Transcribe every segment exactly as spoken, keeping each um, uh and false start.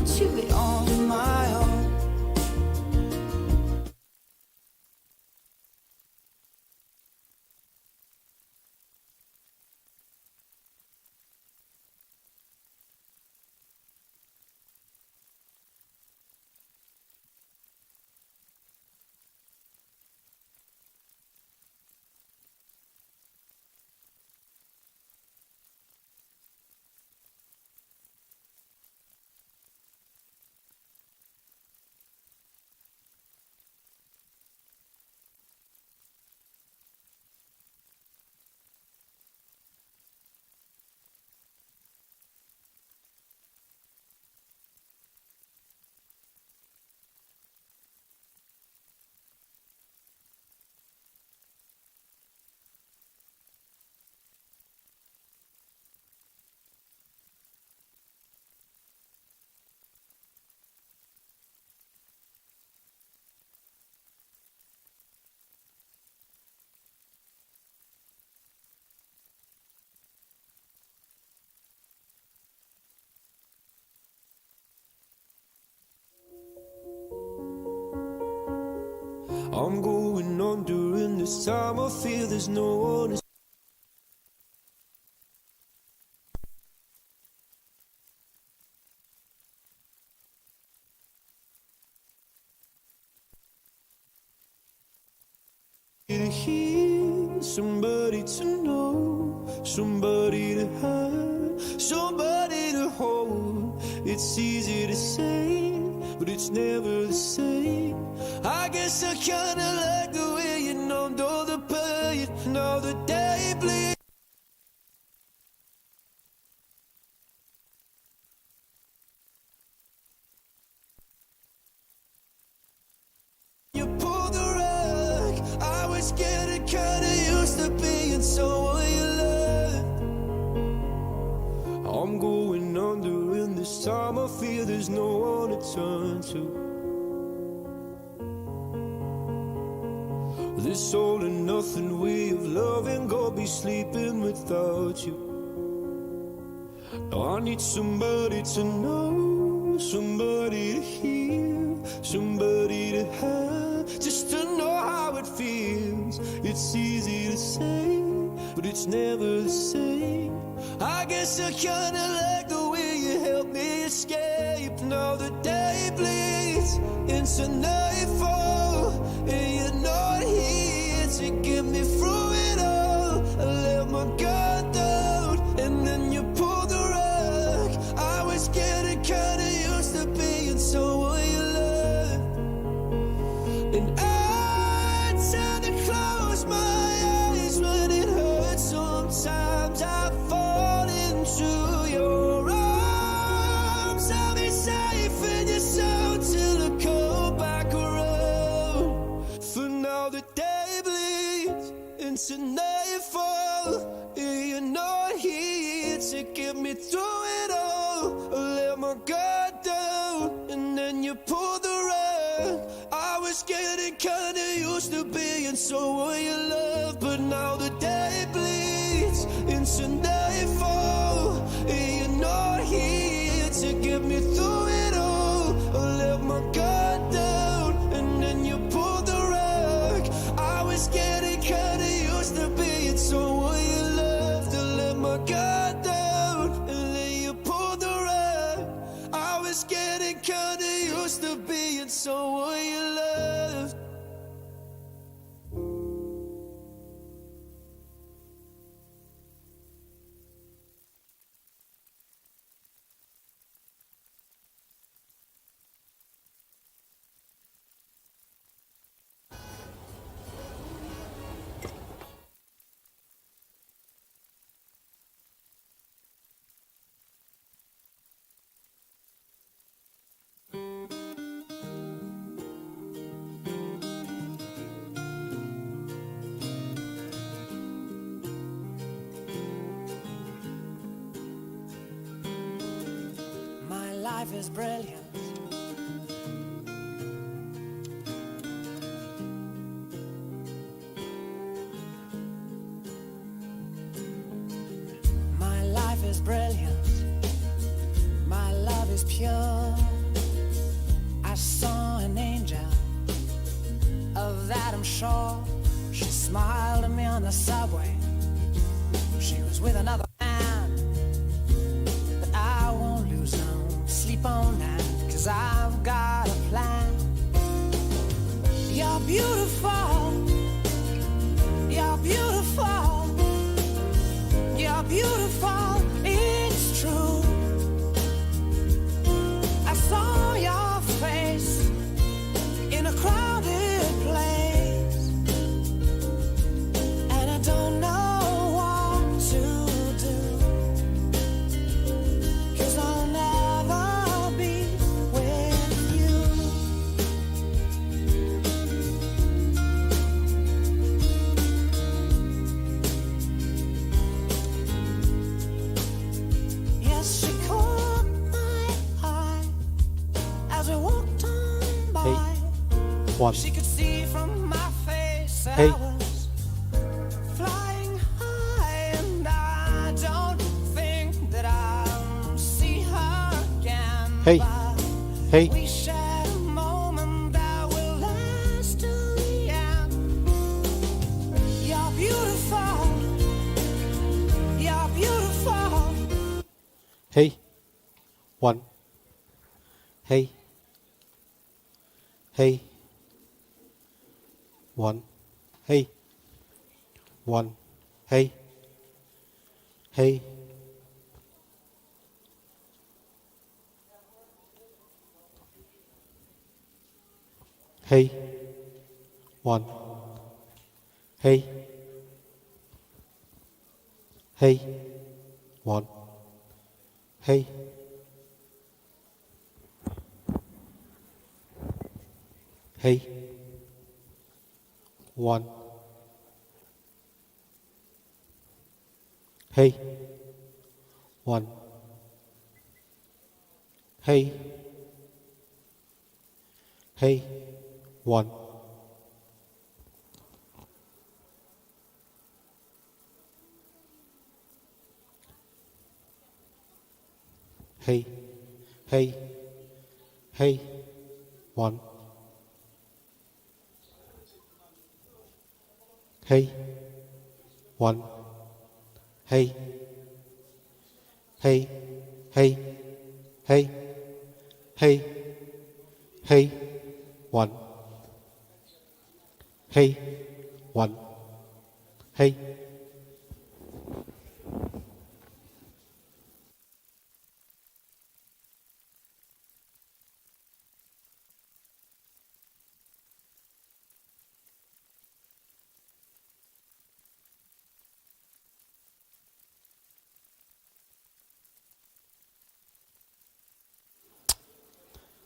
To it on my own. I'm going on during this time. I feel there's no one to hear, somebody to know, somebody to have, somebody to hold. It's easy to say, but it's never the same. I guess I kinda like the way you numbed all the pain, now the day bleeds. You pulled the rug. I was getting kinda used to being someone you loved. I'm going under, and this time I fear there's no one to turn to. This all and nothing way of loving, go be sleeping without you. Now I need somebody to know, somebody to hear, somebody to have, just to know how it feels. It's easy to say, but it's never the same. I guess I kinda like the way you help me escape. Now the day bleeds into nightfall, and you're not here to get me through it all. I let my guard down, and then you pulled the rug. I was getting kinda used to being someone you loved. And I tend to close my eyes when it hurts. Sometimes I fall into your arms. I'll be safe in your sound till I come back around. For now the day bleeds into nightfall. You're not here to get me through it all. I let my guard down, and then you pulled the rug. I was getting kinda used to being someone you love, but now the day bleeds into nightfall. You're not here to get me through it all. I let my guard down, and then you pulled the rug. I was getting kinda used to being someone you loved. I let my guard down, and then you pulled the rug. I was getting kinda used to being someone you loved. My life is brilliant. My life is brilliant. My love is pure. She smiled at me on the subway. She was with another man. But I won't lose no sleep on that, 'cause I've got a plan. You're beautiful. You're beautiful. You're beautiful. It's true. I saw your face in a crowded place, and I don't know what to do, 'cause I'll never be with you. Yes, she caught my eye as we walked on by. Hey. One. She could see from my face that Hey. I was flying high, and I don't think that I'll see her again. Hey. But Hey. we shared a moment that will last till the end. You're beautiful. You're beautiful. Hey. One. Hey. Hey. One. Hey. One. Hey. Hey. Hey. One. Hey. Hey. One. Hey. Hey. One. Hey. One. Hey. Hey. One. Hey. Hey. Hey. One. Hey. One. Hey. Hey. Hey. Hey. Hey. Hey. One. Hey. One. Hey.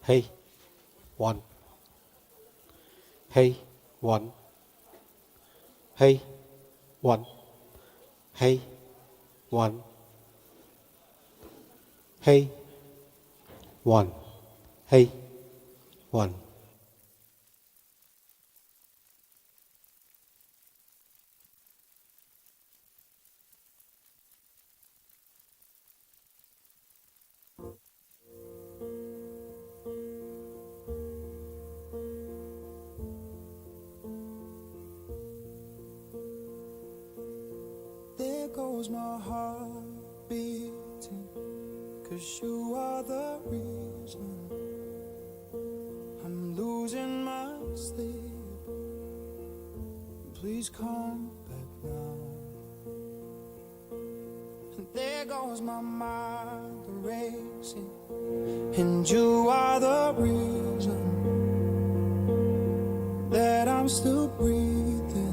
Hey, one. Hey, one. Hey, one. Hey, one. Hey, one. Hey, one. There goes my heart beating, 'cause you are the reason I'm losing my sleep. Please come back now. And there goes my mind racing, and you are the reason that I'm still breathing.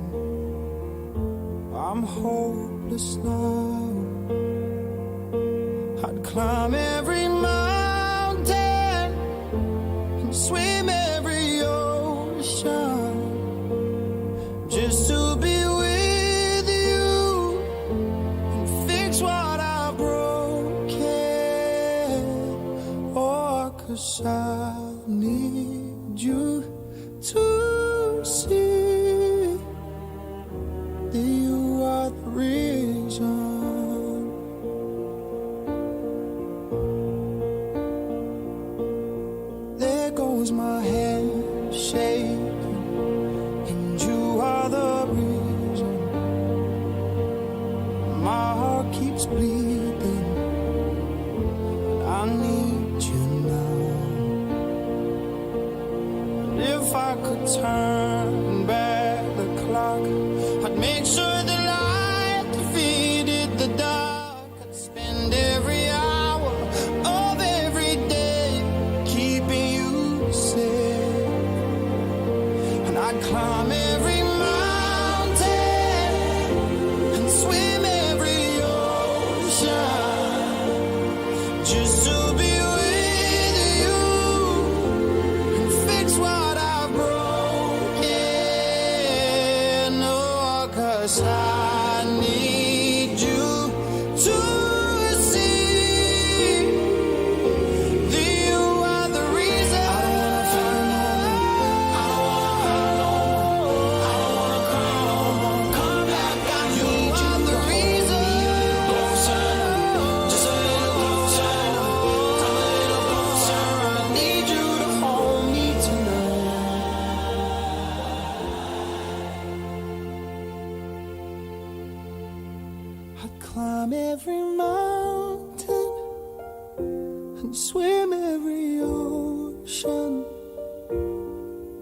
I'm hopeless now. I'd climb every mountain and swim every ocean just to be with you and fix what I've broken. Oh, 'cause I need you to see that you are the reason. There goes my head shaking, and you bleeding, and I need you now. And if I could turn back the clock, I'd make sure the light defeated the dark. I'd spend every hour of every day keeping you safe. And I'd climb every mountain and swim every ocean just to be with you and fix what I've broken. Oh, 'cause I need you to see that you are the reason. I don't wanna fight no more. I don't wanna cry no more. Come back, I need you to hold me a little closer. Just a little closer. Come a little closer. I need you to hold me tonight. I'd climb every mountain and swim every ocean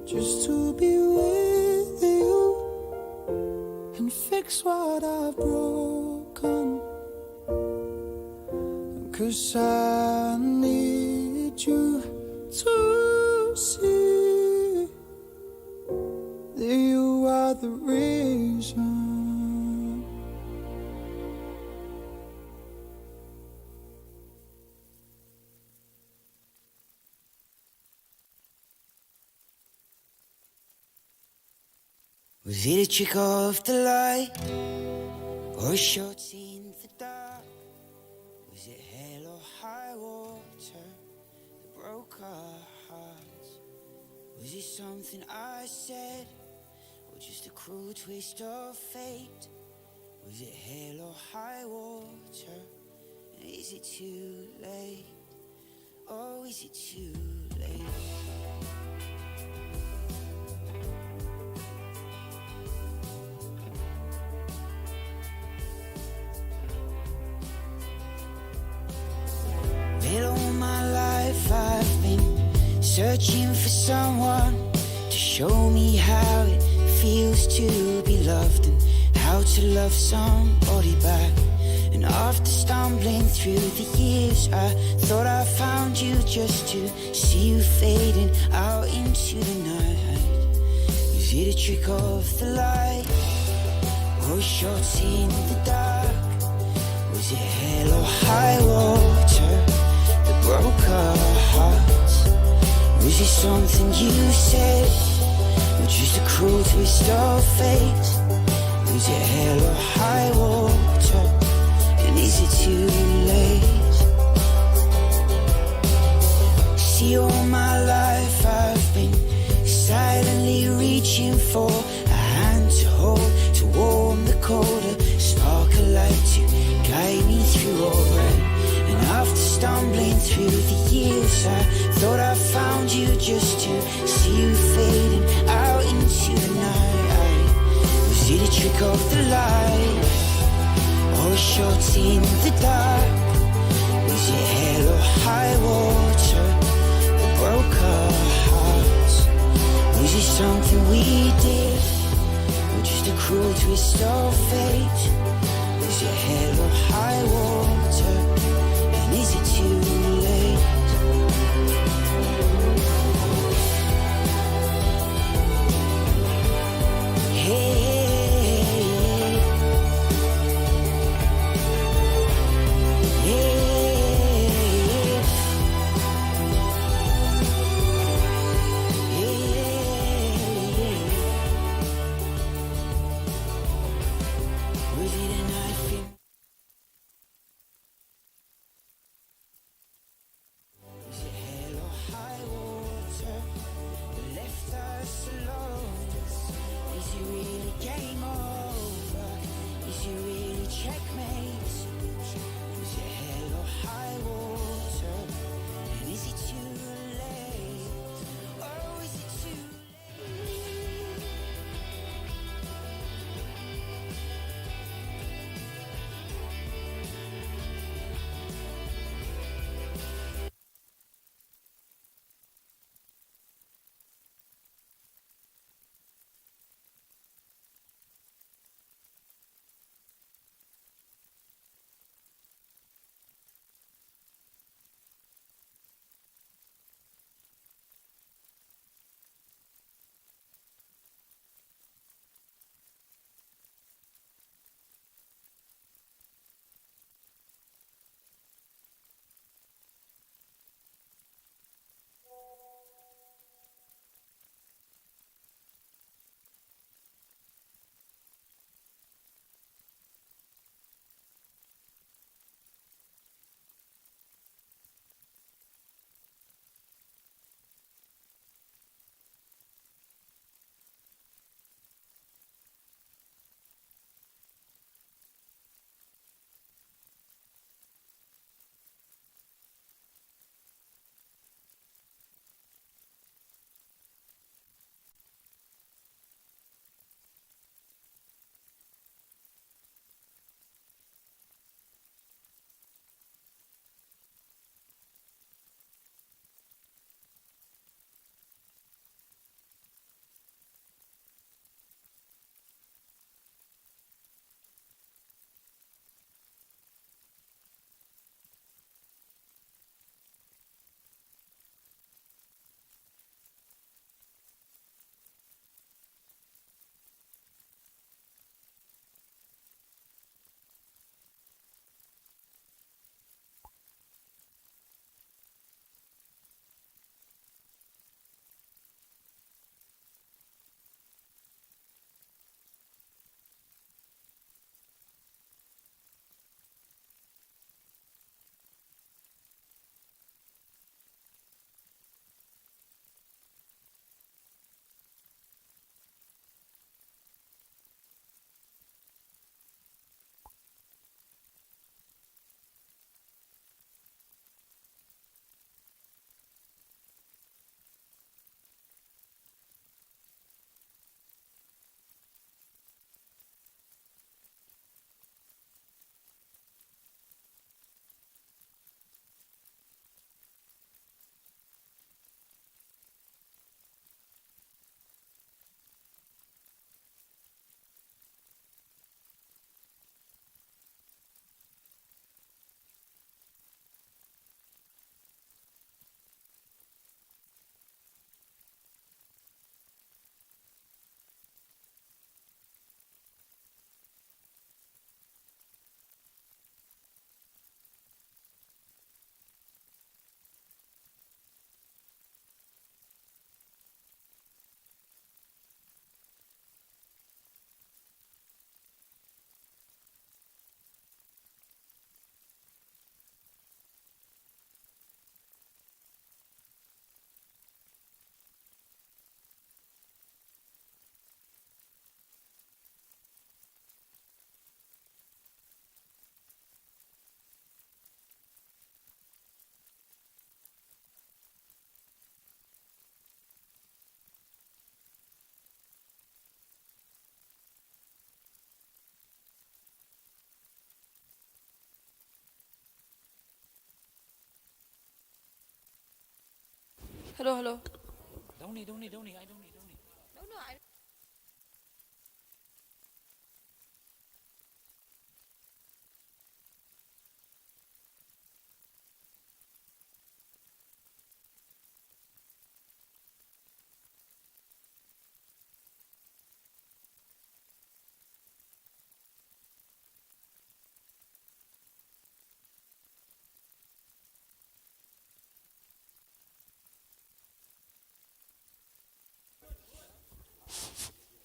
just to be with you and fix what I've broken. 'Cause I need you to see that you are the reason. Was it a trick of the light or a shot in the dark? Was it hell or high water that broke our hearts? Was it something I said, or just a cruel twist of fate? Was it hell or high water? And is it too late? Oh, is it too late? Well, all my life I've been searching for someone to show me how it feels to be loved and how to love somebody back. And after stumbling through the years, I thought I found you just to see you fading out into the night. Was it a trick of the light or a shot in the dark? Was it hell or high water that broke our hearts? Was it something you said, or just a cruel twist of fate? Was it hell or high water? And is it too late? See, all my life I've been silently reaching for a hand to hold, to warm the cold, a spark of light to guide me through all rain. And after stumbling through the years, I thought I found you just to see you fading out into the night. Was it a trick of the light or a shot in the dark? Was it hell or high water that broke our hearts? Was it something we did, or just a cruel twist of fate? Was it hell or high water? And is it too late? Hey, hey, hey, hey. Was it a knife in Hello, hello.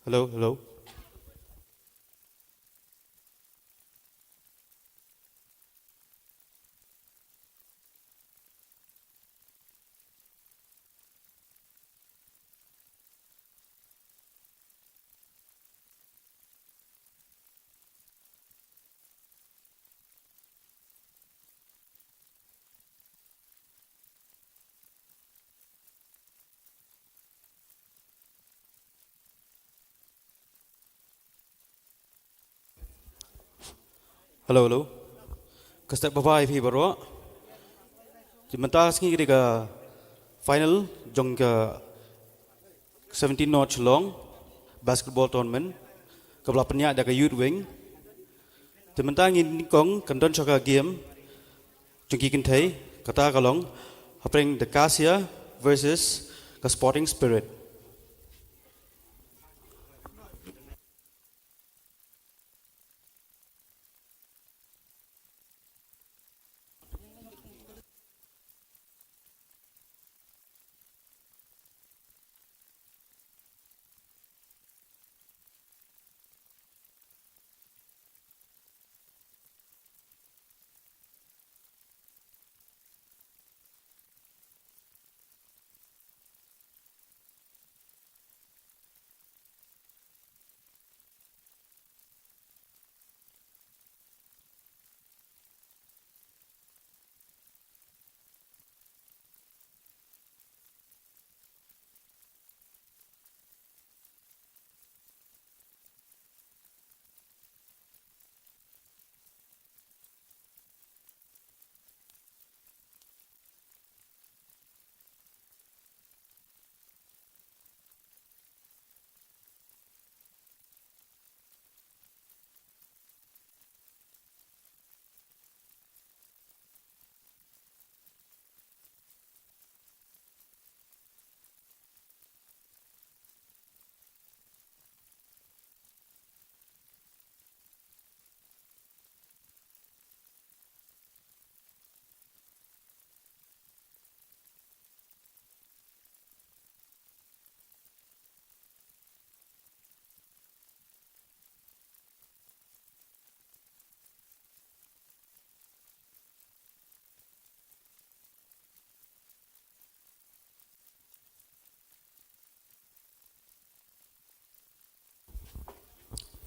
Hello, hello. Hello, hello. Ka step bye bye phi baroh. Te mynta ka sngi ka dei ka final jong ka seventeen North Shillong basketball tournament kaba la pynïaid da ka Youth Wing. Te mynta ngi nyngkong kan don sha ka game jong ki kynthei, kata ka long hapdeng The Cassia versus ka Sporting Spirit.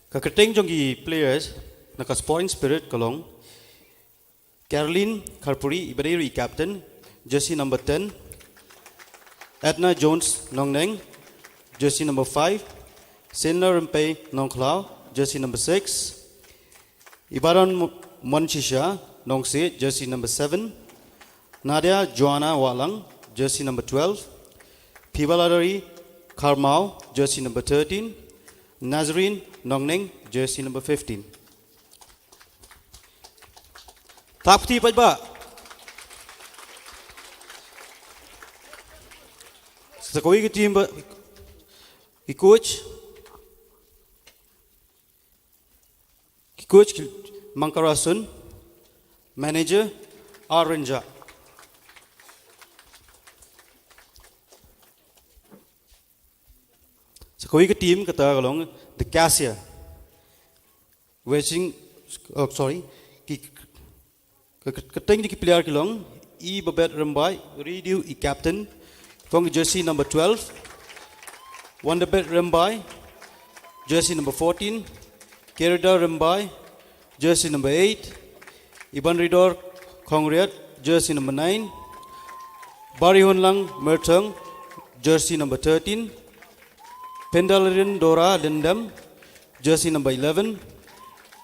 Ka kyrteng jong ki players na ka Sporting Spirit ka long Caroline Kharpuri, iba dei ruh i captain, jersey number ten. Edna Jones Nongneng, jersey number five. Senla Rempei Nongkhlaw, jersey number six. Ibadan Mo-, Monshisha Nongsiej, jersey number seven. Nadia Joanna Walang, jersey number twelve. Pibaladari Kharmau, jersey number thirteen. Nazarene Nongneng, jersey number fifteen. Thap kti pat ba. Sa kawei ka team ba. Ki coach. Ki coach ki Mangkarasun. Manager R Renja. Sa kawei ka team kata ka long The Cassia. Waging, oh, sorry. Ki, ka, ka, kyrteng jong ki player ki long, I Babet Rymbai, Ridiu i captain. Phong jersey number twelve. Wonderbet Rymbai, jersey number fourteen. Kerida Rymbai, jersey number eight. Iban Ridor Khongriat, jersey number nine. Barihunlang Merthong, jersey number thirteen. Pendalrin Dora Lendam, jersey number eleven.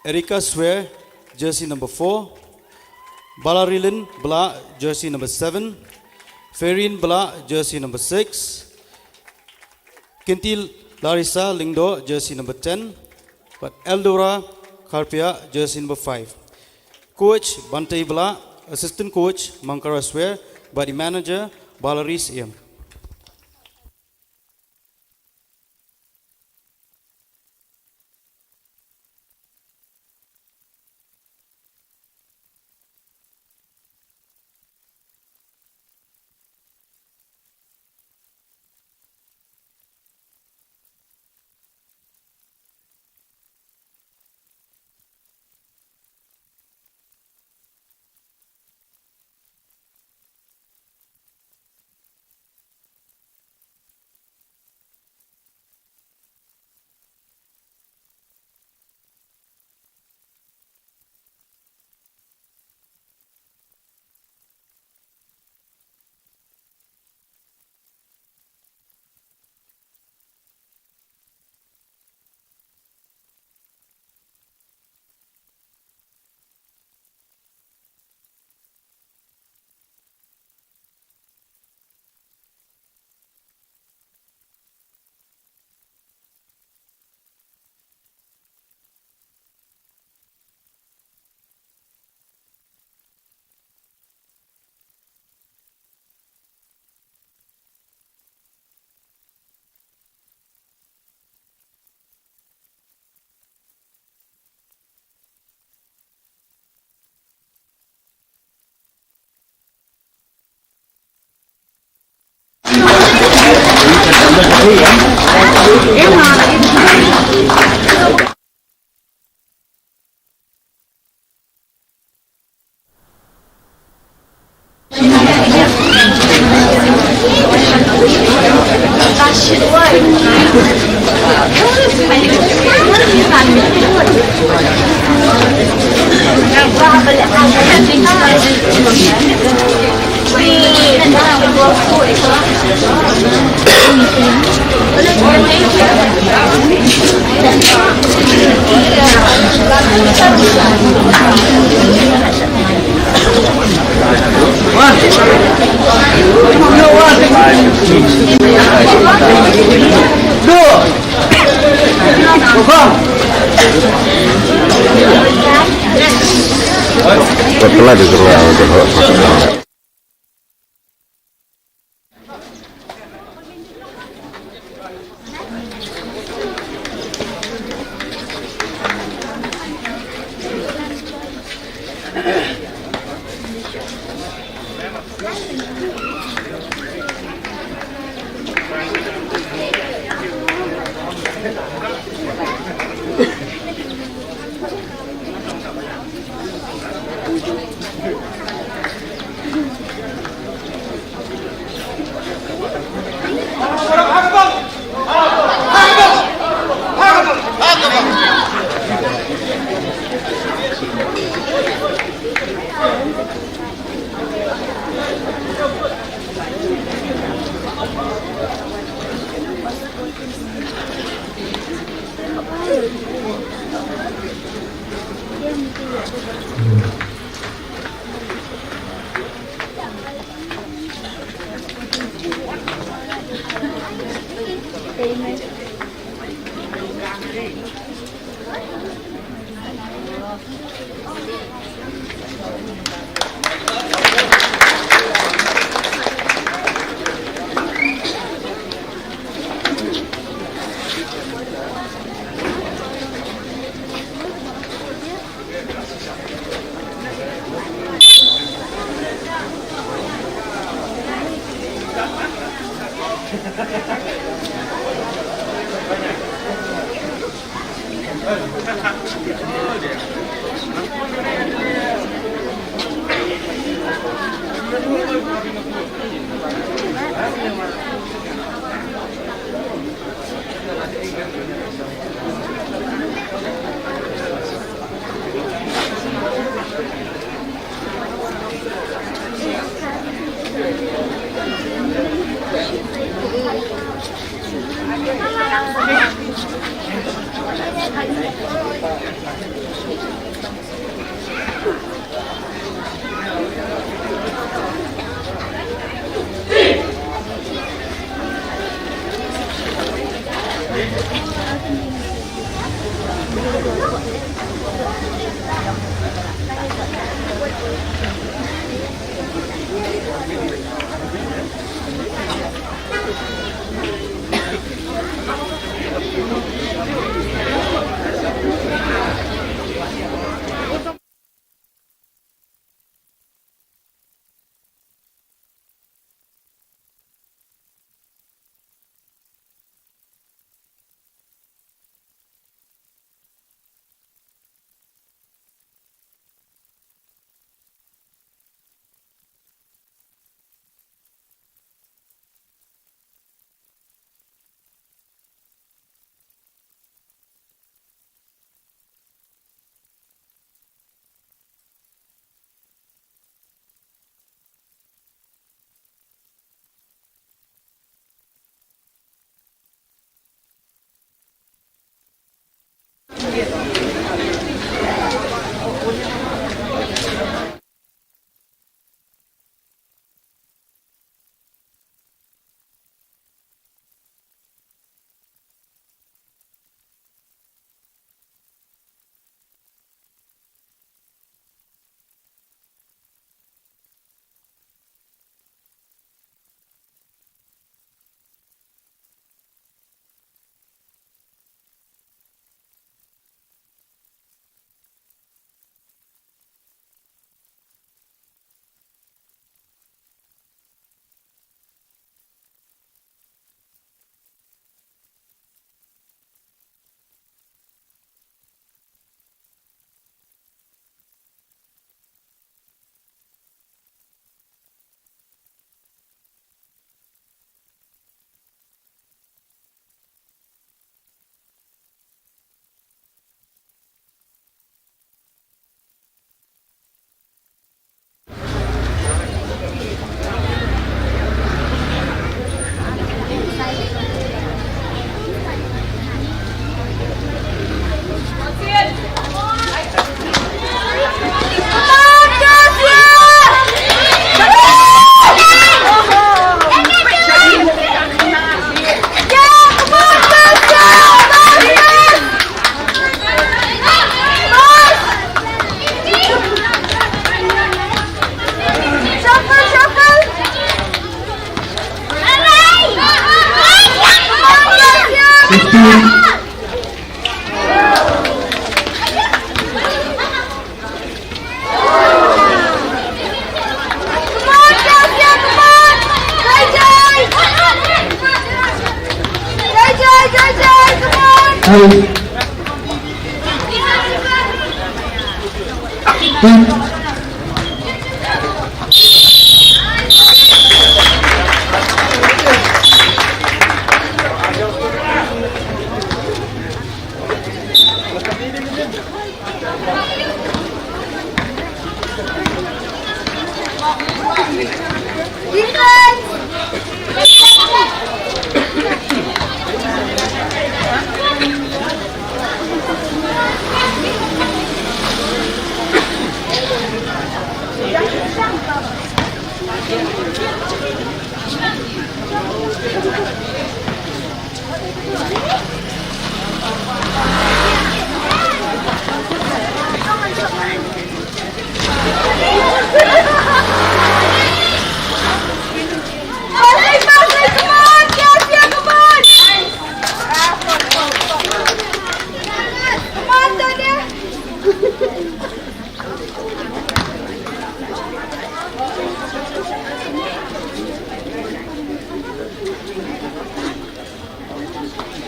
Erika Swer, jersey number four. Balarilin Bla, jersey number seven. Ferin Blah, jersey number six. Kinti Larissa Lyngdoh, jersey number ten. Bad Eldora Kharpiah, jersey number five. Coach Bantei Blah, assistant coach Mangkara Swer, bad i manager Balari Syiem.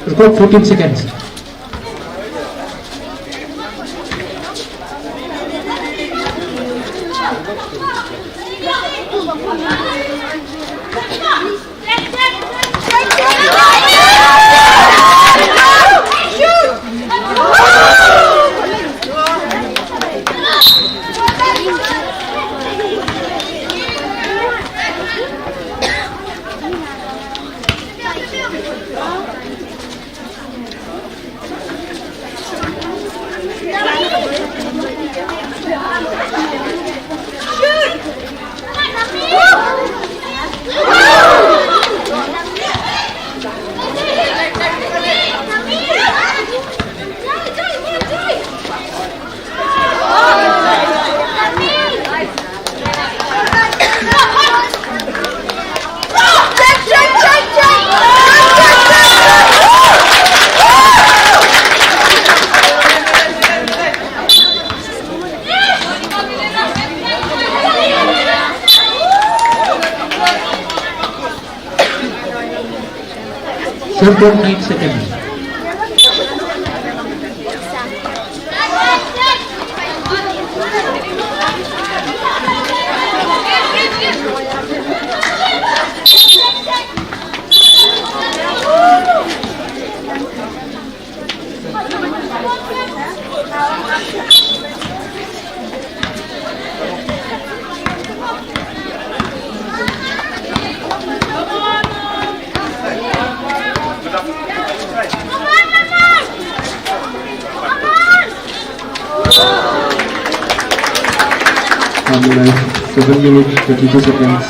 We've got fourteen seconds. Seven point nine seconds. Alhamdulillah, seven minutes, thirty-two seconds.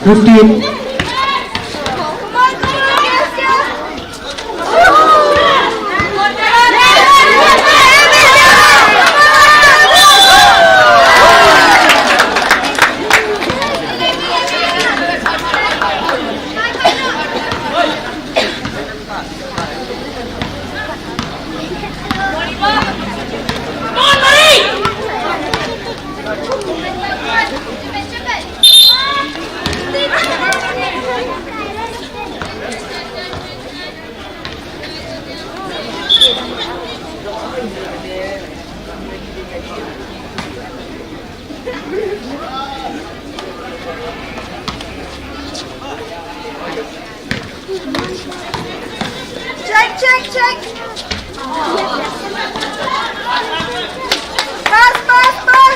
Fifteen. Check, check, check. Pass, pass, pass.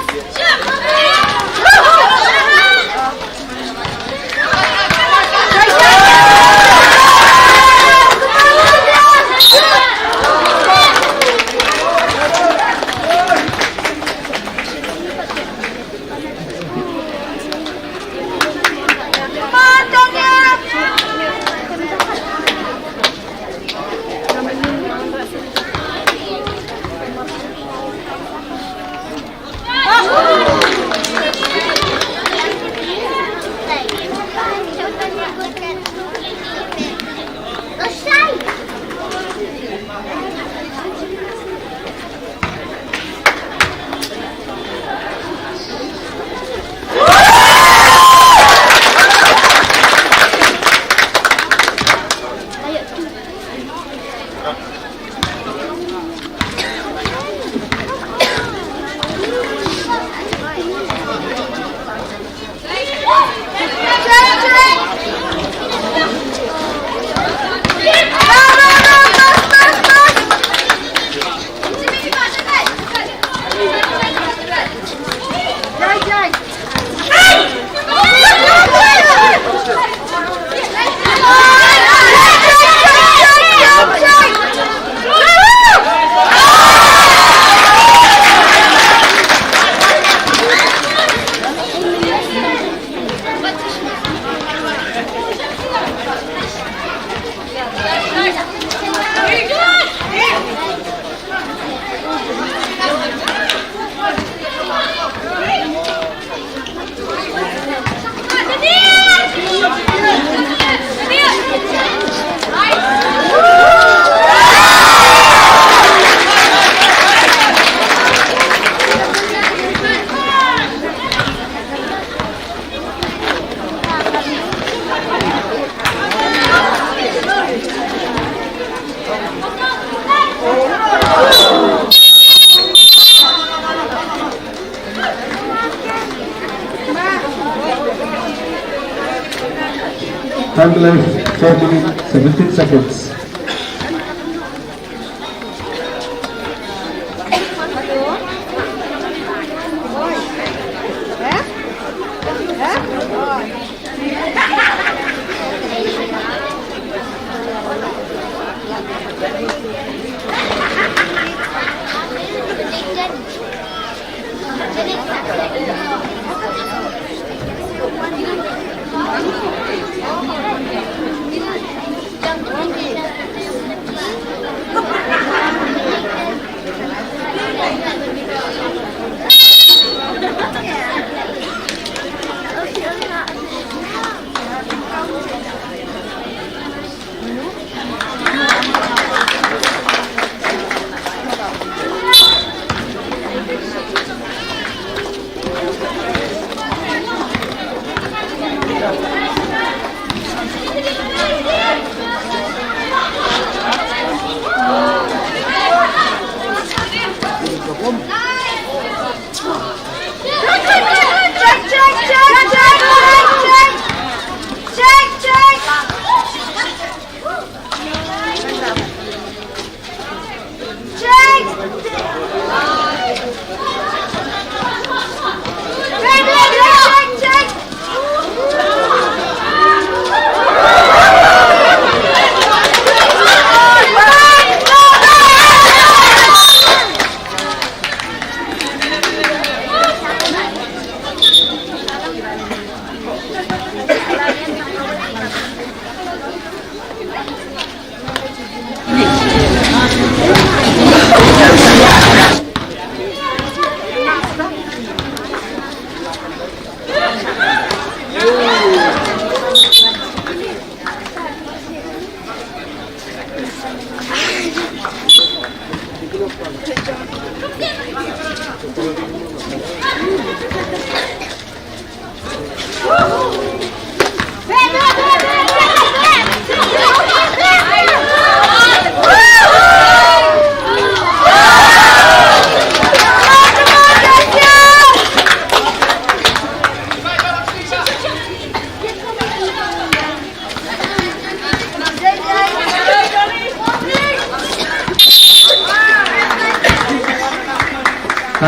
Time left, four minutes, seventeen seconds.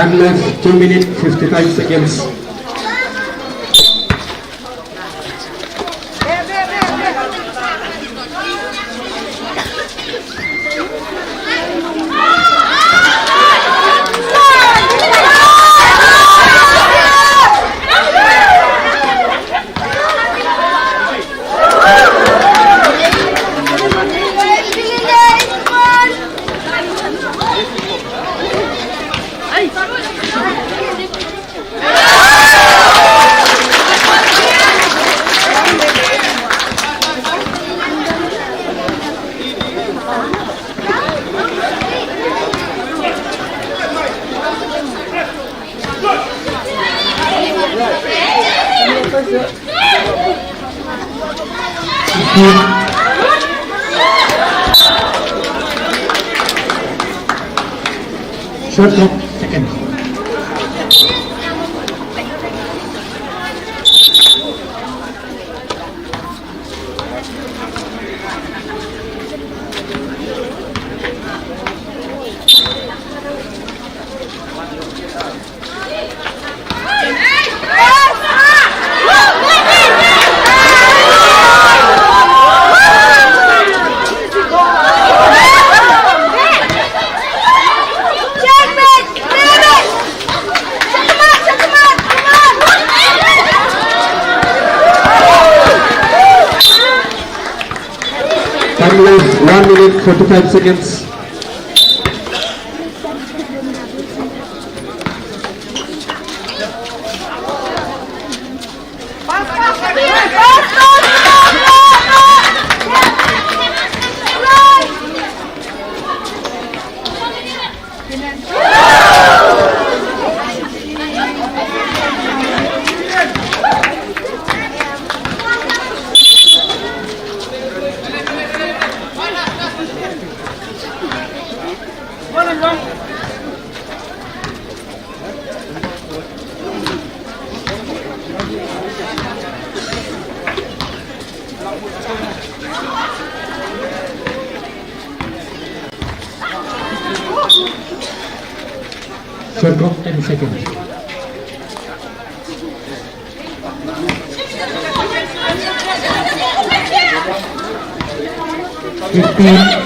Time left two minutes fifty-five seconds. Shot clock, second. Time left one minute forty-five seconds. Shot clock, ten seconds. Fifteen.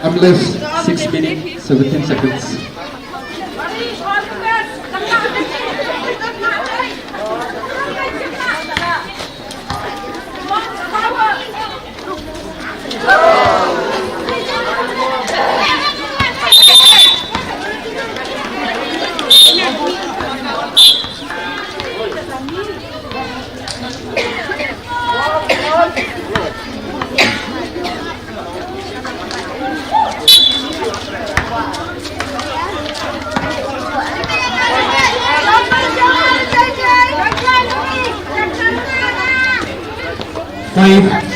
Time left six minutes, seventeen seconds. Five.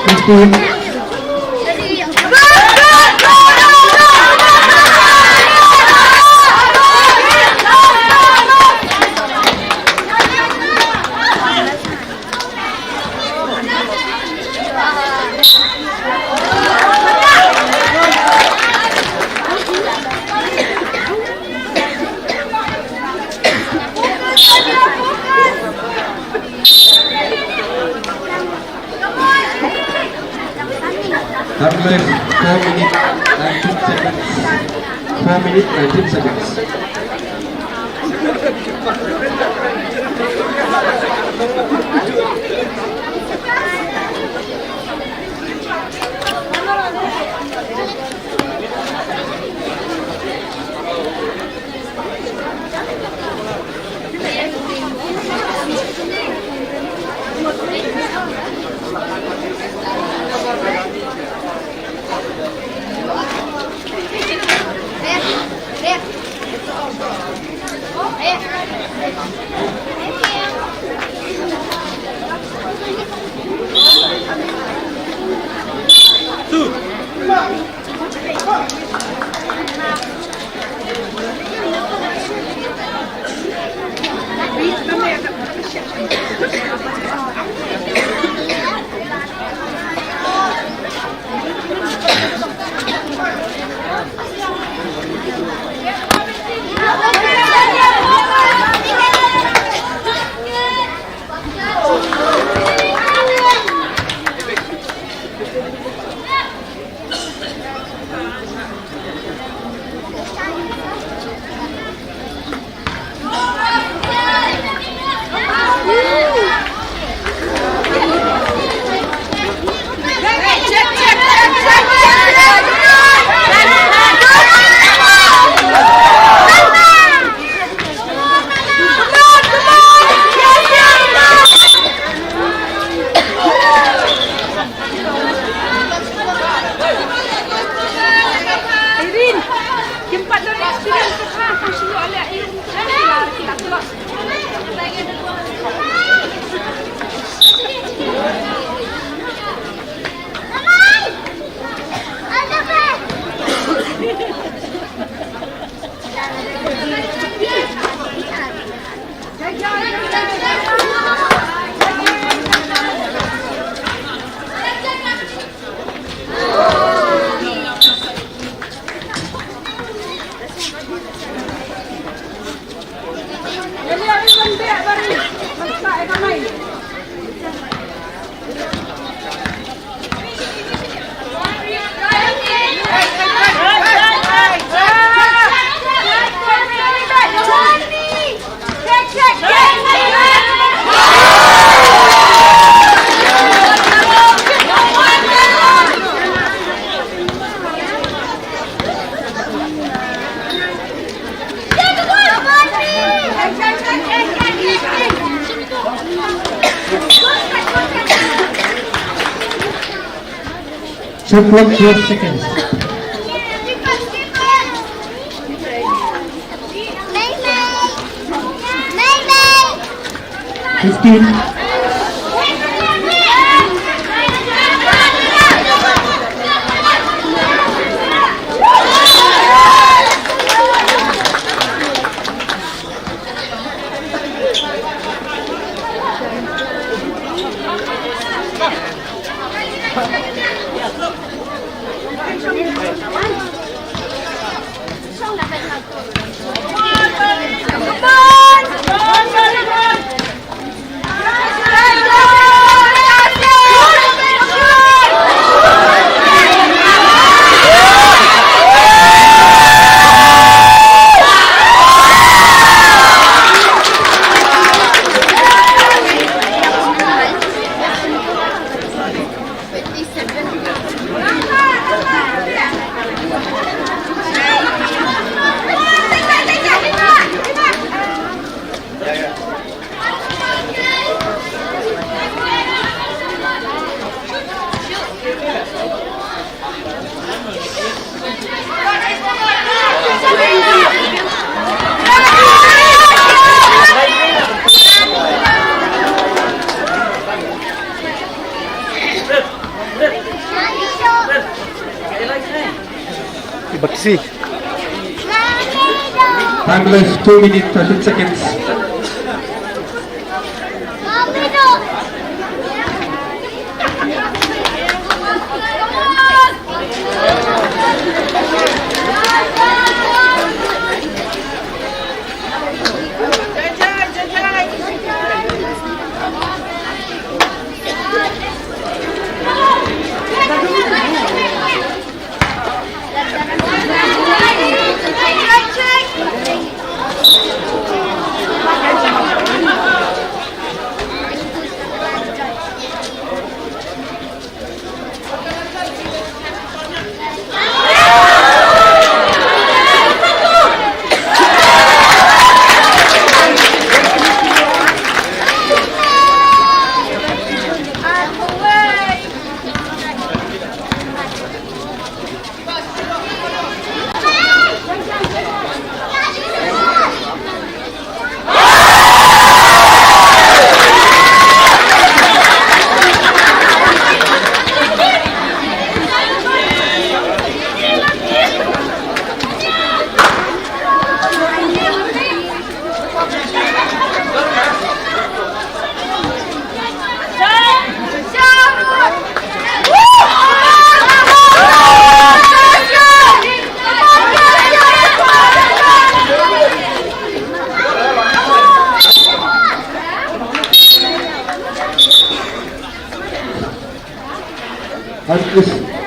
Fifteen. Time left four minutes nineteen seconds. Four minutes nineteen seconds. Shot clock twelve seconds. Fifteen. Baksi. Time left two minutes thirteen seconds.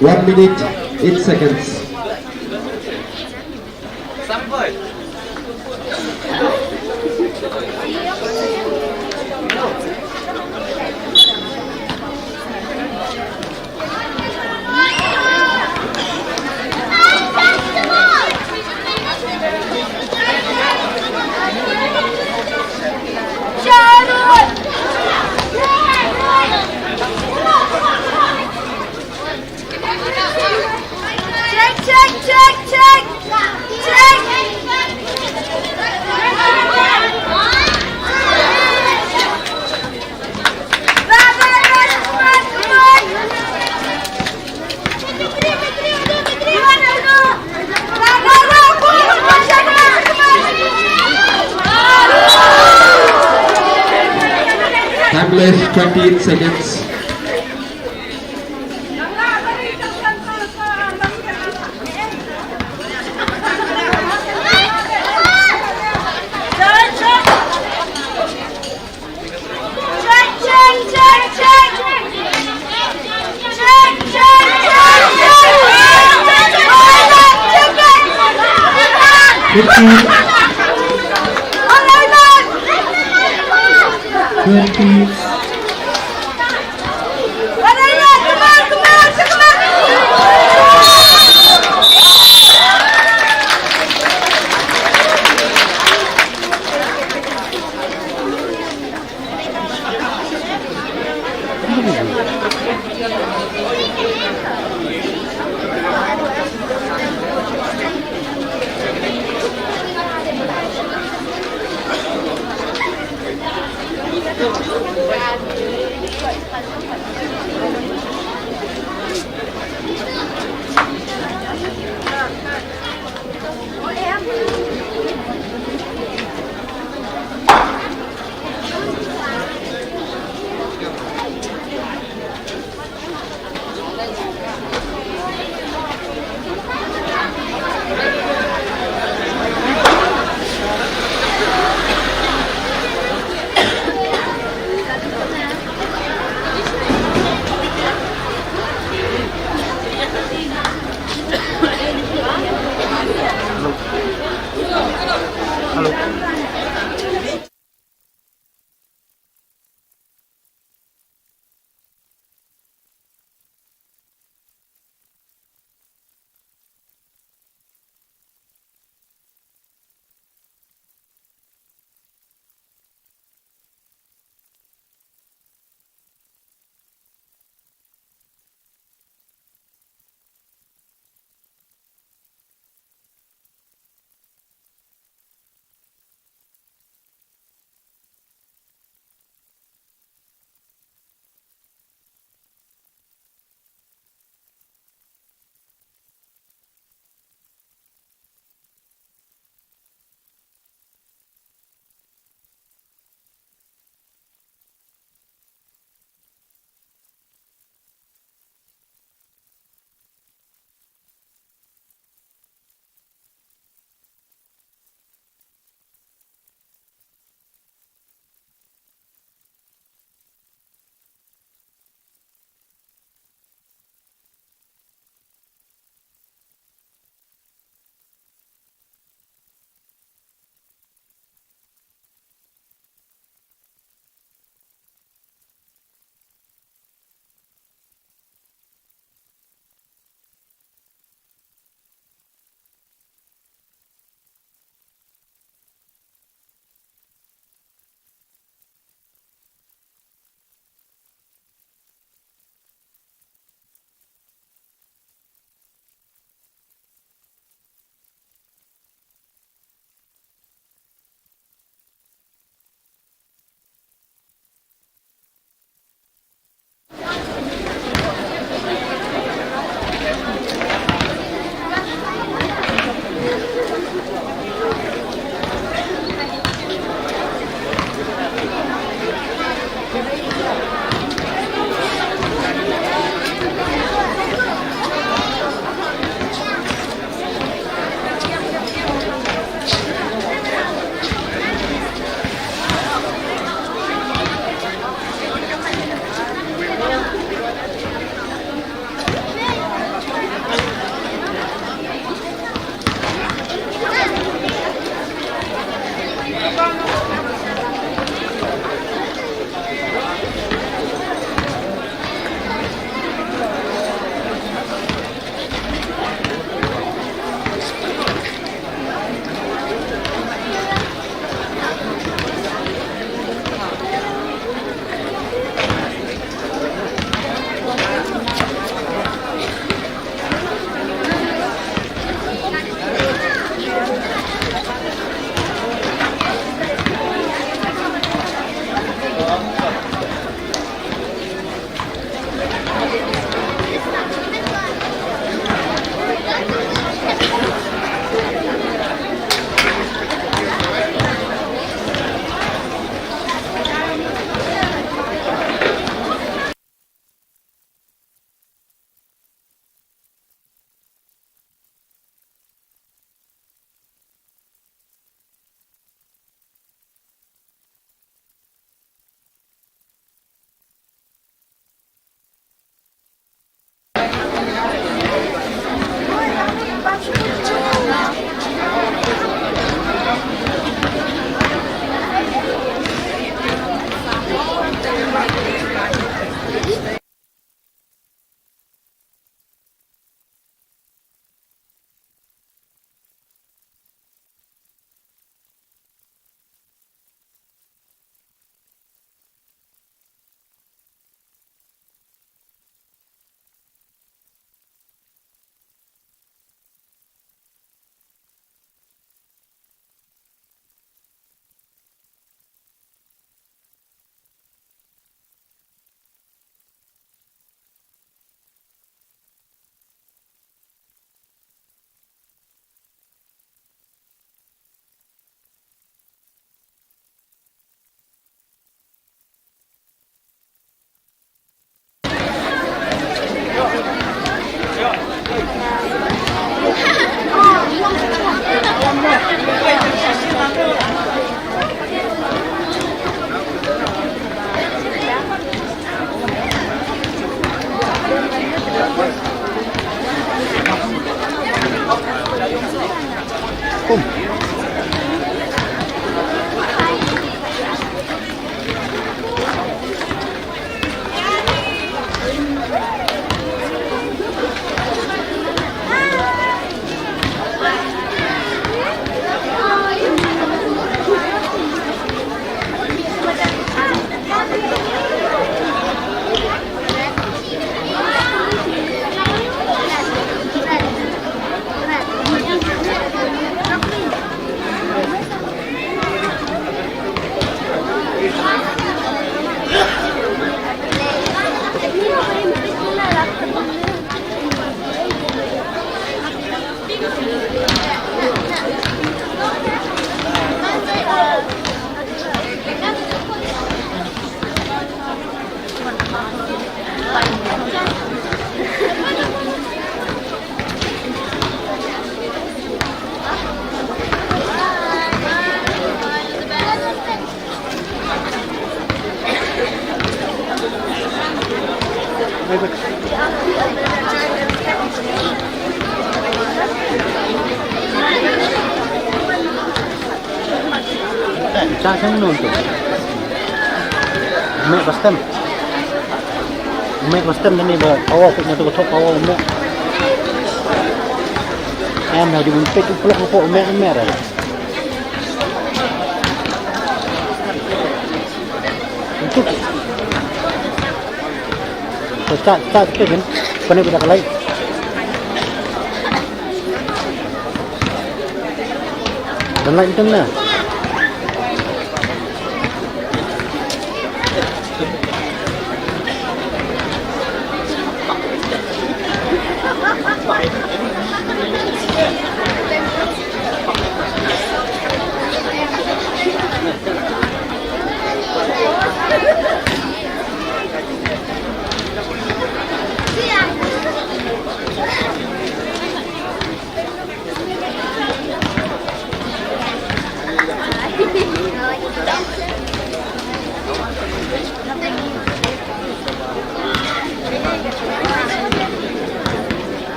One minute, eight seconds. Check, check, check, check. Check. Left twenty-eight seconds. Fifteen. Twenty. Cha chang nun tu. Me bastem. Me bastem nani ba awa puk matu kothok awa me. Em na di mun pek uplok ko me me ra. Untuk. Sa sa sa tu kan. Pane kita kalai. Dan lain tu na.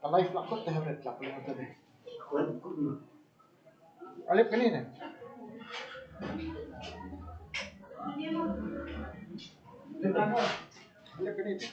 Ka live la kut te hemret la kut te. Alip kani ne. Alip kani ne.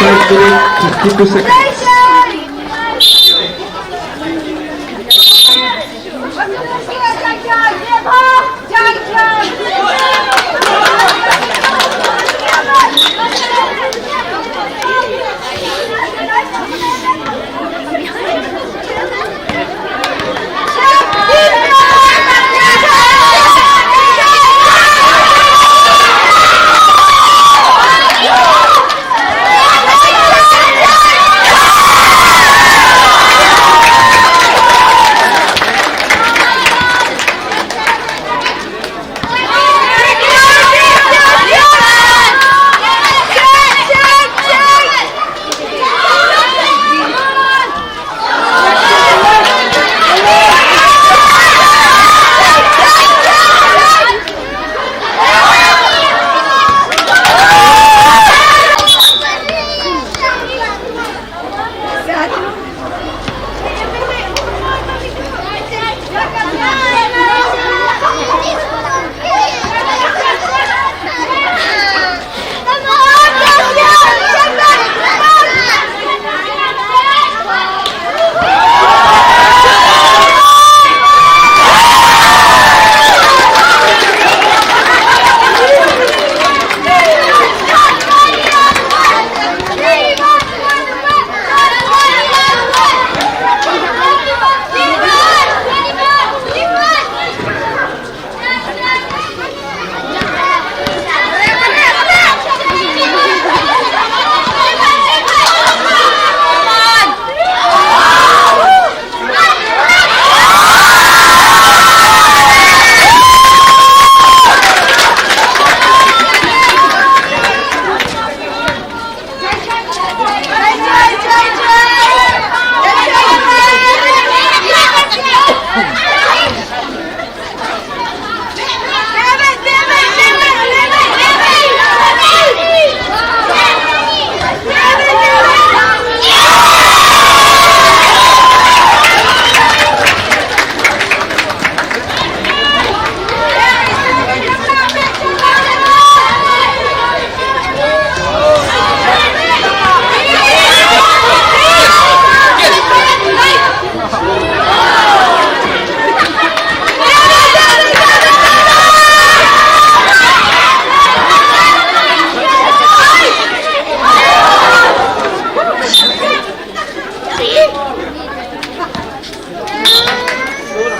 Five minutes, fifty-two seconds.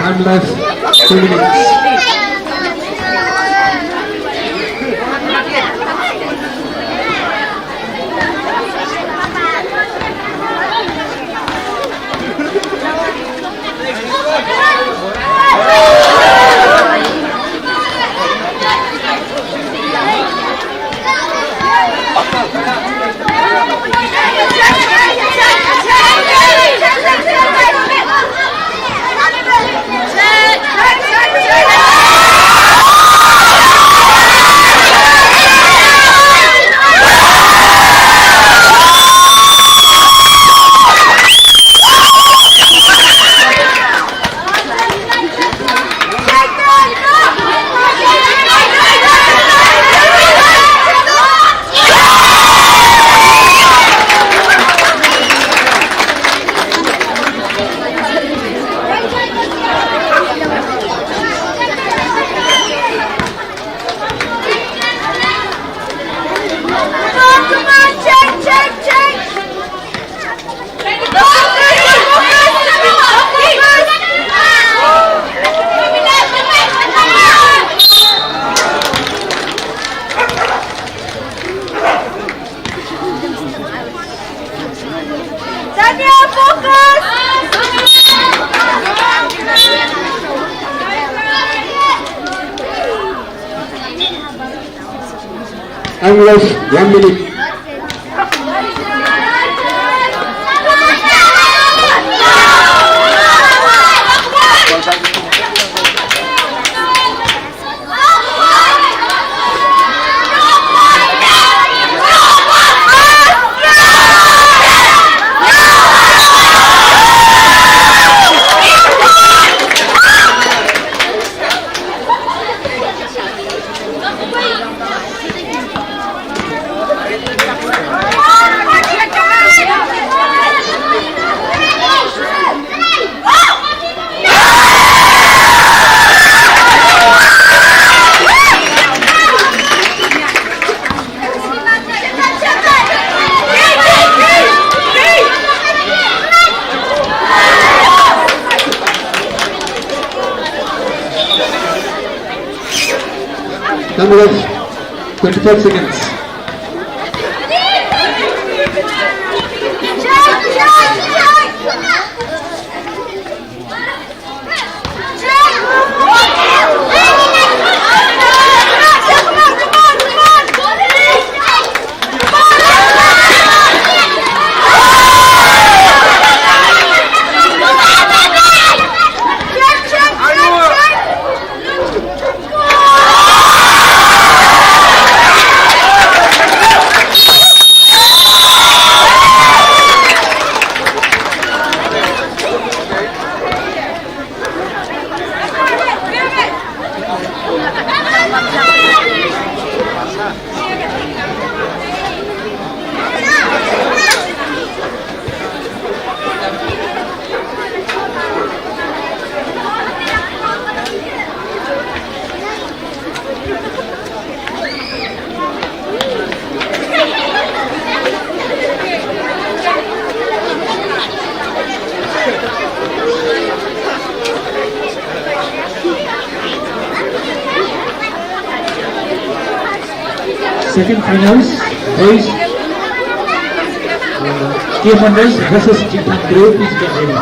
Time left, two minutes. Tania, focus! Time left, one minute. Time left, twenty-five seconds. Second finals, boys. Uh, K Fernandez versus Jingthang Bro, please get ready.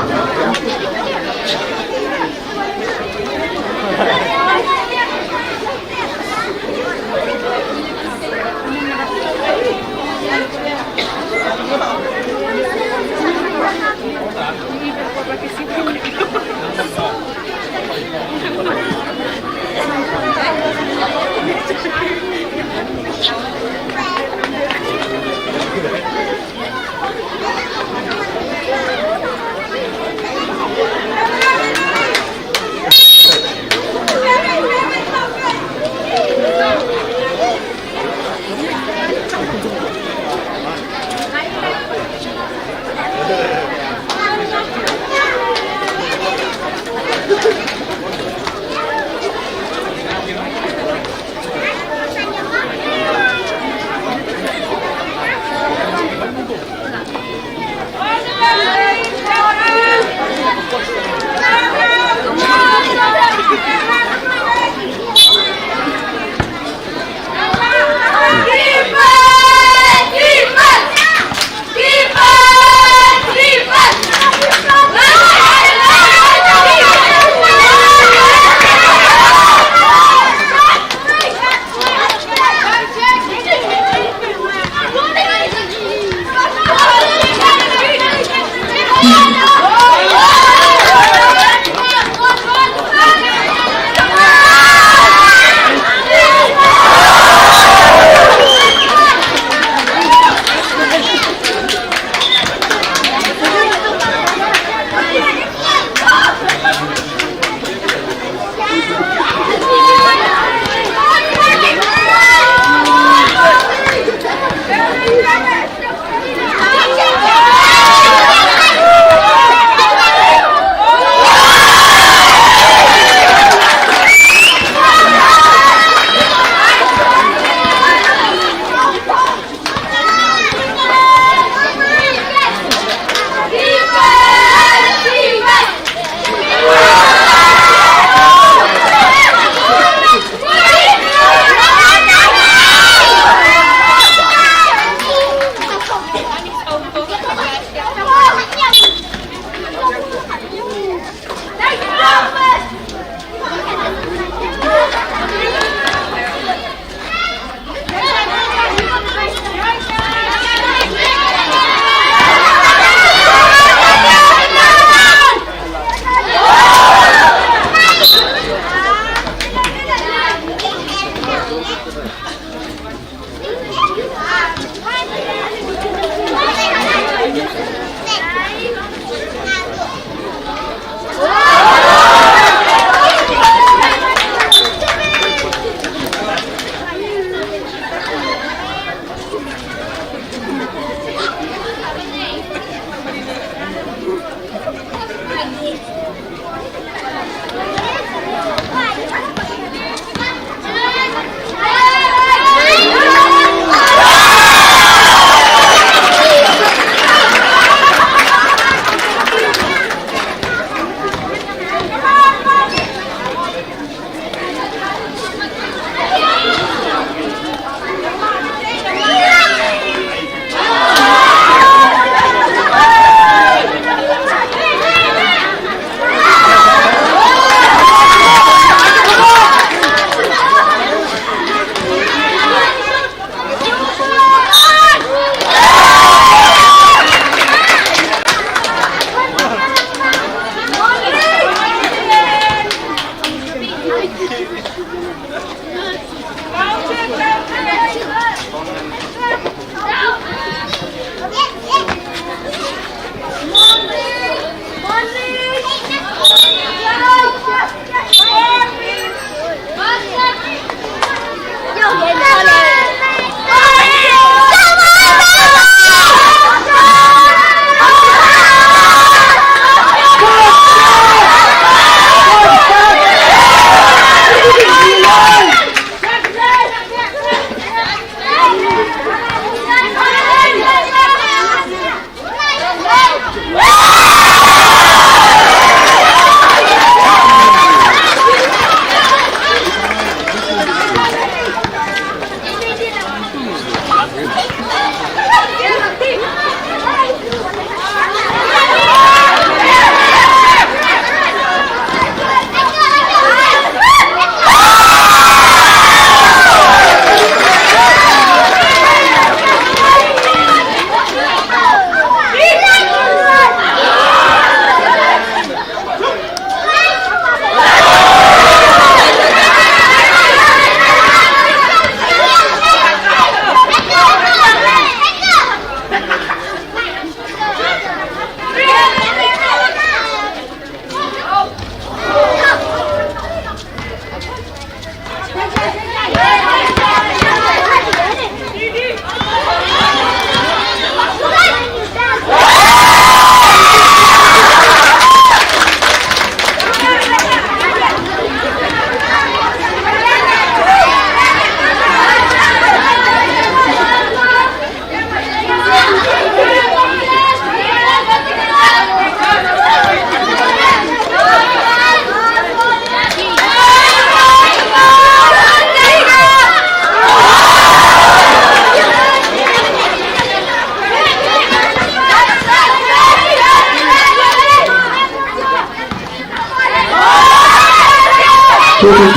Two minutes.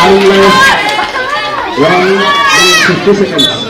Time left one minute fifty seconds.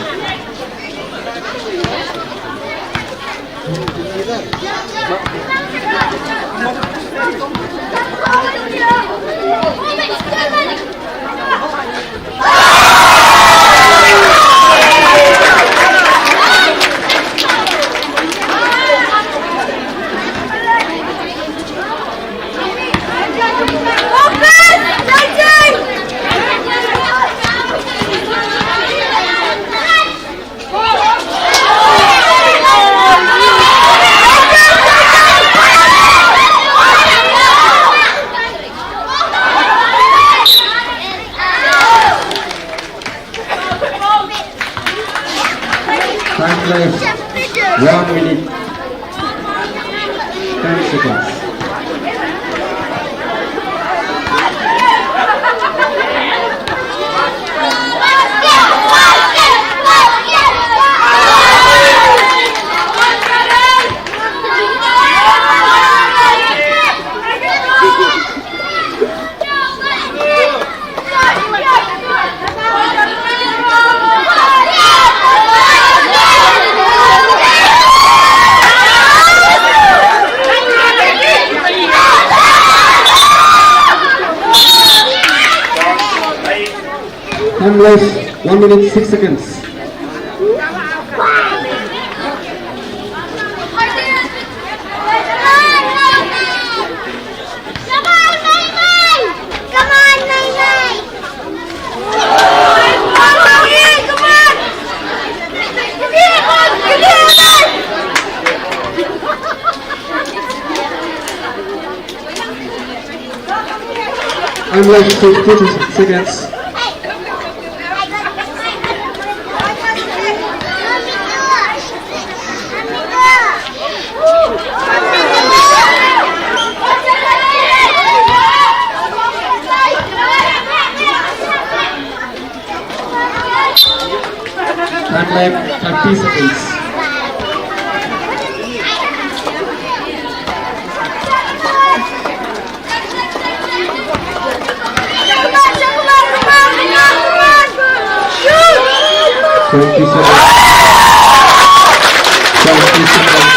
Time left one minute ten seconds. Time left one minute six seconds. Come on, Mai Mai! Come on, Mai Mai! Come on! Come on! Come on! I'm like fifty seconds. Time left thirty seconds. Twenty seconds. Twenty seconds.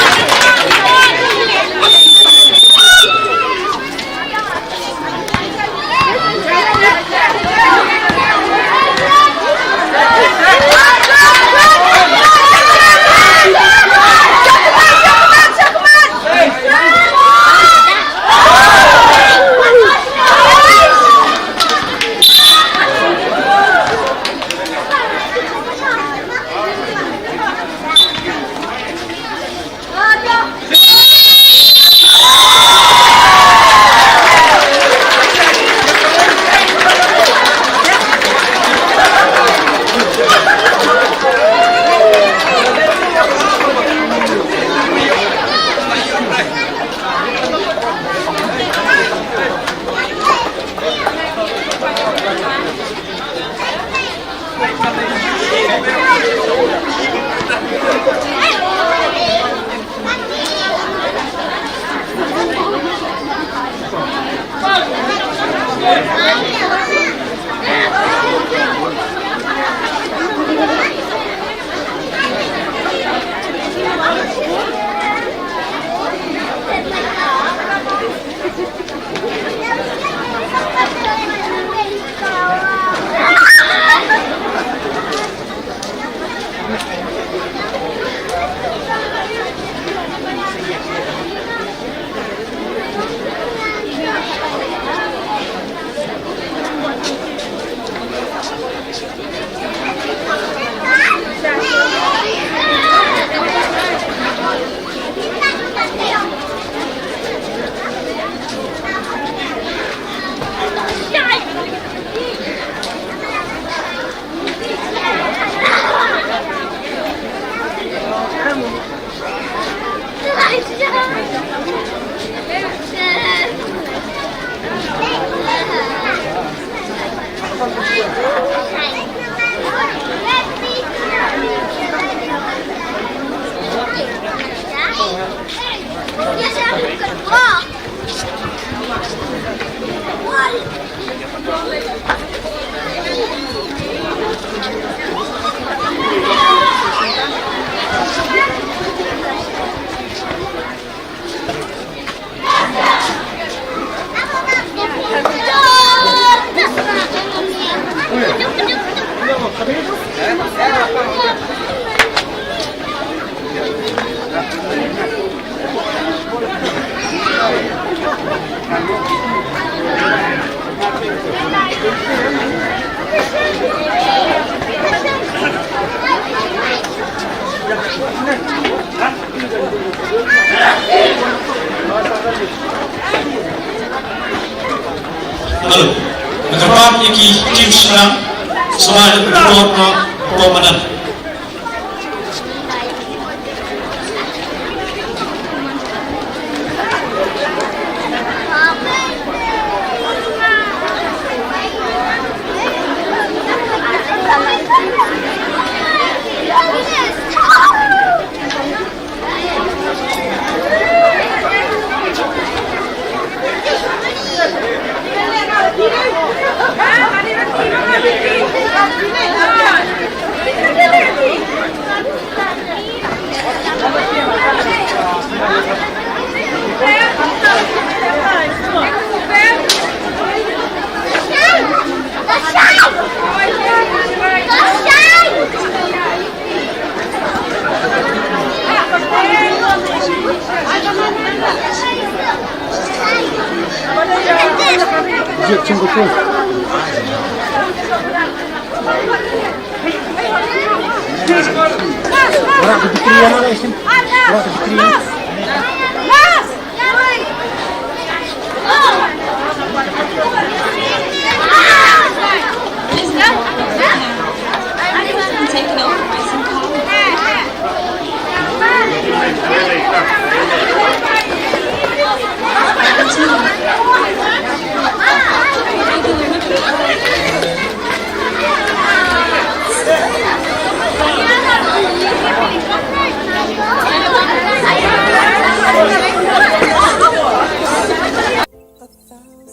Hello. Nga kyrpad ïa ki team shynrang sumar ïa ka report na pdeng madan.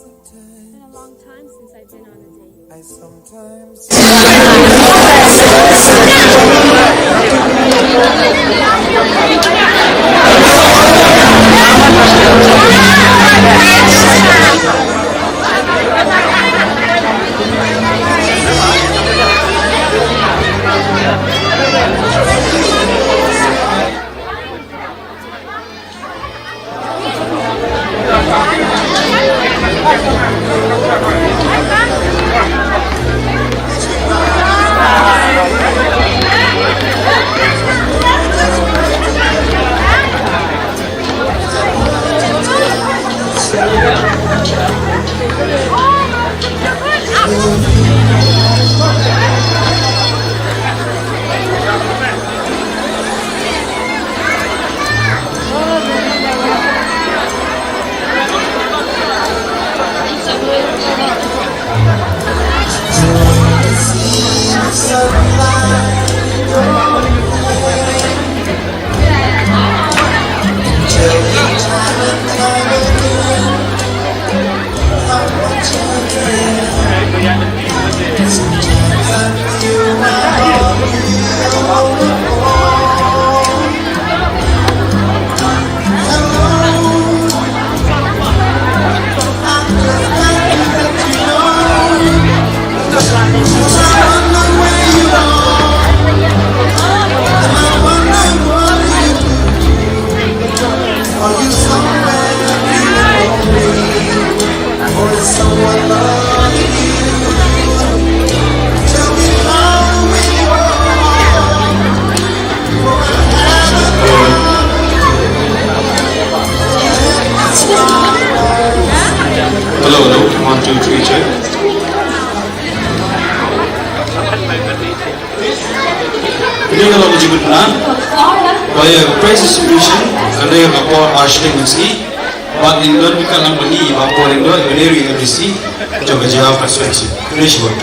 It's been a long time since I've been on a date. Hello, hello. One, two, three, check. Kane ka long ka jingmut na ba ïa ka prize distribution, kane ka por ar shiteng mynsngi. Bad ngin don ka lang bani ba por ngin don ka Nehru M D C jong ka Jaiaw constituency. Khublei shibun.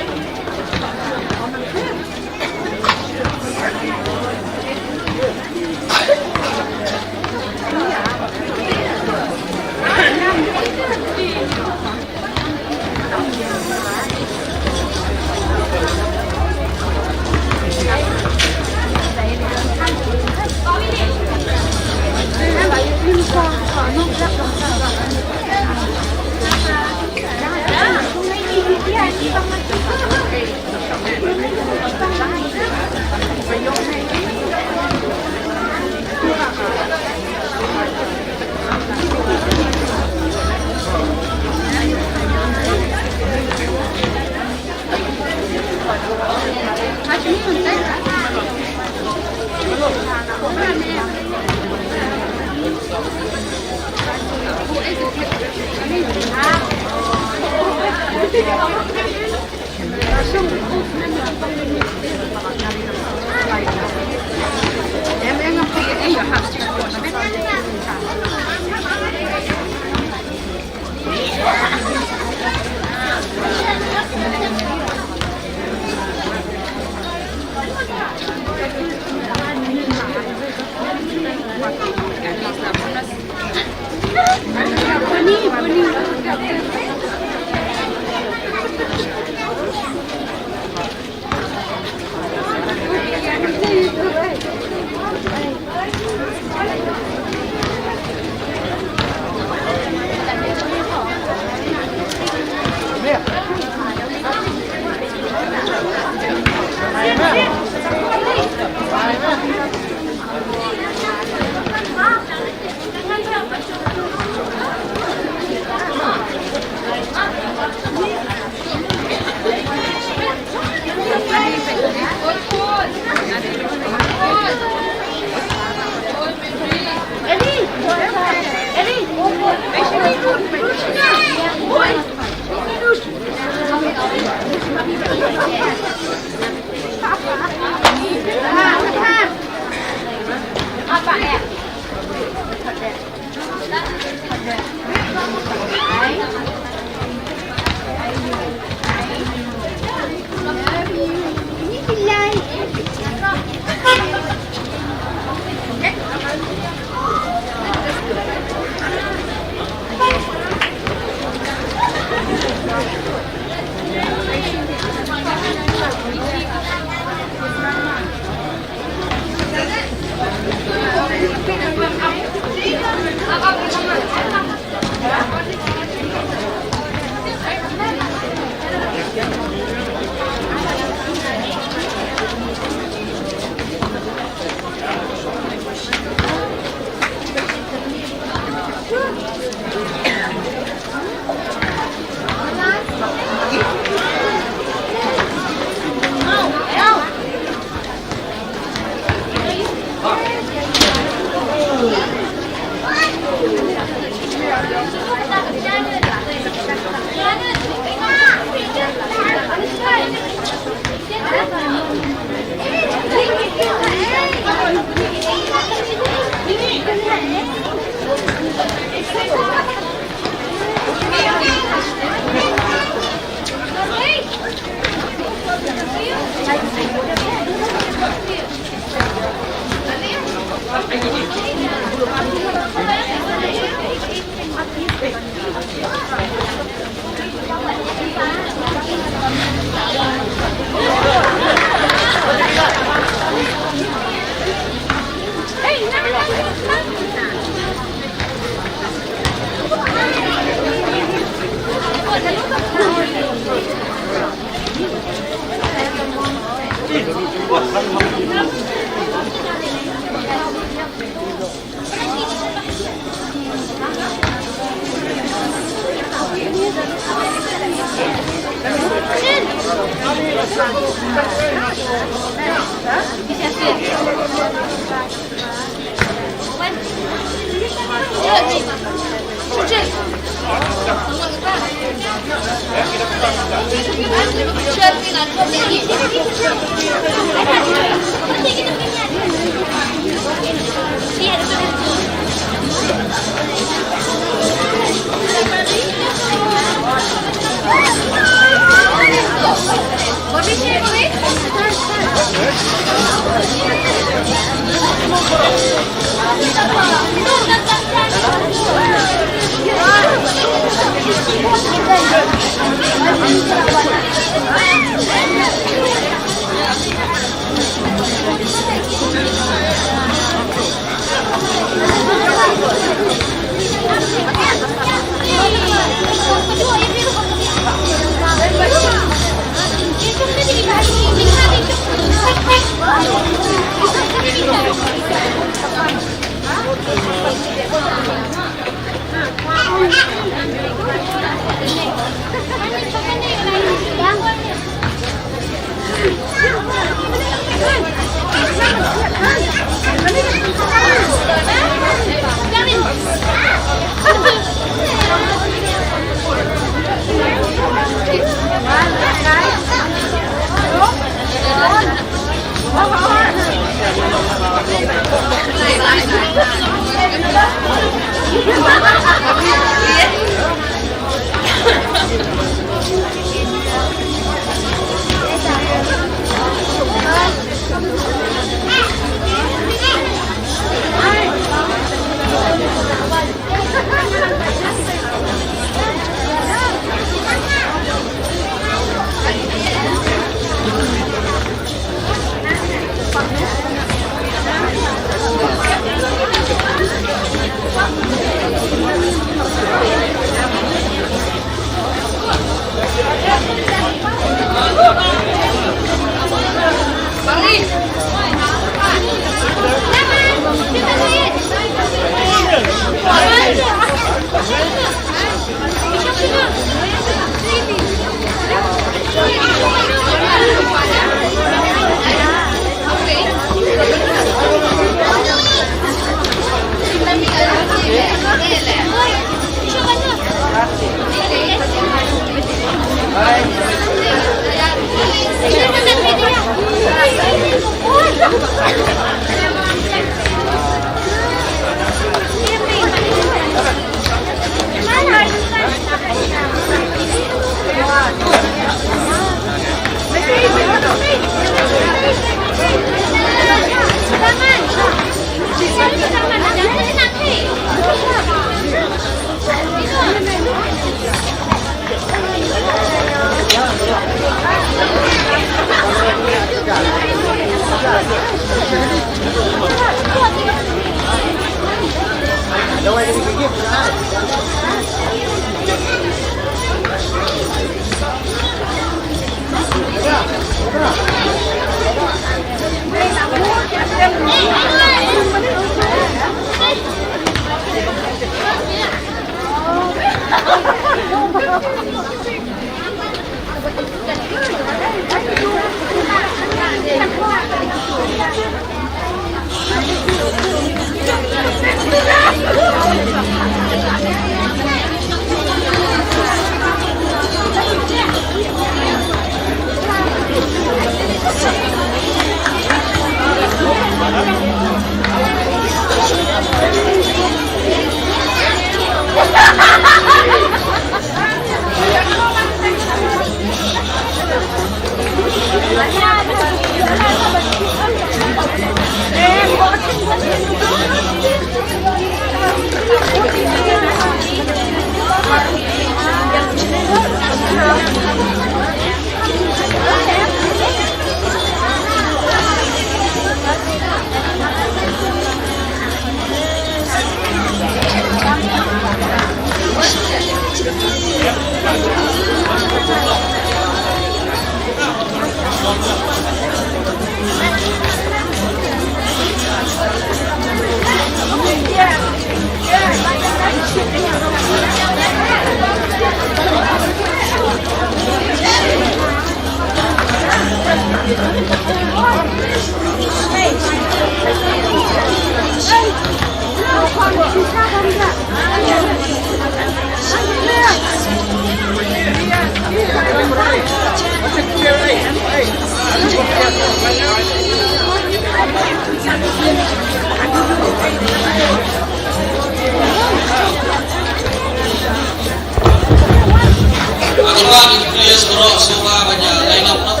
Atu ba ngin plie baroh shuwa ban ïa line up noh.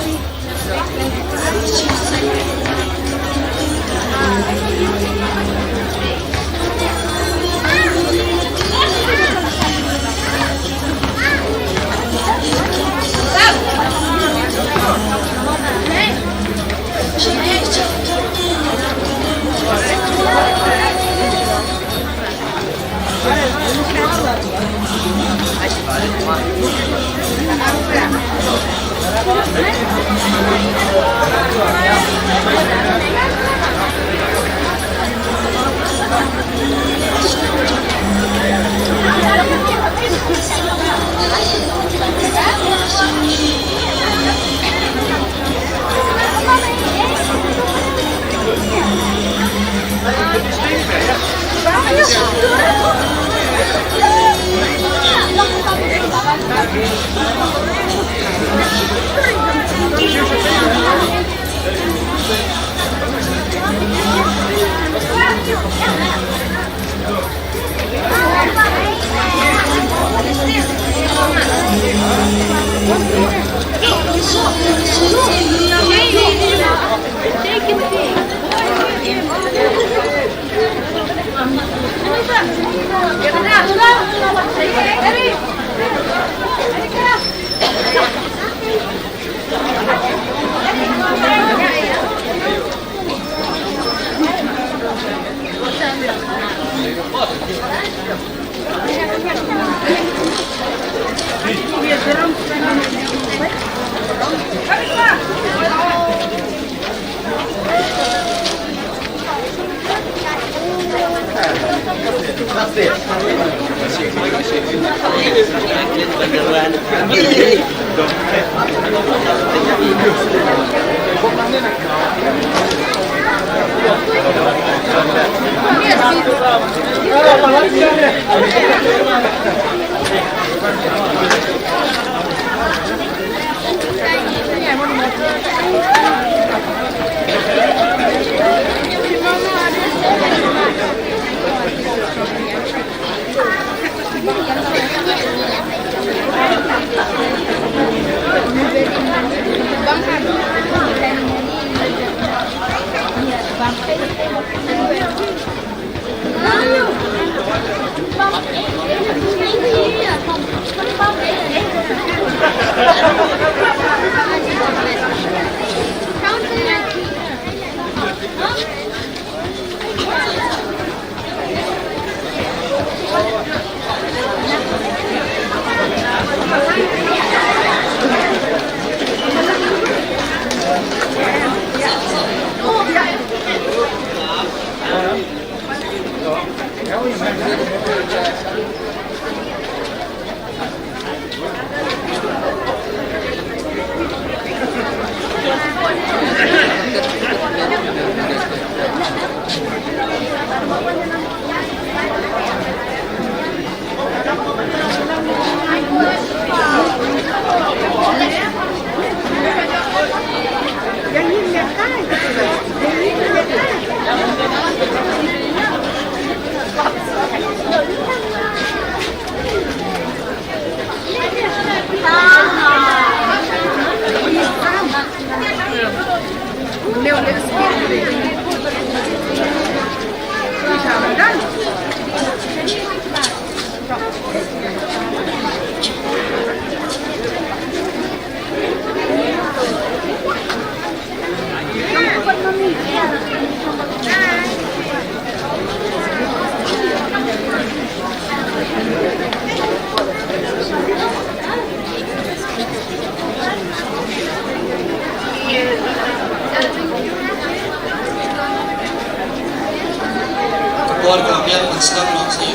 Por ka biang maskam nok si.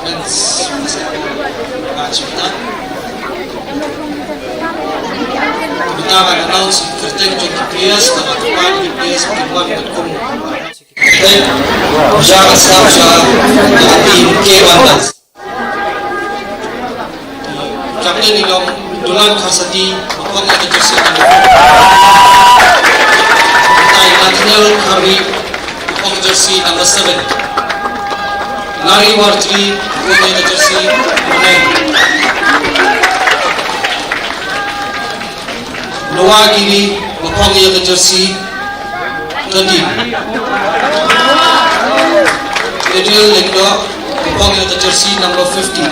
Men's Basketball. Ka chipta. Kita ka announce kyrteng jong ki players, ka ba ki players ki wan ka kum. Te, ja ka sap ja ka team K Wonders. Captain i long Dulan Kharsati, ba phong ïa ka jersey number four. Mynta i Nathaniel Kharwi, ba phong jersey number seven. Larry Warjri, ba phong ïa ka jersey number nine. Noah Giri, ba phong ïa ka jersey thirteen. Adriel Lyngdoh, ba phong ïa ka jersey number fifteen.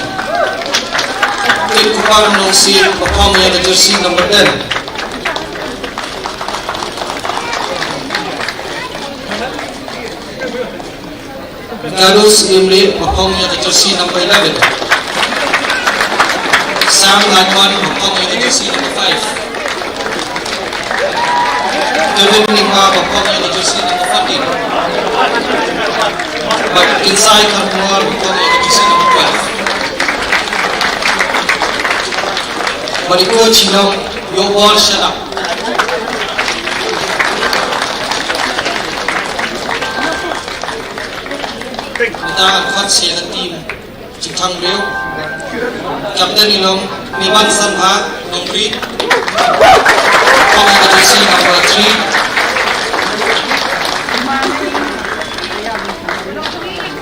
Kit Kupar Nongsiej, ba phong ïa ka jersey number ten. Ricardo Syiemlieh, ba phong ïa ka jersey number eleven. Sam Ladwan, ba phong ïa ka jersey number five. Kevin Lyngba, ba phong ïa ka jersey number fourteen. Bad Kinsai Kharkongor, ba phong ïa ka jersey number twelve. Bad i coach i long Yobor Shalap. Mynta ngan khot sha ka team jingthang briew. Captain i long Niban Sangha, Nongri. Phong ïa ka jersey number three.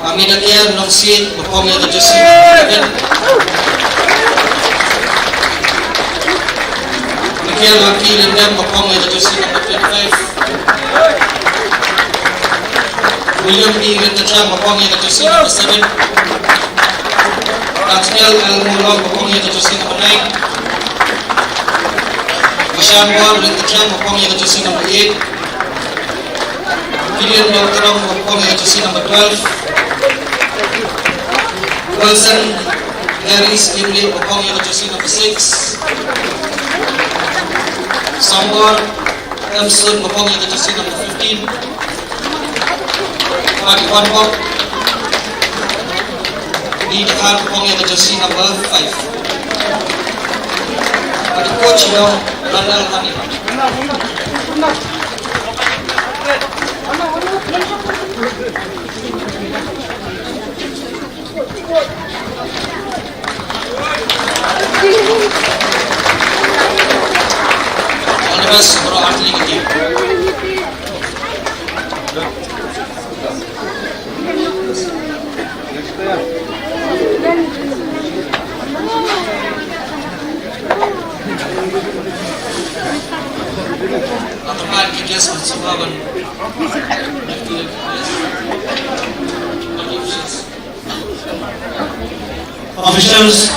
Amina Kiar Nongsiej, ba phong ïa ka jersey number eleven. Michael Lucky Lyngdoh, ba phong ïa ka jersey number twenty-five. William D Lyngdoh, ba phong ïa ka jersey number seven. Nathaniel L Molok ba phong ïa ka jersey number nine. Bashan Bor Rit Tkheng ba phong ïa ka jersey number eight. Gideon Dr. Ba phong ïa ka jersey number twelve. Wilson Gary Stimley ba phong ïa ka jersey number six. Sambor M Sun ba phong ïa ka jersey number fifteen. Mati Wan Bok. Ni Dkhar ba phong ïa ka jersey number five. Mati coach ïa Ranal Hani. Officials,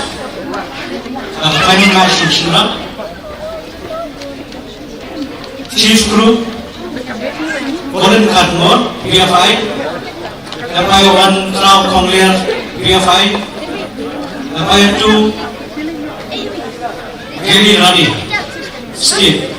uh, final match in Shillong. Chief Crew, Colin Khatmor, B F I. Umpire one, Kraw Kongler, B F I. Umpire two, Gary Rani, State.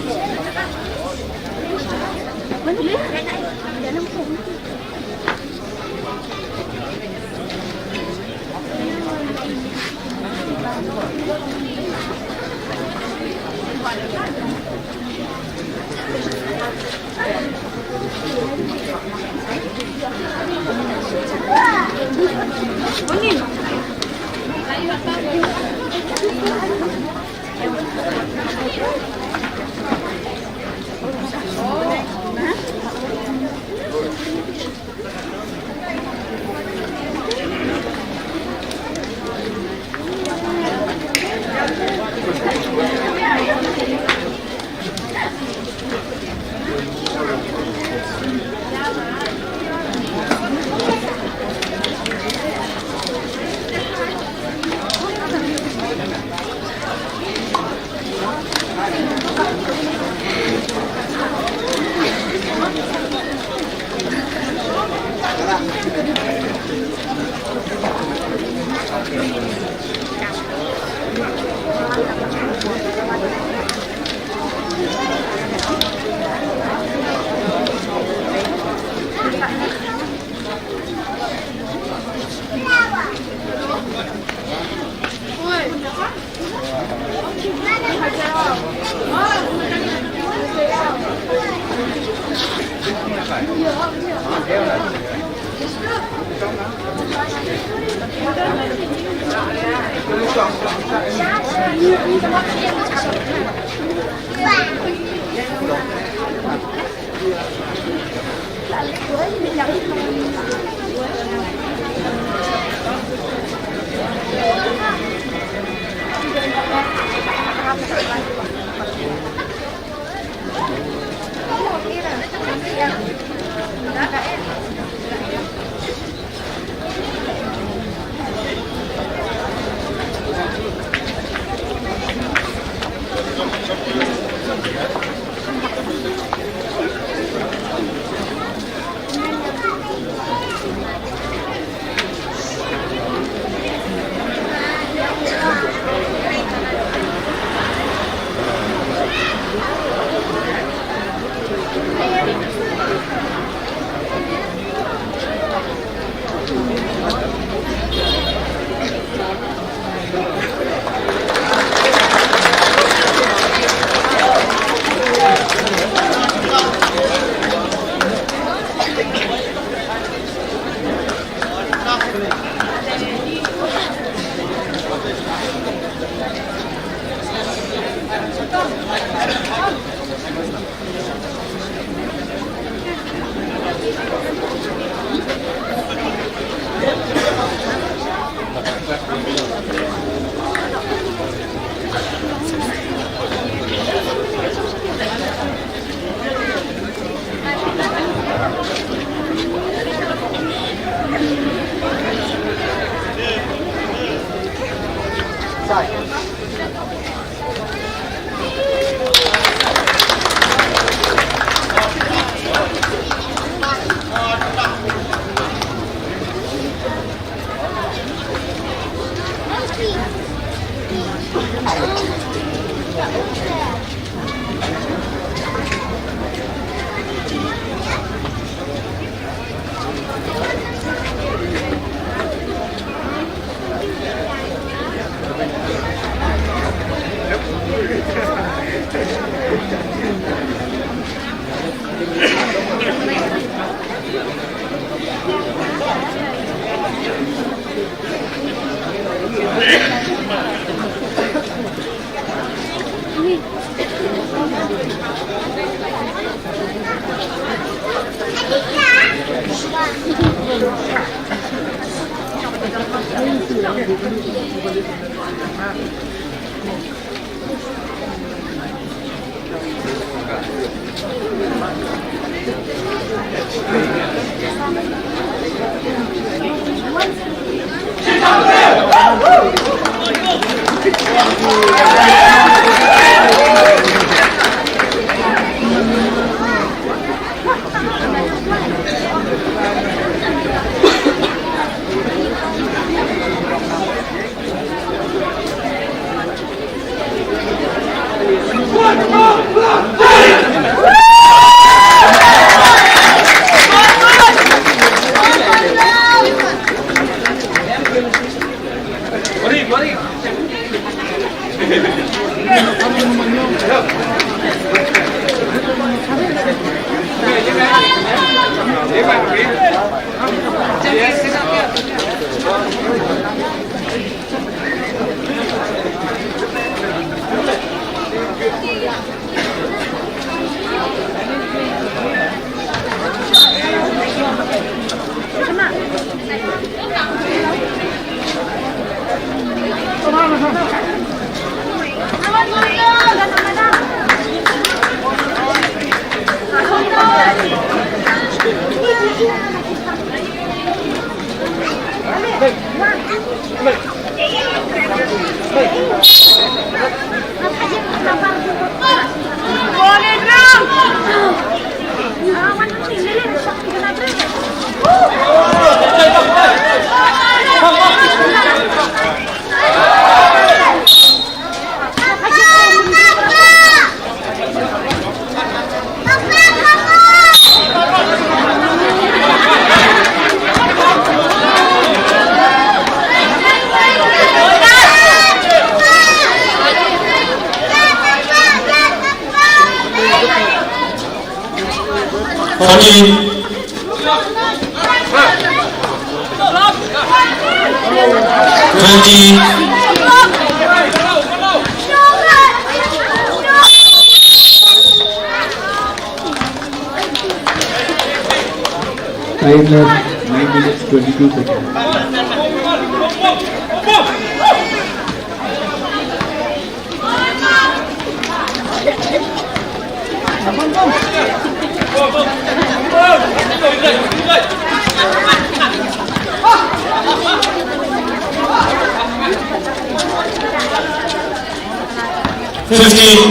Fourteen. Twenty. Time left nine minutes twenty-two seconds. Fifteen.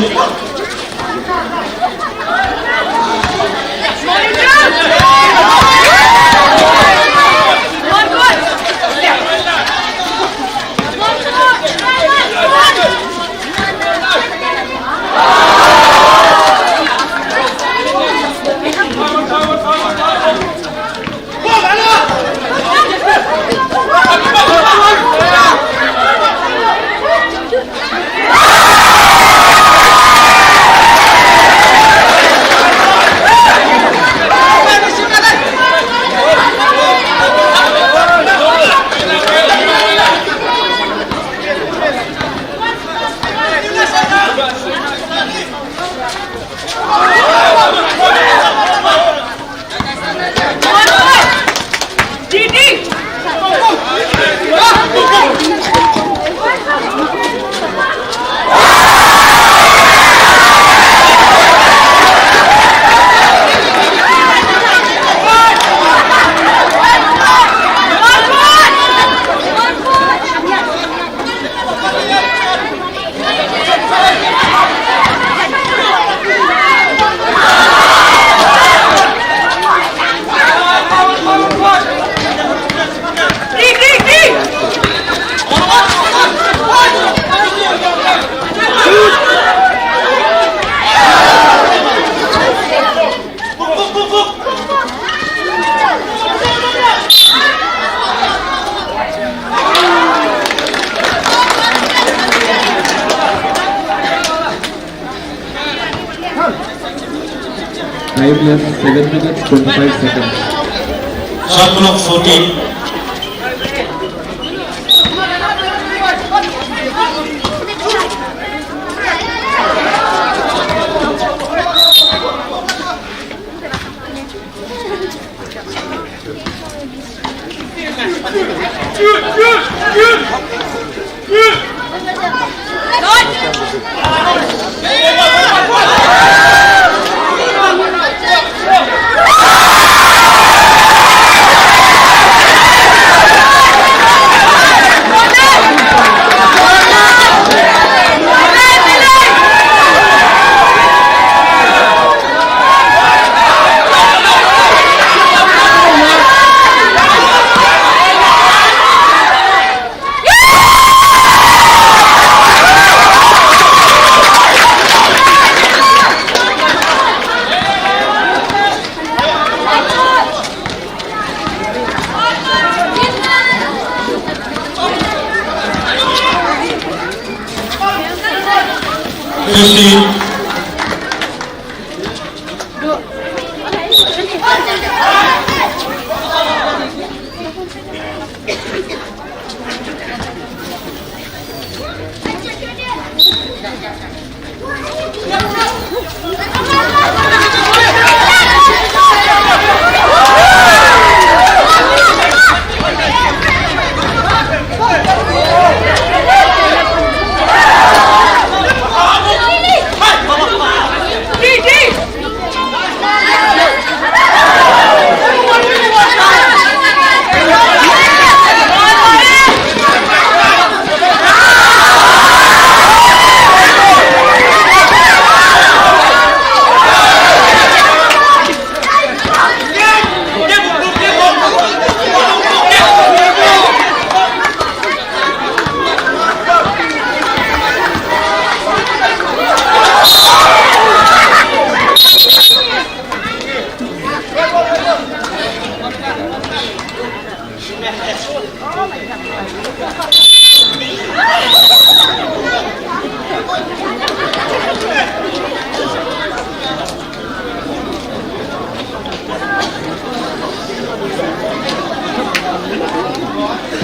Time left seven minutes twenty-five seconds. Shot clock fourteen.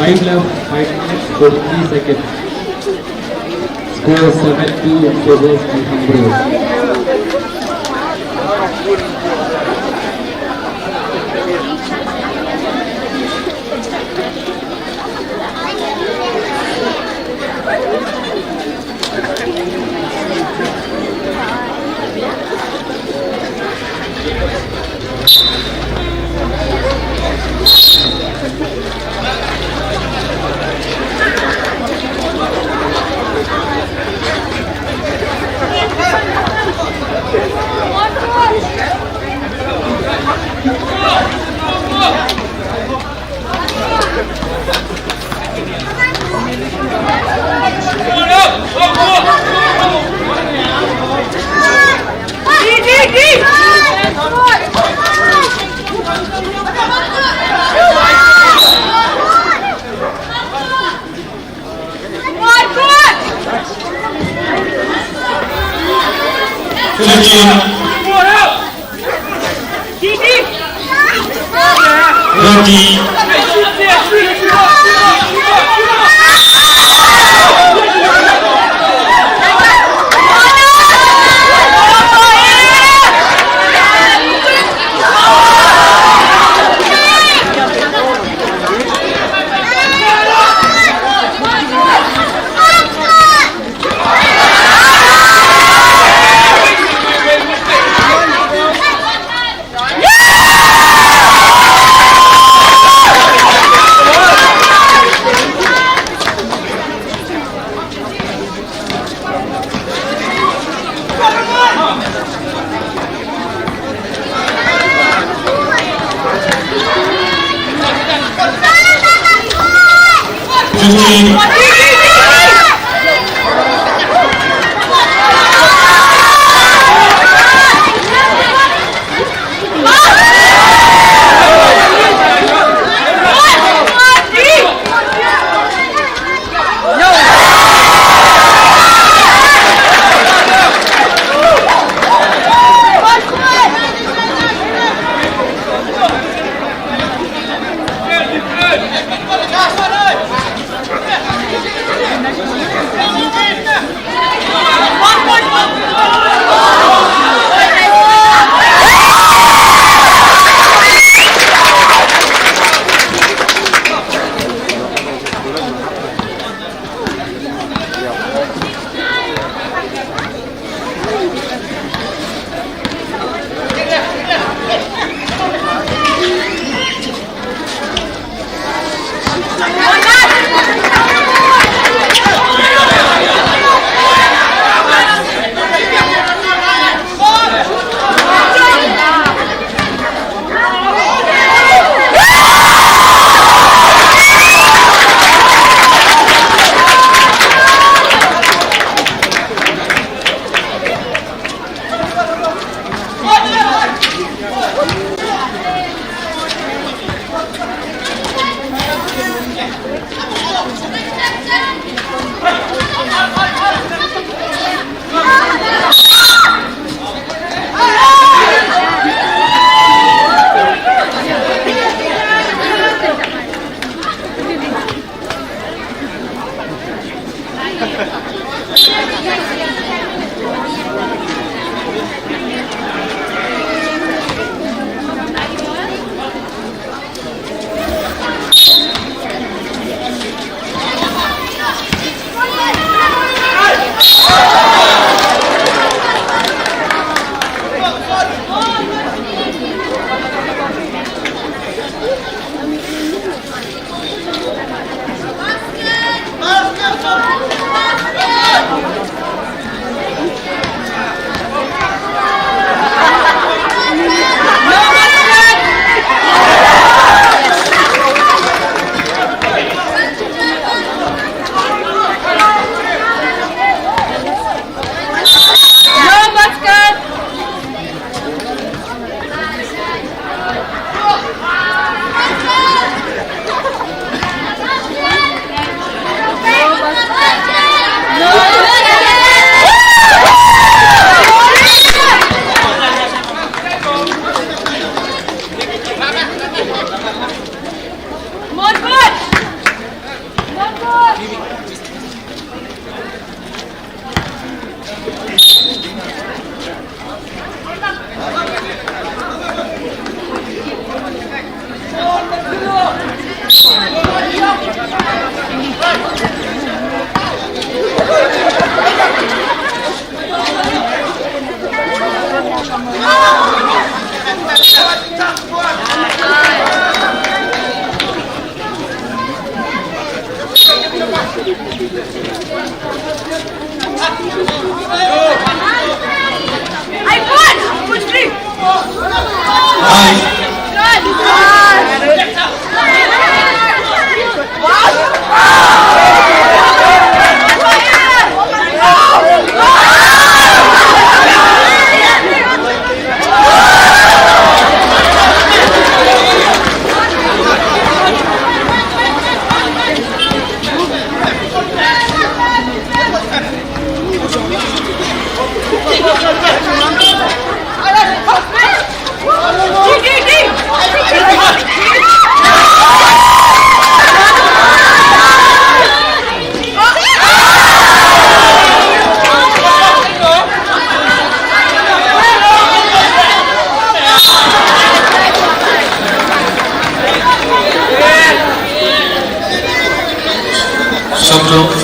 Time left five minutes forty-three seconds. Score seven two in favor of Alhambra. Fifteen. Twenty. Fifteen.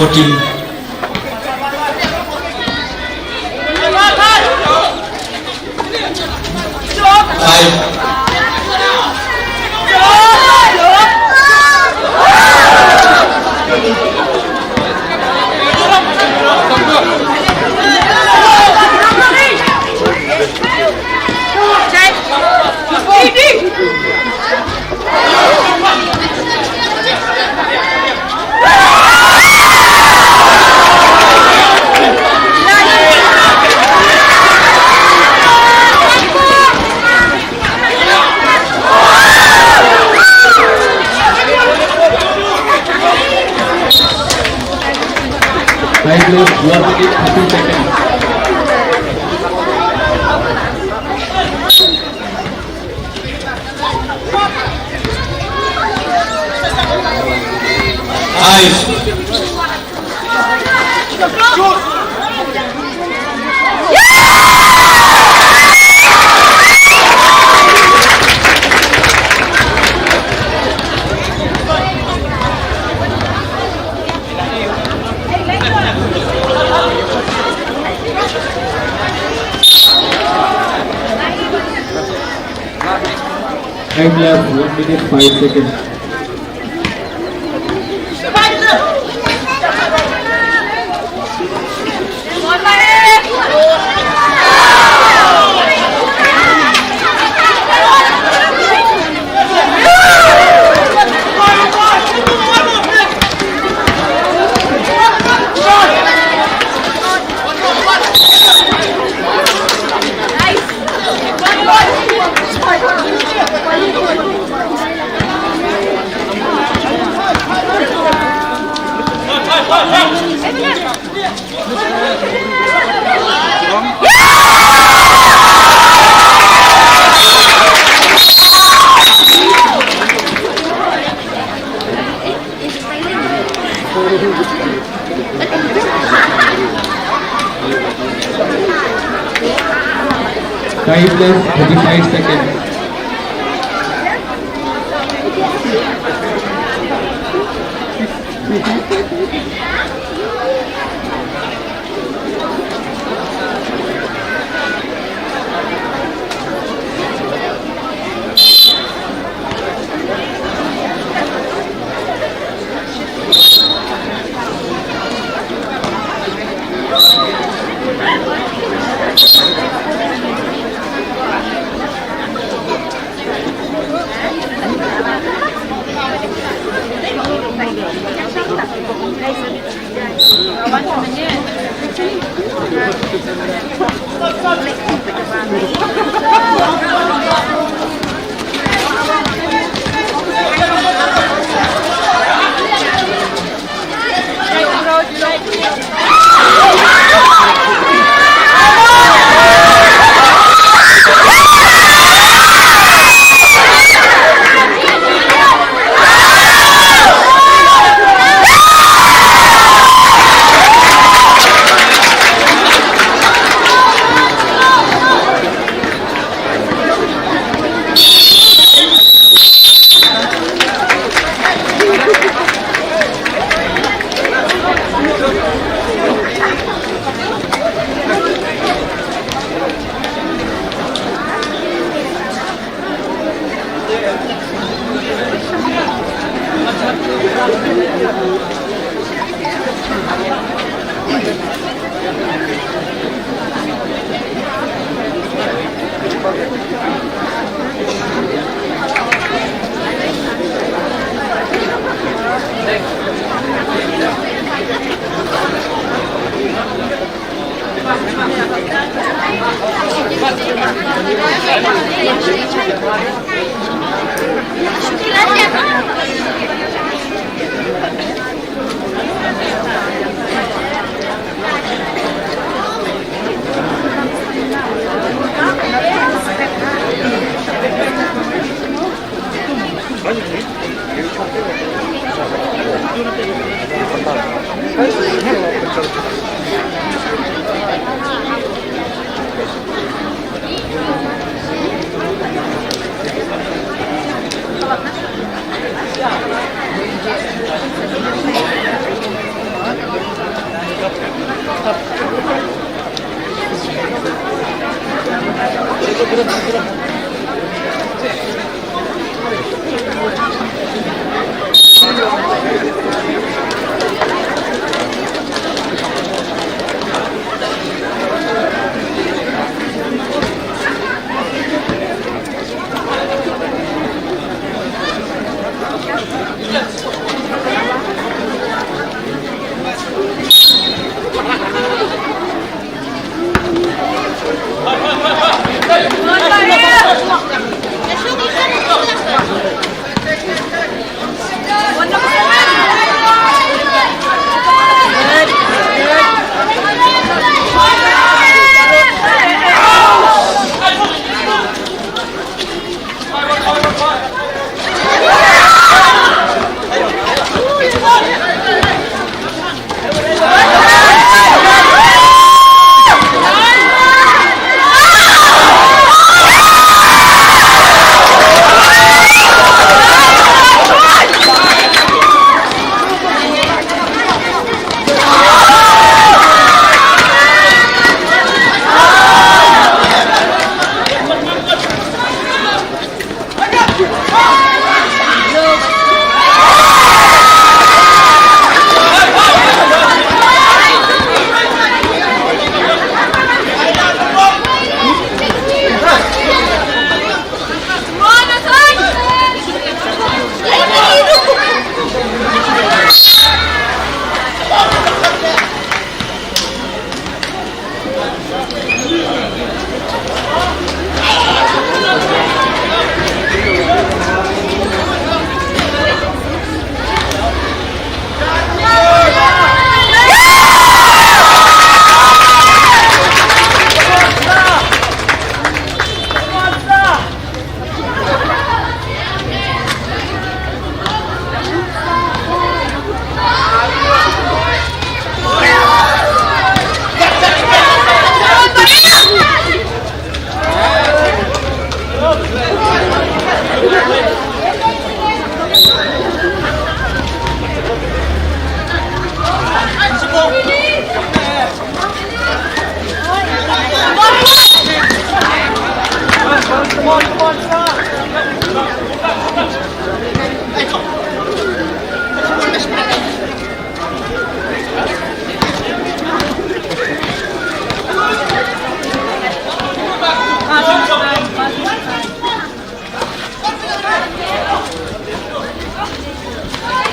Fourteen. Five. Time left, one minute, thirty seconds. Five. Time left, one minute, five seconds. Time left, thirty-five seconds.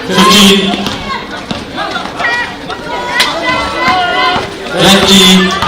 Thirteen. Twenty.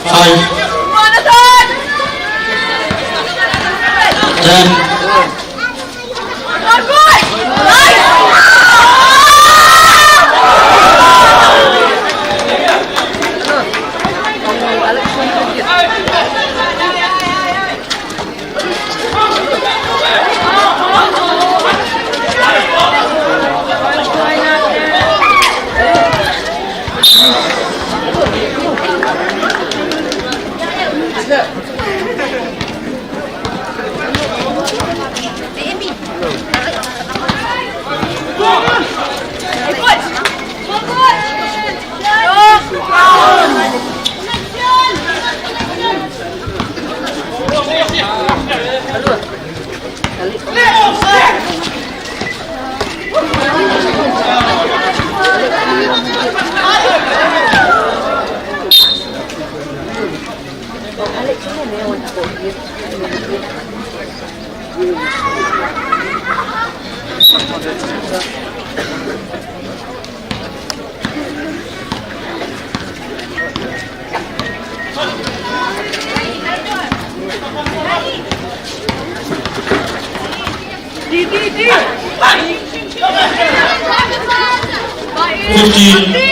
Five. Ten. Fifteen.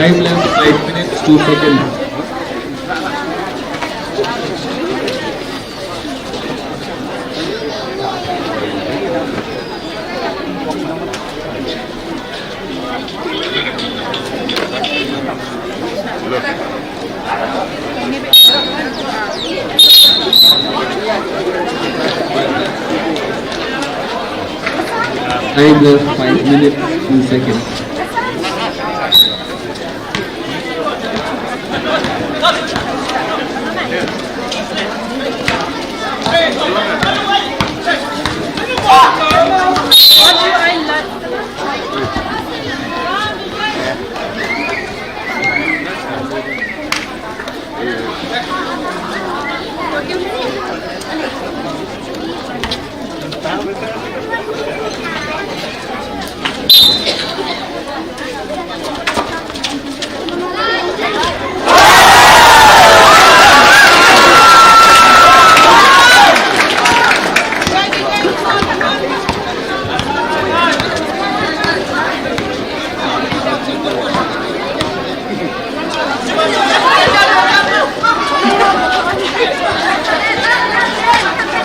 Time left five minutes, two seconds. Time left five minutes, two seconds.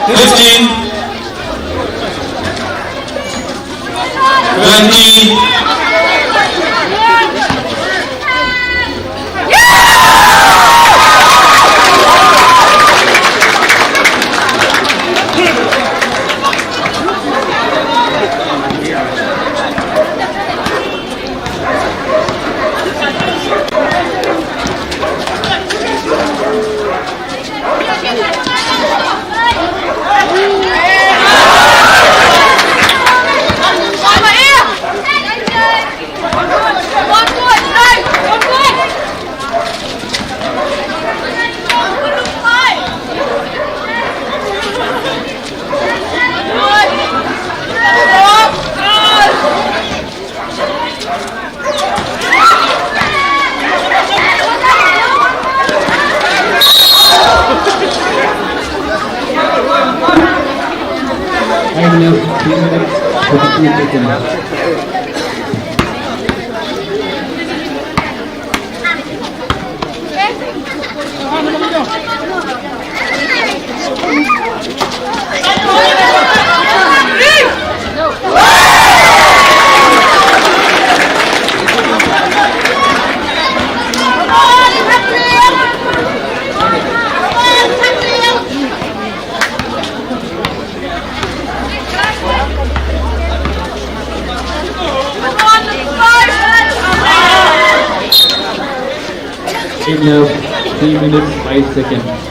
Fifteen. Twenty. In love, three minutes, five seconds.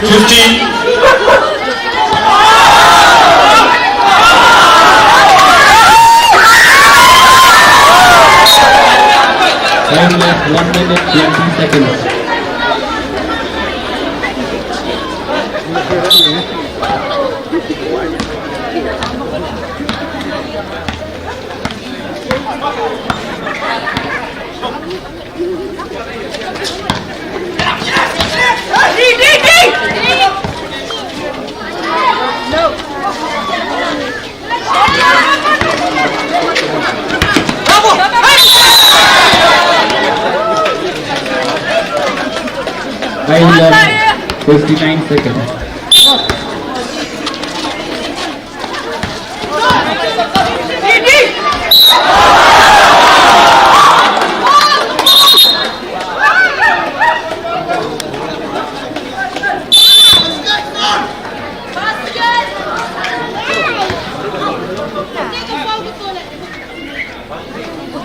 Fifteen. Time left one minute twenty seconds. Time left fifty-nine seconds.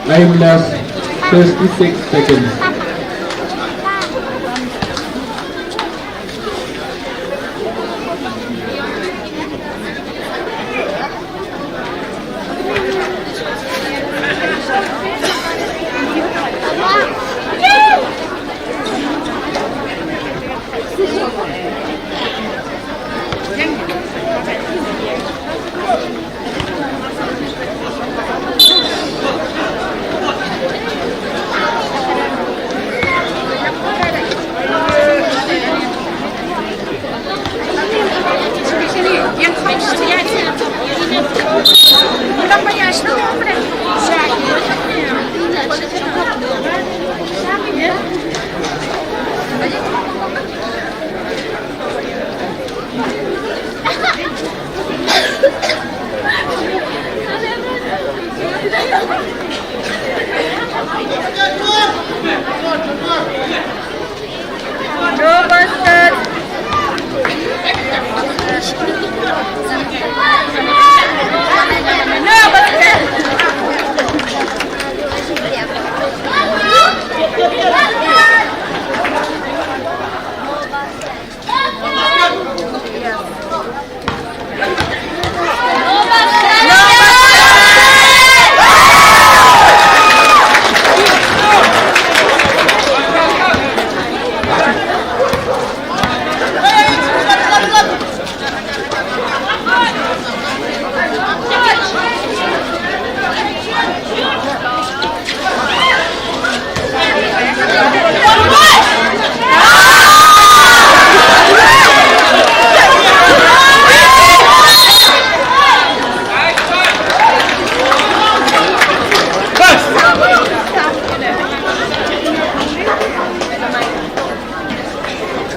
Time left fifty-six seconds.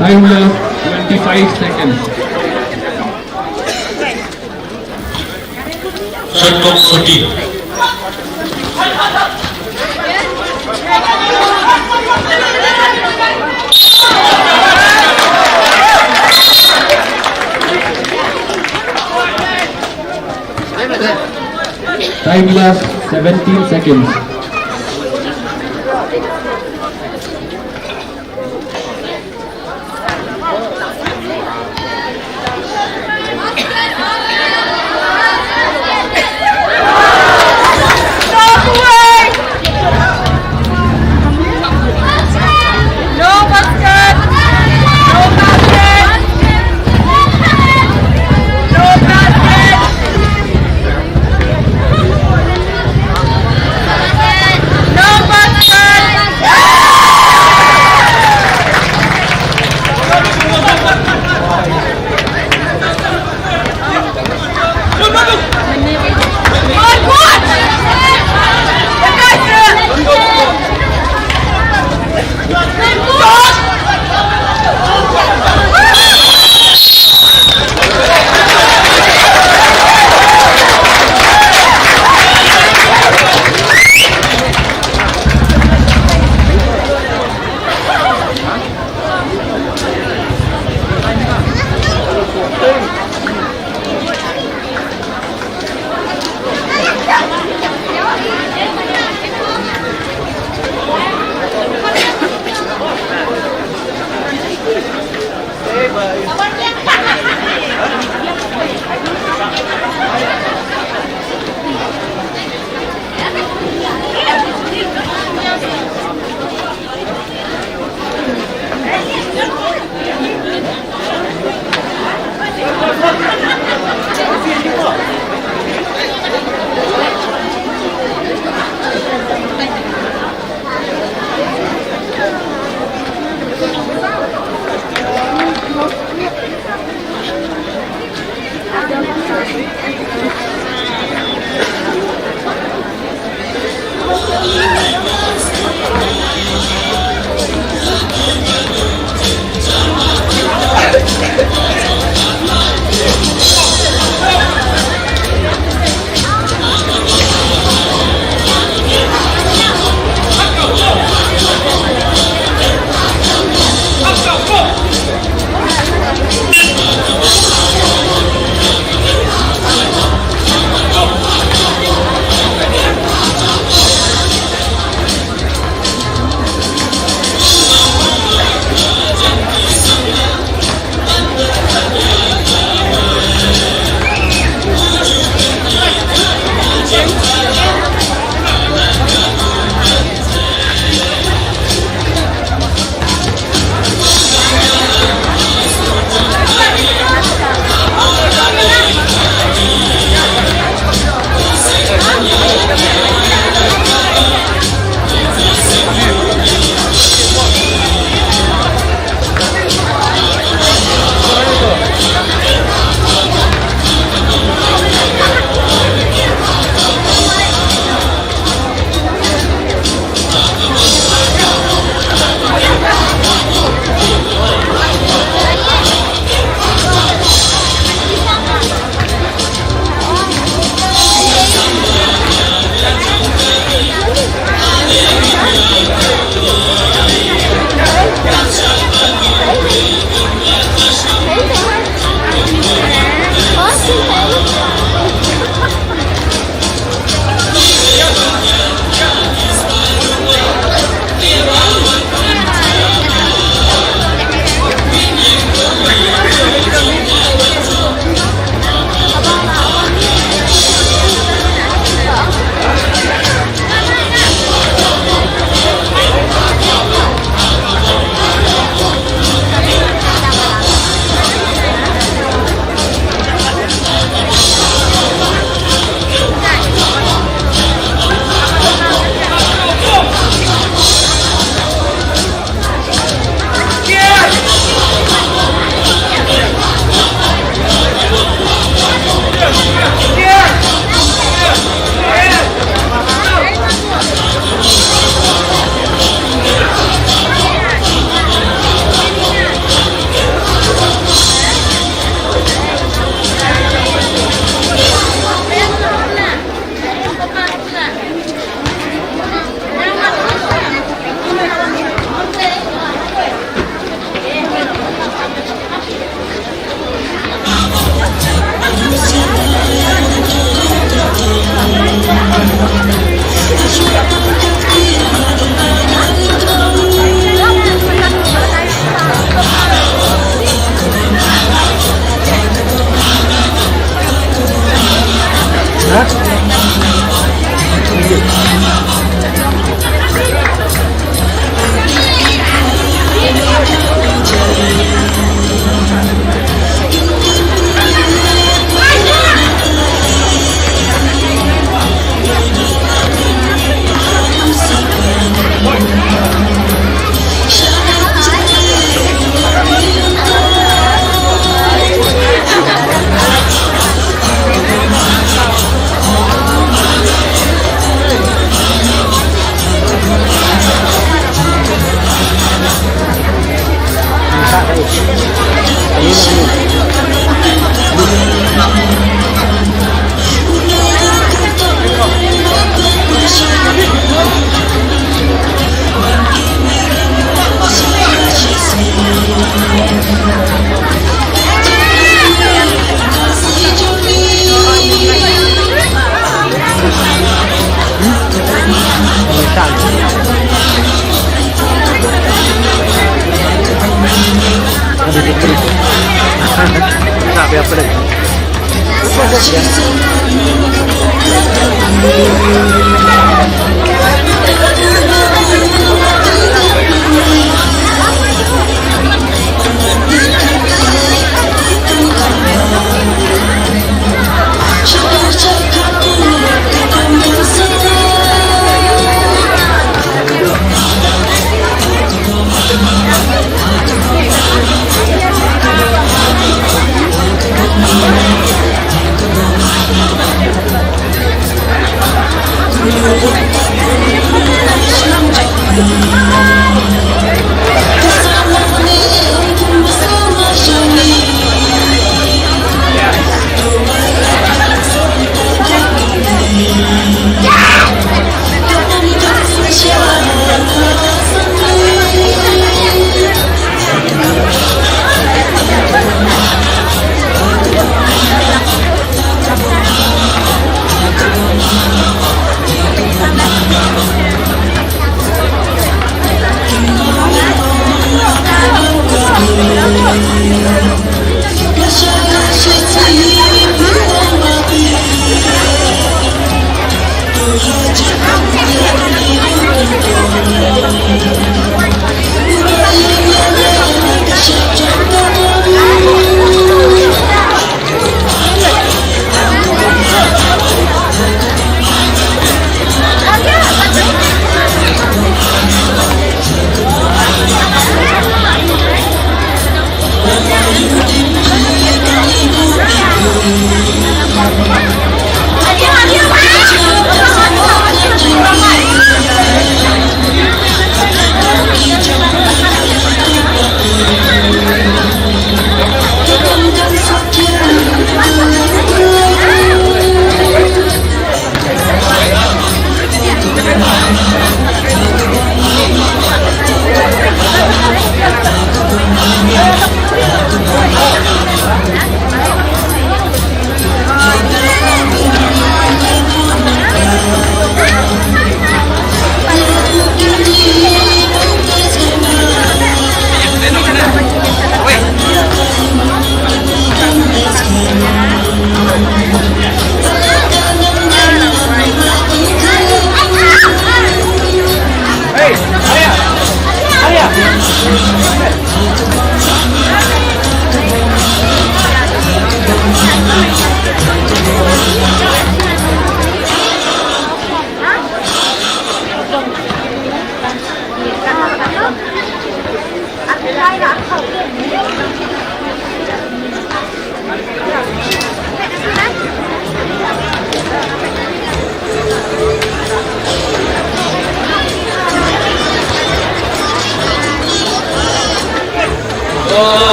Time left twenty-five seconds. Shot clock fourteen. Time left seventeen seconds.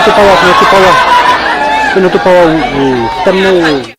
Tu pawa, tu pawa. Ino tu pawa, u, u, tem no.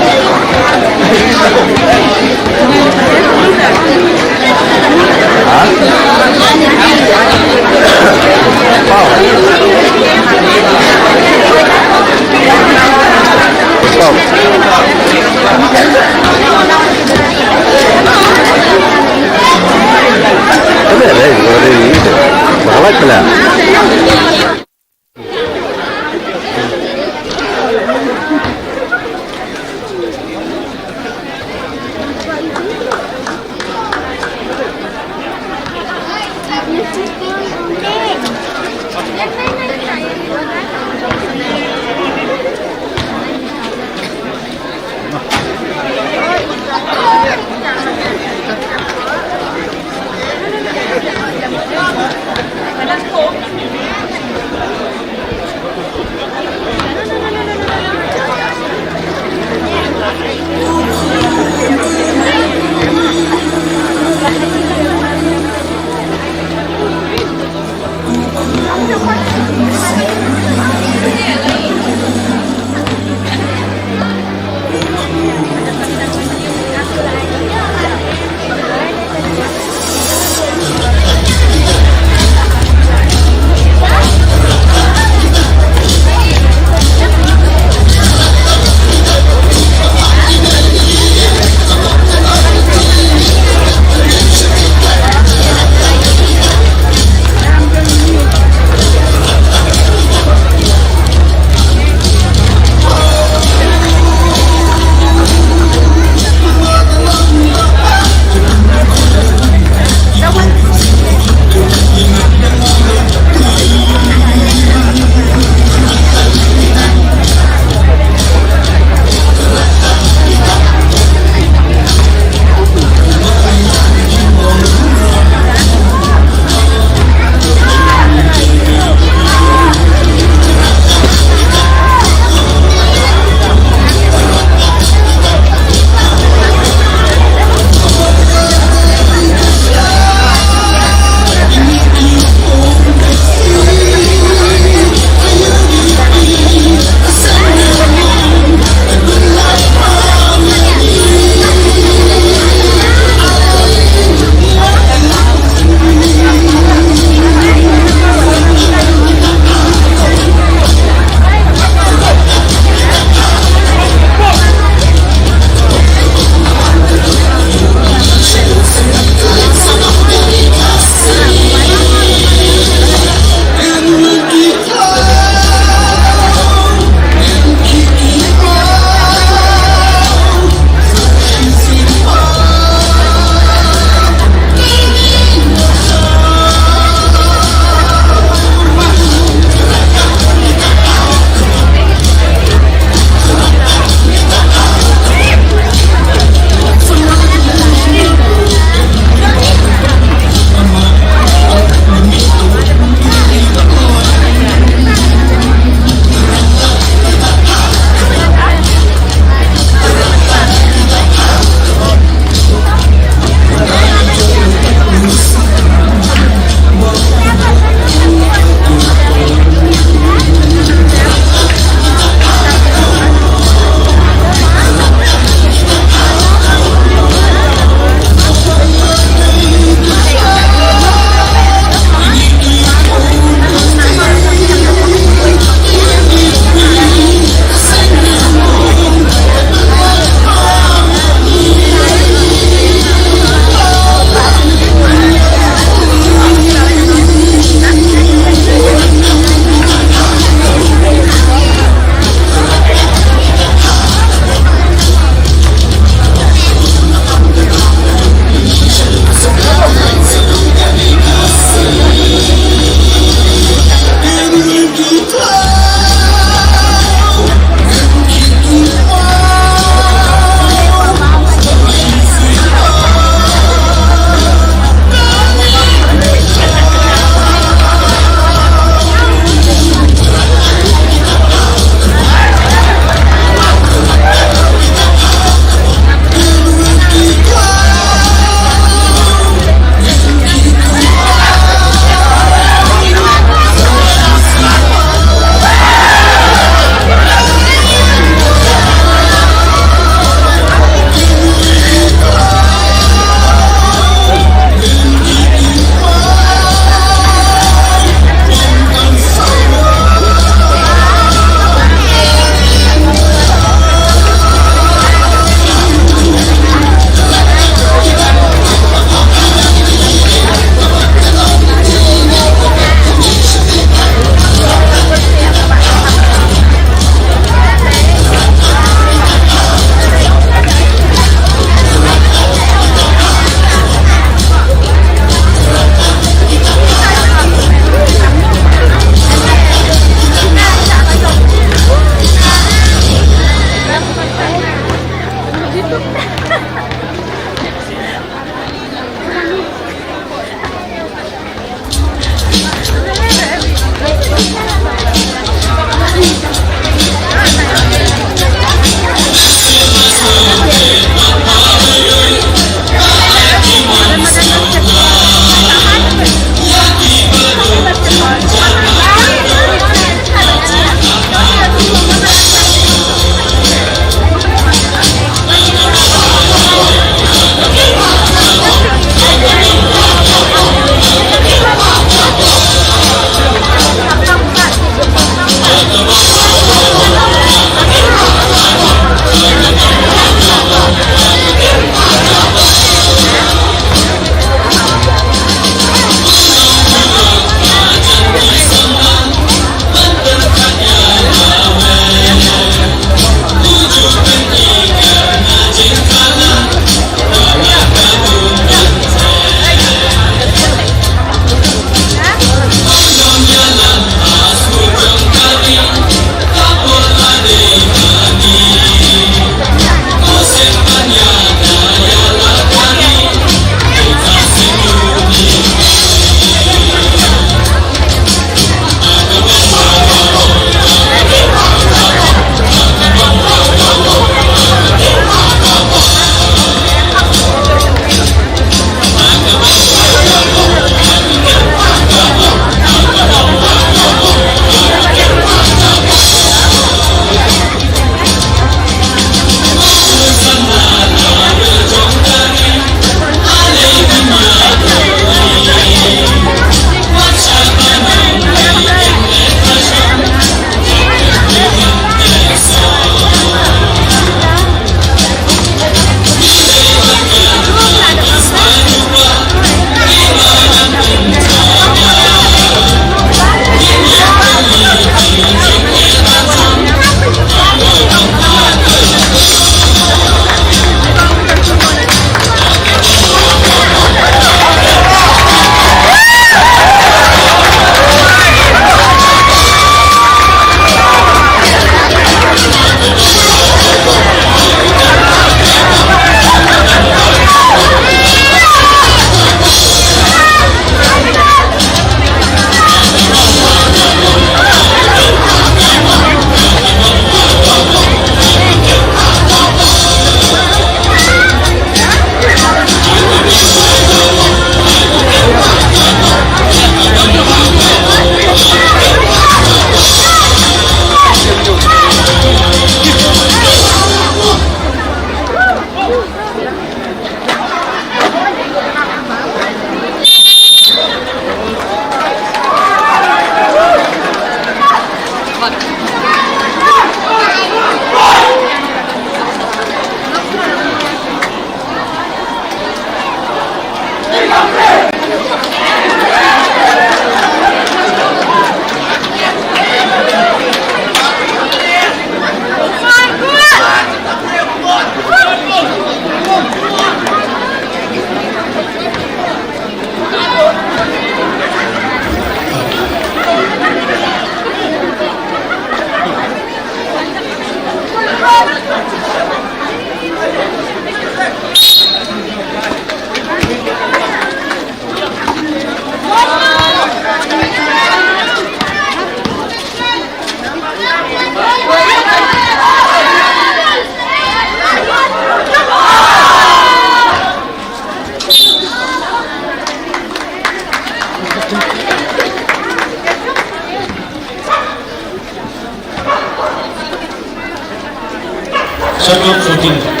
Shot clock fourteen.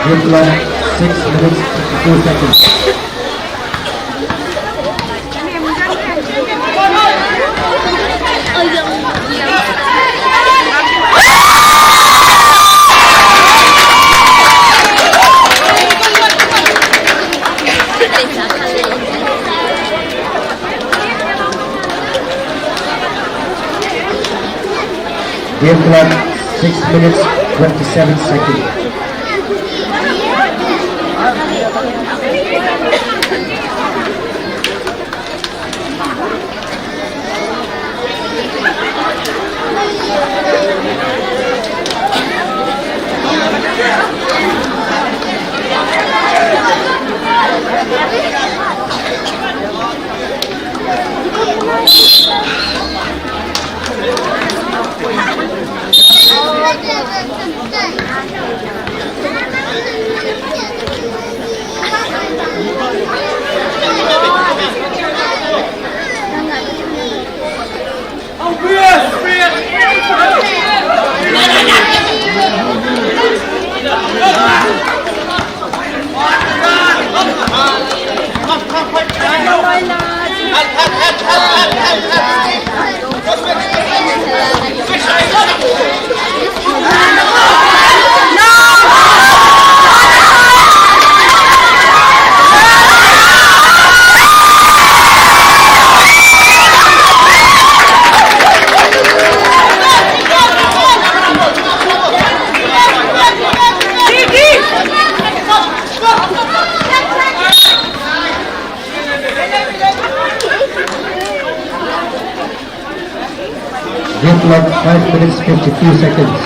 Good luck. Six minutes, fifty-two seconds. Game clock, six minutes, twenty-seven seconds. Game clock, five minutes, fifty-two seconds.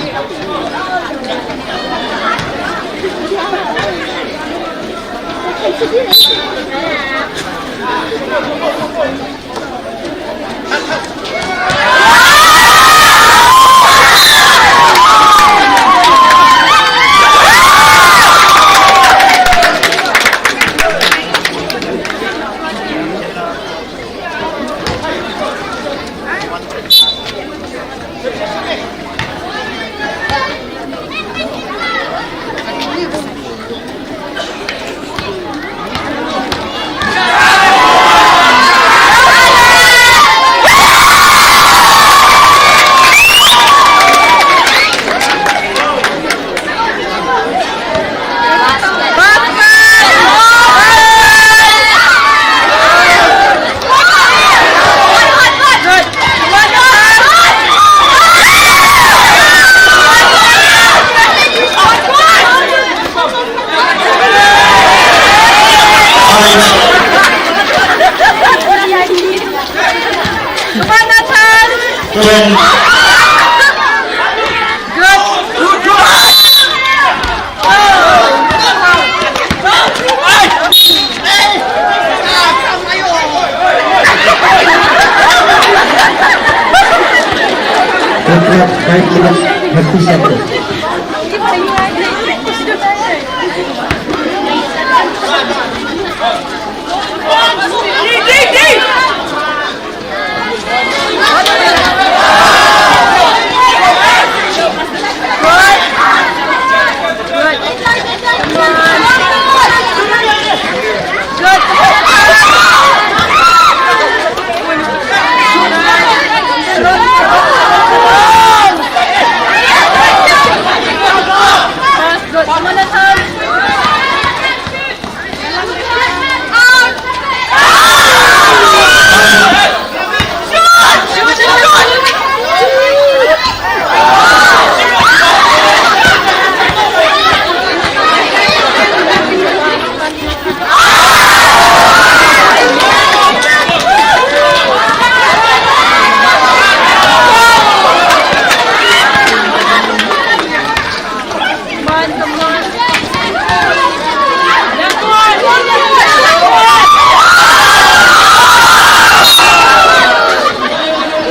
Come on, Nathan. Good.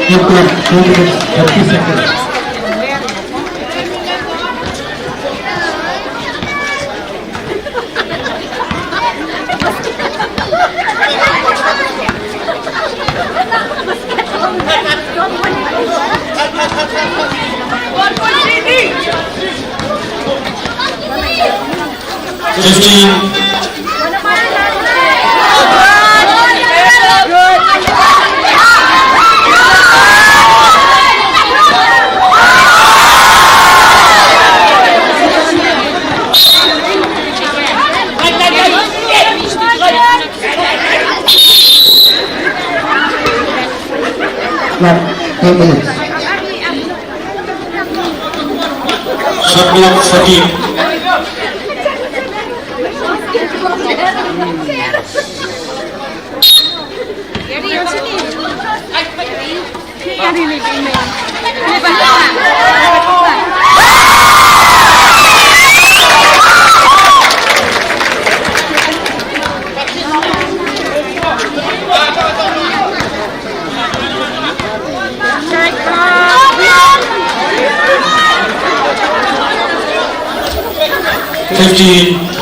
Good work, five minutes, thirty seconds. Two minutes, thirty seconds. Fifteen. Clock, ten minutes. Block fourteen. Fifteen.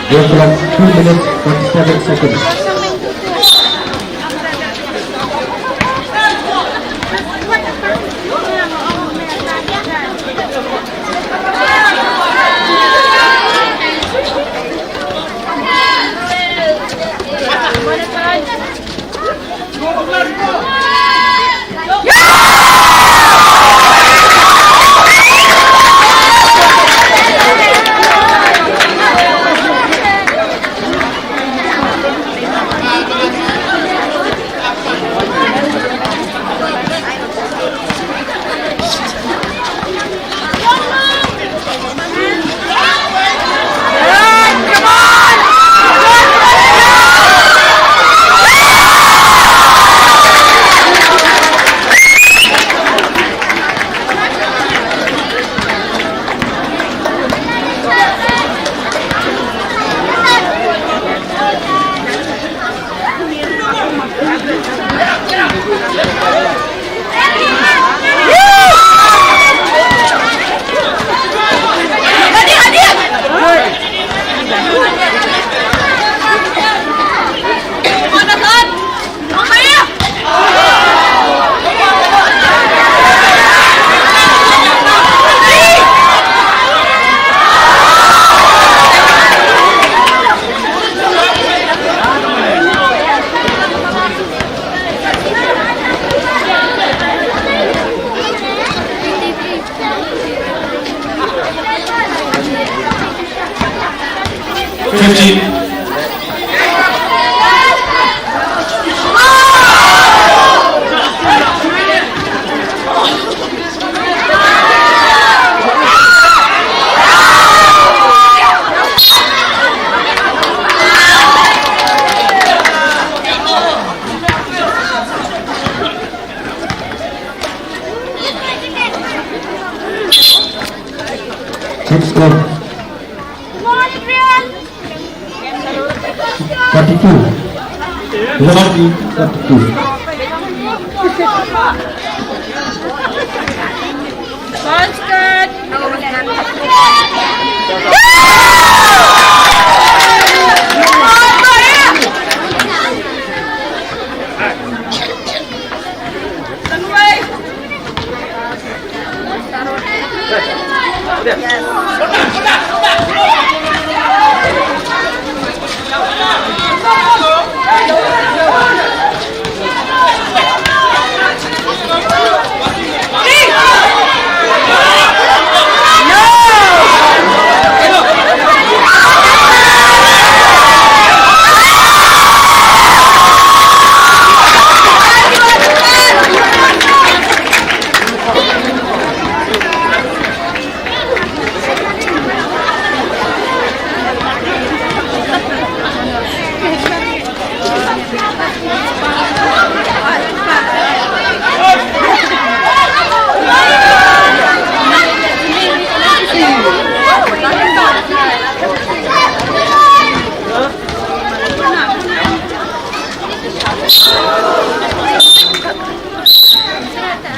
Dia telah two minutes forty seven seconds. Fifteen. Six score. Forty-two. Forty, forty-two.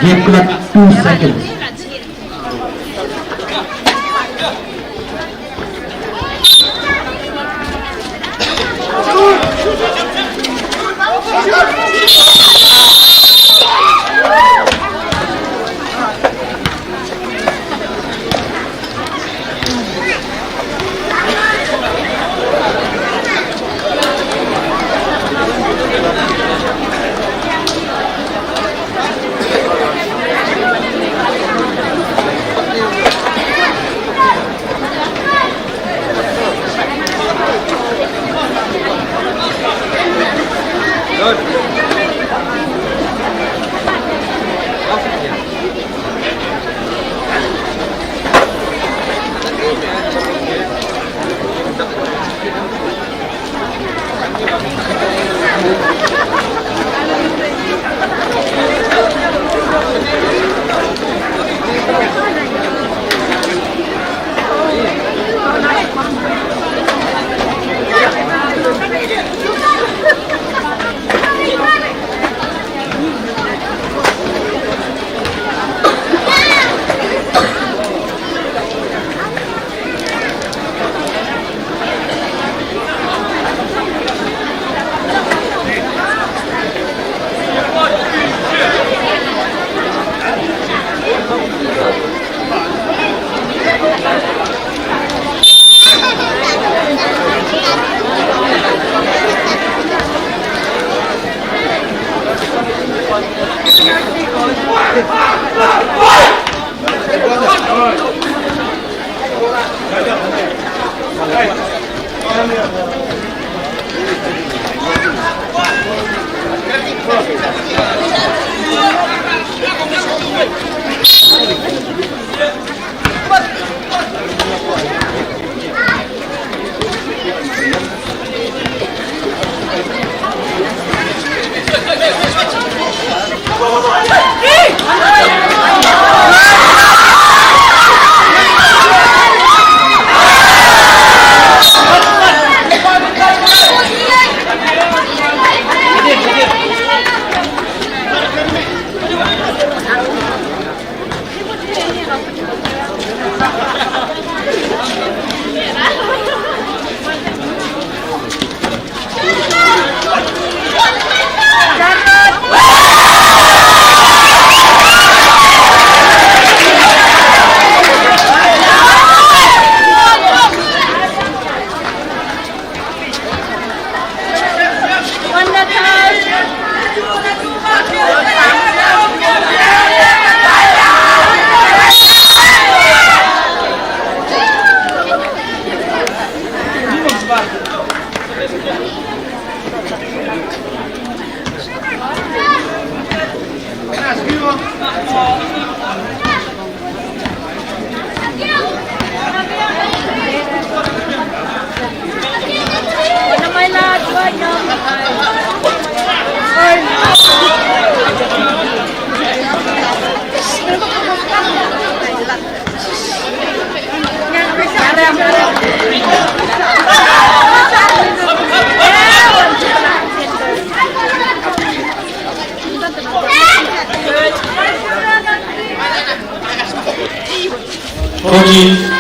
Game clock two seconds. Fourteen.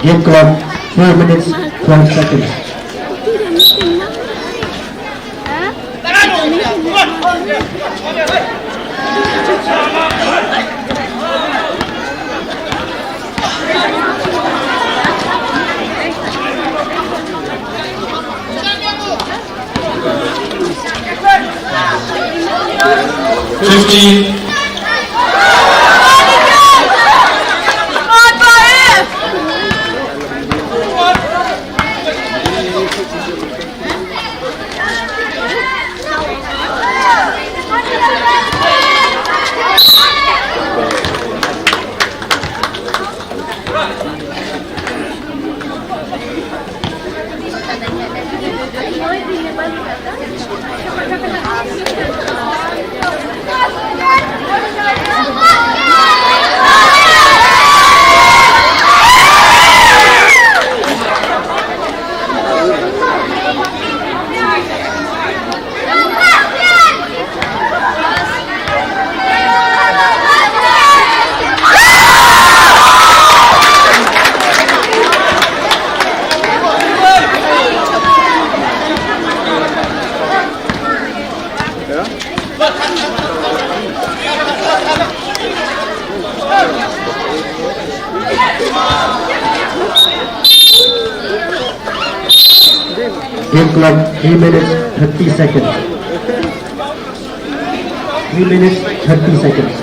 Game clock, four minutes, twelve seconds. Fifteen. Game clock, three minutes, thirty seconds. Three minutes, thirty seconds.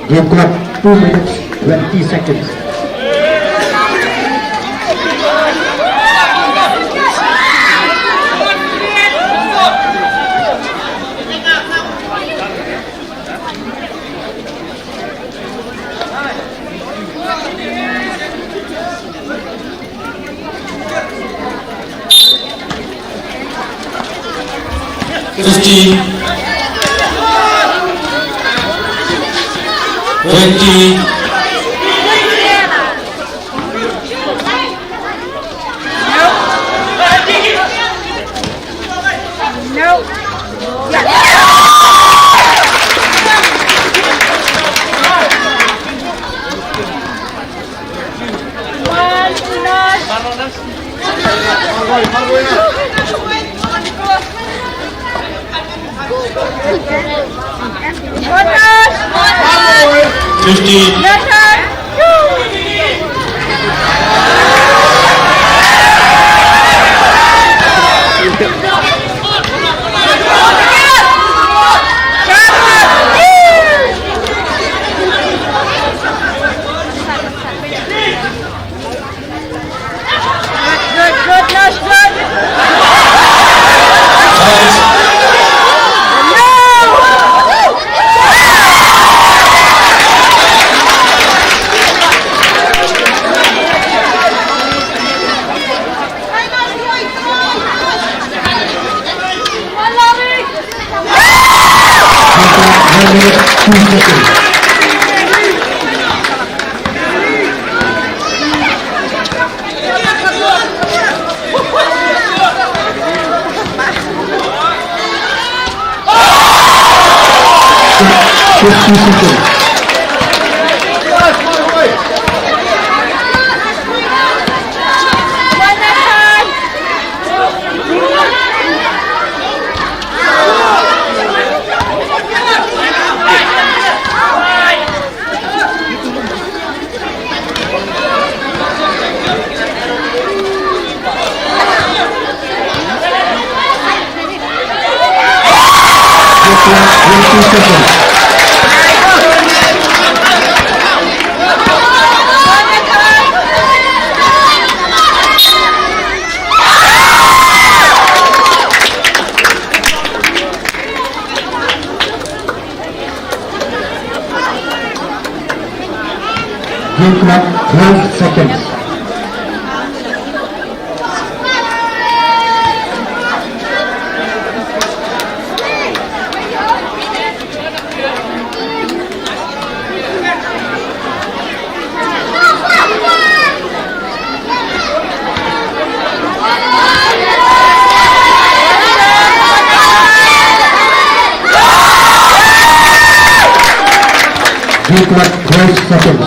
Game clock, two minutes, twenty seconds. Fifteen. Twenty. No. Fifteen. Game clock, twelve seconds. Game clock, twelve seconds.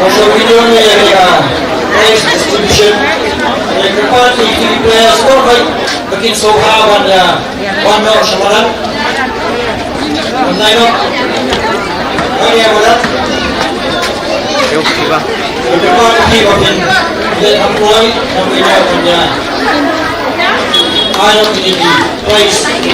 Ka shu video ne ïa ka prize distribution. Ïa ka party ki players ko ka, ka kin sngewbha ban ïa wan noh sha madan. Wan noh. Wan ïa madan. Ïa ka party ba kin leit employ, wan ïa wan ïa. Ai noh ki prize ki.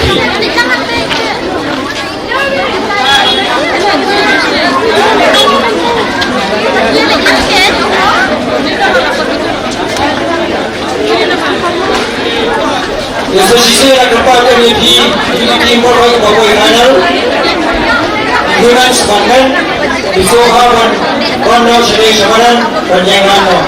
Te sa shisien nga kyrpad ïa phi, phi ki team baroh kiba poi final. Ngin ïa sdang ban, te sngewbha ban, ban noh sha dei sha madan, ban ïeng noh.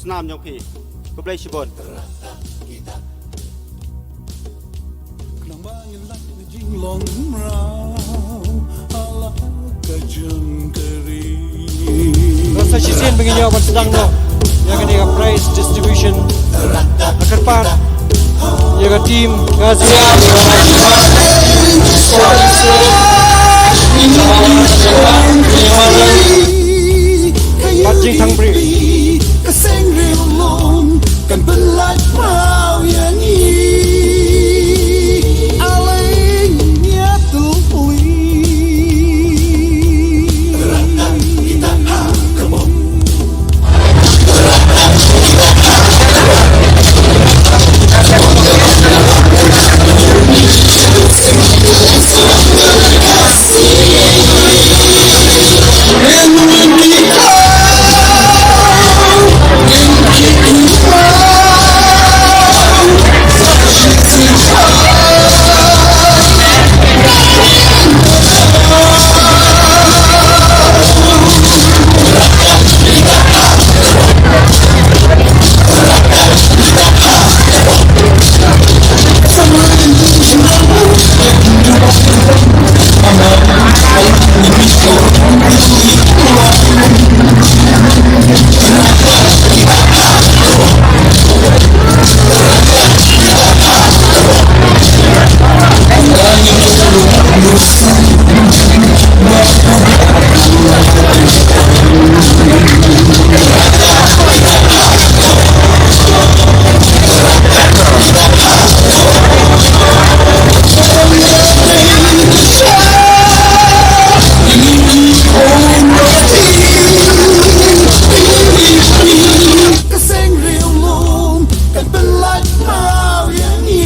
Snam jong phi. Khublei shibun. Sa shisien ba ngin ïoh ban sdang noh ïa kane ka prize distribution, ha kyrpad ïa ka team Gazia bad Jingthangbriew. Ka seng riewlum kan pynlait pau ïa ngi. Alin ïa tu ui. Ka seng riewlum kan pynlait pau ïa ngi.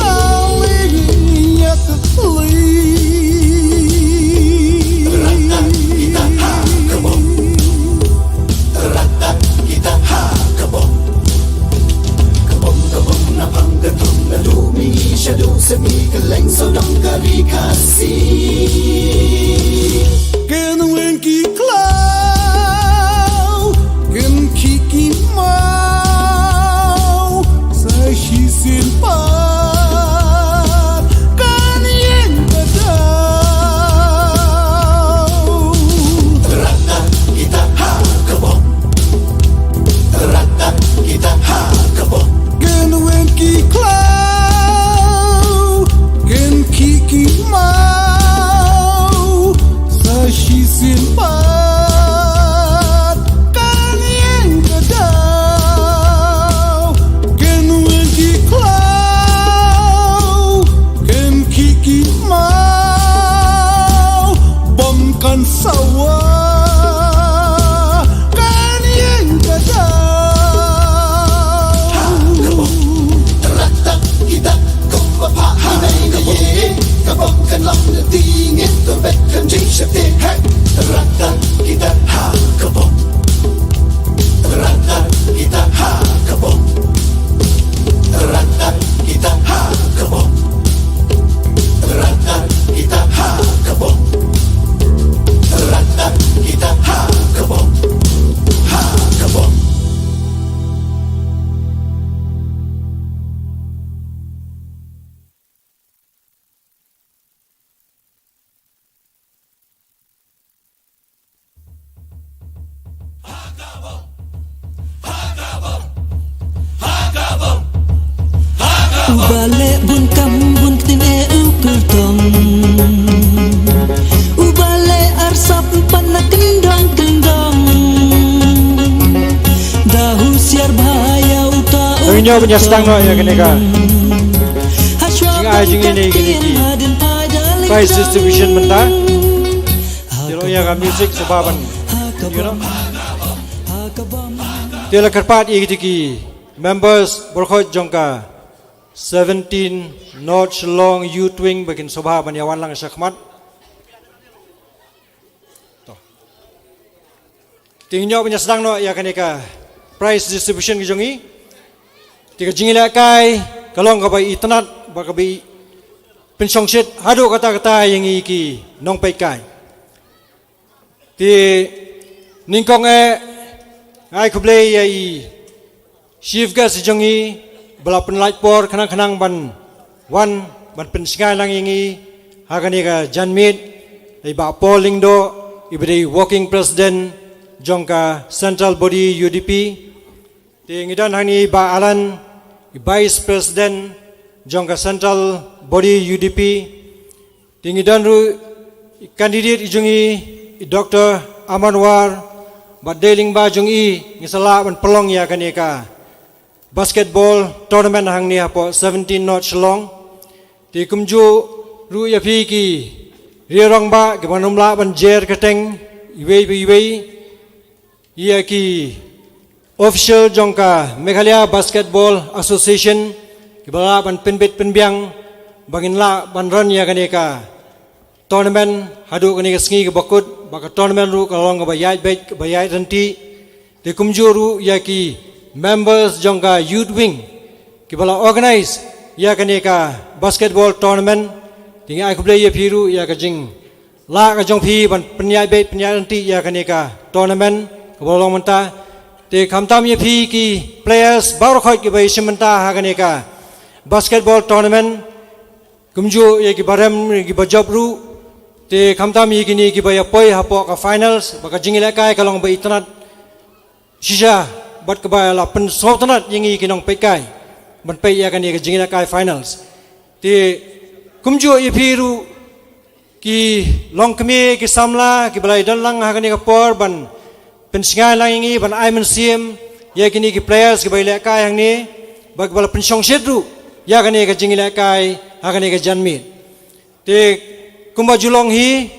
Alin ïa tu ui. Ka bom, ka bom, na pang ka thong na du mi sha du semi ka leng so dong ka ri Khasi. Kynwin ki klaw, kynkhih ki maw, sa shisien pat kan ïeng ka daw. Rata kita ha ka bom. Rata kita ha ka bom. Kynwin ki klaw, kynkhih ki maw, sa shisien pat Nyo ban ïa sdang noh ïa kane ka jingai jingine ïa kine ki prize distribution mynta. Te long ïa ka music sngewbha ban, you know. Te la kyrpad ïa kito ki members baroh jong ka seventeen North Shillong Youth Wing ba kin sngewbha ban ïa wan lang sha khmat. To. Te ngi ïoh ban ïa sdang noh ïa kane ka prize distribution ka jong ngi. Te ka jingïalehkai ka long kaba itynnad bad kaba i pynshongshit haduh katta katta ïa ngi ki nongpeitkai. Te nyngkong eh nga ai khublei ïa i chief guest jong ngi ba la pynlait por khnang khnang ban wan ban pynshngaiñ lang ïa ngi ha kane ka janmiet, i Bah Paul Lyngdoh, iba dei working president jong ka central body U D P. Te ngi don hangne i Bah Alan, i vice president jong ka central body U D P. Te ngi don ruh i candidate i jong ngi, i Doctor Aman War, bad dei lyngba jong i ngi sa lah ban pynlong ïa kane ka basketball tournament hangne hapoh seventeen North Shillong. Te kumjuh ruh ïa phi ki rangbah kiba ngam lah ban jer kyrteng iwei pa iwei, ïa ki official jong ka Meghalaya Basketball Association kiba lah ban pynbit pynbiang ba ngin lah ban run ïa kane ka tournament haduh kane ka sngi kaba kut, ba ka tournament ruh ka long kaba ïaid beit kaba ïaid ryntih. Te kumjuh ruh ïa ki members jong ka youth wing kiba la organize ïa kane ka basketball tournament. Te nga ai khublei ïa phi ruh ïa ka jing lah ka jong phi ban pynïaid beit pynïaid ryntih ïa kane ka tournament kaba long mynta. Te khamtam ïa phi ki players baroh kiba ïashim bynta ha kane ka basketball tournament, kumjuh ïa kiba rem kiba jop ruh. Te khamtam ïa kine kiba ïa poi hapoh ka finals, ba ka jingïalehkai ka long ba itynnad shisha bad kaba la pynsngewtynnad ïa ngi ki nongpeitkai ban peit ïa kane ka jingïalehkai finals. Te kumjuh ïa phi ruh ki longkmie ki samla kiba la ïadon lang ha kane ka por ban pynshngaiñ lang ïa ngi, ban ai mynsiem ïa kine ki players kiba ïalehkai hangne, bad kiba la pynshongshit ruh ïa kane ka jingïalehkai ha kane ka janmiet. Te kumba ju long hi,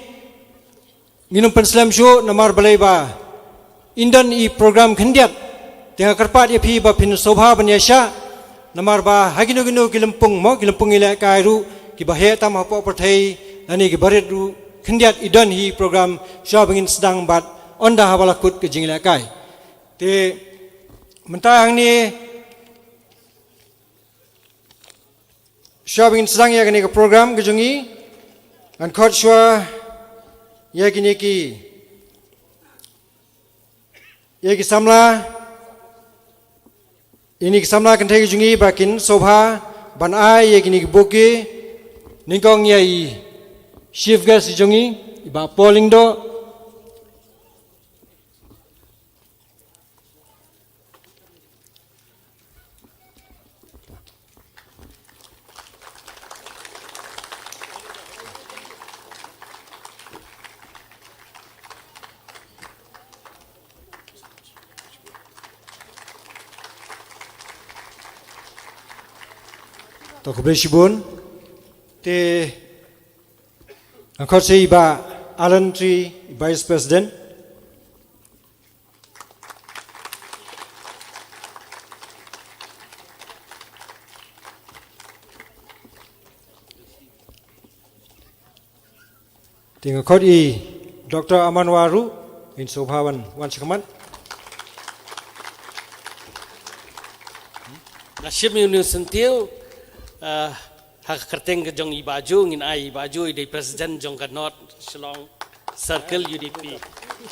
ngin ym pynslem shuh namar balei ba yn don i program khyndiat. Te nga kyrpad ïa phi ba phin sngewbha ban ïaishah namar ba ha kino kino ki lympung mo, ki lympung ïalehkai ruh kiba heh tam hapoh pyrthei lane kiba rit ruh, khyndiat i don hi program shuwa ba ngin sdang bad ynda haba la kut ka jingïalehkai. Te mynta hangne shuwa ba ngin sdang ïa kane ka program ka jong ngi, ngan khot shuwa ïa kine ki, ïa ki samla, ïa kine ki samla kynthei ka jong ngi ba kin sngewbha ban ai ïa kine ki bouquet, nyngkong ïa i chief guest jong ngi, i Bah Paul Lyngdoh. To, khublei shibun. Te nga khot sa i Bah Alan Tree, Vice President. Te nga khot i Doctor Aman War ruh, in sngewbha ban wan sha khmat. Nga shim ïa une u syntiew, eh, ha ka kyrteng ka jong i Bah Ju, ngin ai i Bah Ju, i dei president jong ka North Shillong Circle U D P.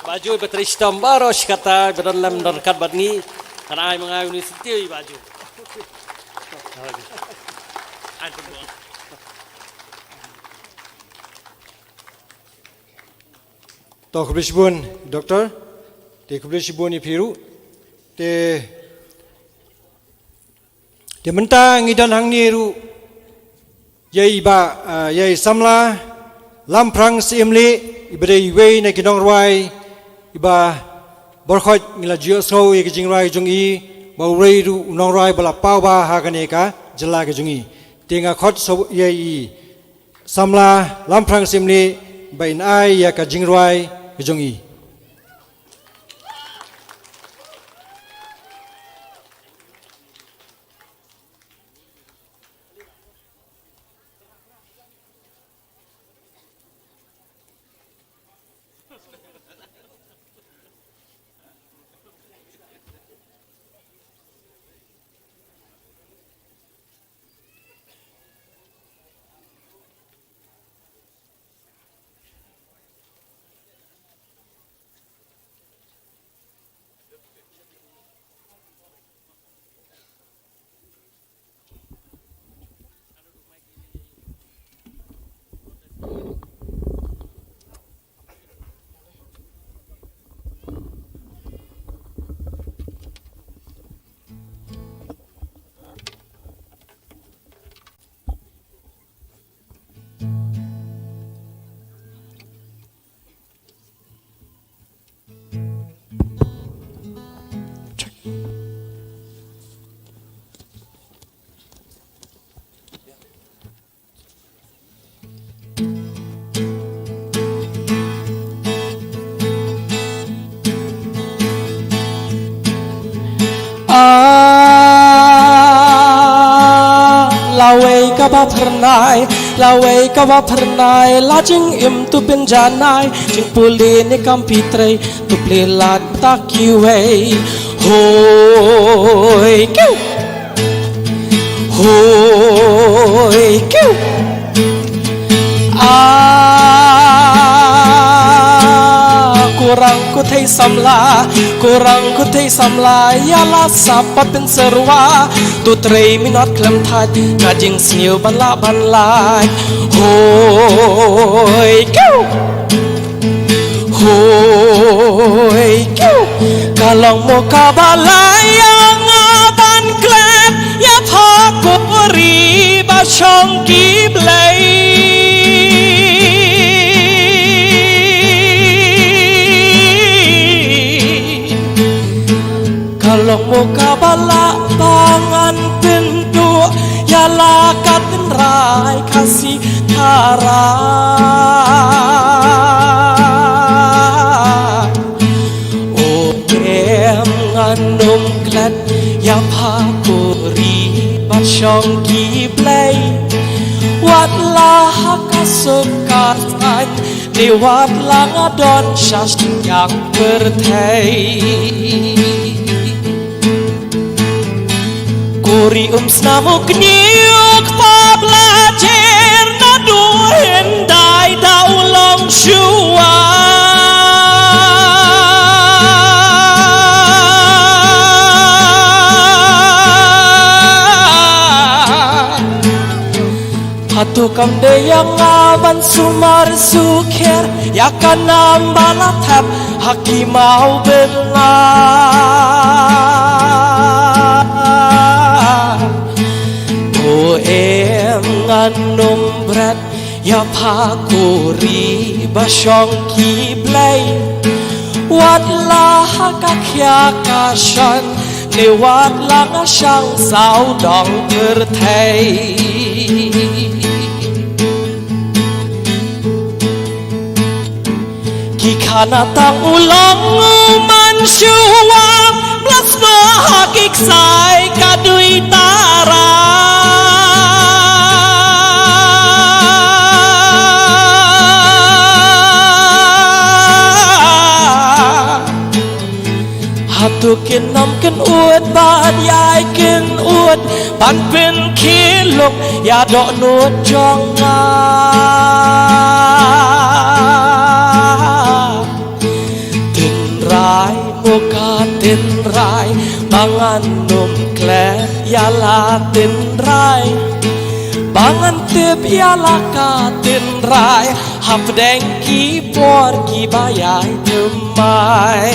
Bah Ju, i ba trei shitom baroh shi katta, i ba don lem don ryngkat bad ngi, ngan ai ma nga une u syntiew i Bah Ju. Ai, To, khublei shibun, Doctor. Te khublei shibun ïa phi ruh. Te, te mynta ngi don hangne ruh ïa i Bah, ah, ïa i samla Lamphrang Syiemlieh, i ba dei iwei na ki nongrwai i ba baroh ngi la ju ïohsngew ïa ki jingrwai jong i, ba u rei ruh u nongrwai ba la paw bha ha kane ka jylla ka jong ngi. Te nga khot sa ïa i samla Lamphrang Syiemlieh ba in ai ïa ka jingrwai ka jong i. Ah, lawei kaba phyrnai, lawei kaba phyrnai, la jingim tu pynjanai, jingpule ne kam phi trei, tu plie lad ta kiwei. Hoi, kiw. Hoi, kiw. Ah, kurang kuthei samla, kurang kuthei samla, ïa la sap pat pynsyrwa, tu trei minot khlem thait, ka jingsniew ban la ban lait. Hoi, kiw. Hoi, kiw. Ka long mo kaba la ïa nga ban klet ïa pha ko ri ba shong ki blei. Ka long mo kaba lah ba ngan pynduh ïa la ka tynrai Khasi Khara. O em ngan ym klet ïa pha ko ri ba shong ki blei. Wat la ha ka suk ka saiñ ne wat la nga don sha shiliang pyrthei. Ko ri um snam u kñi u kpa ba la jer naduh hyndai da u long shuwa. Hato kam dei ïa nga ban sumar sukher ïa ka nam ba la thep ha ki mawbylla? O em ngan ym bret ïa pha ko ri ba shong ki blei. Wat la ha ka khia ka shan ne wat la nga shang sawdong pyrthei. Ki khana tang u long u man shuwa, blas noh ha ki ksai ka dui tara. Hato kin ym kin ud bad ïai kin ud ban pynkhih luk ïa dohnud jong nga. Tynrai mo ka tynrai ba ngan ym klet ïa la tynrai, ba ngan tip ïa la ka tynrai hapdeng ki por kiba ïai thymmai.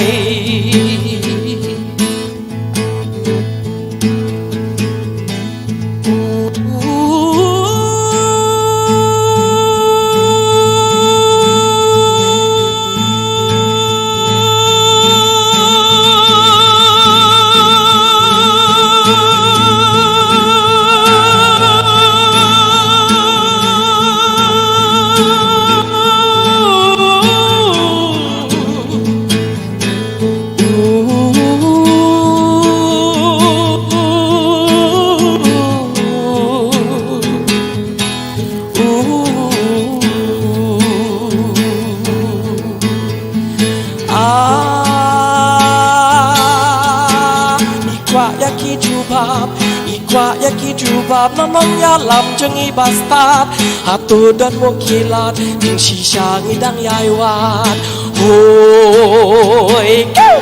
Ba ïa ki jubab na nongïalam jong ngi ba stad. Hato don mo ki lad jingshisha ngi dang ïai wad. Hoi kew.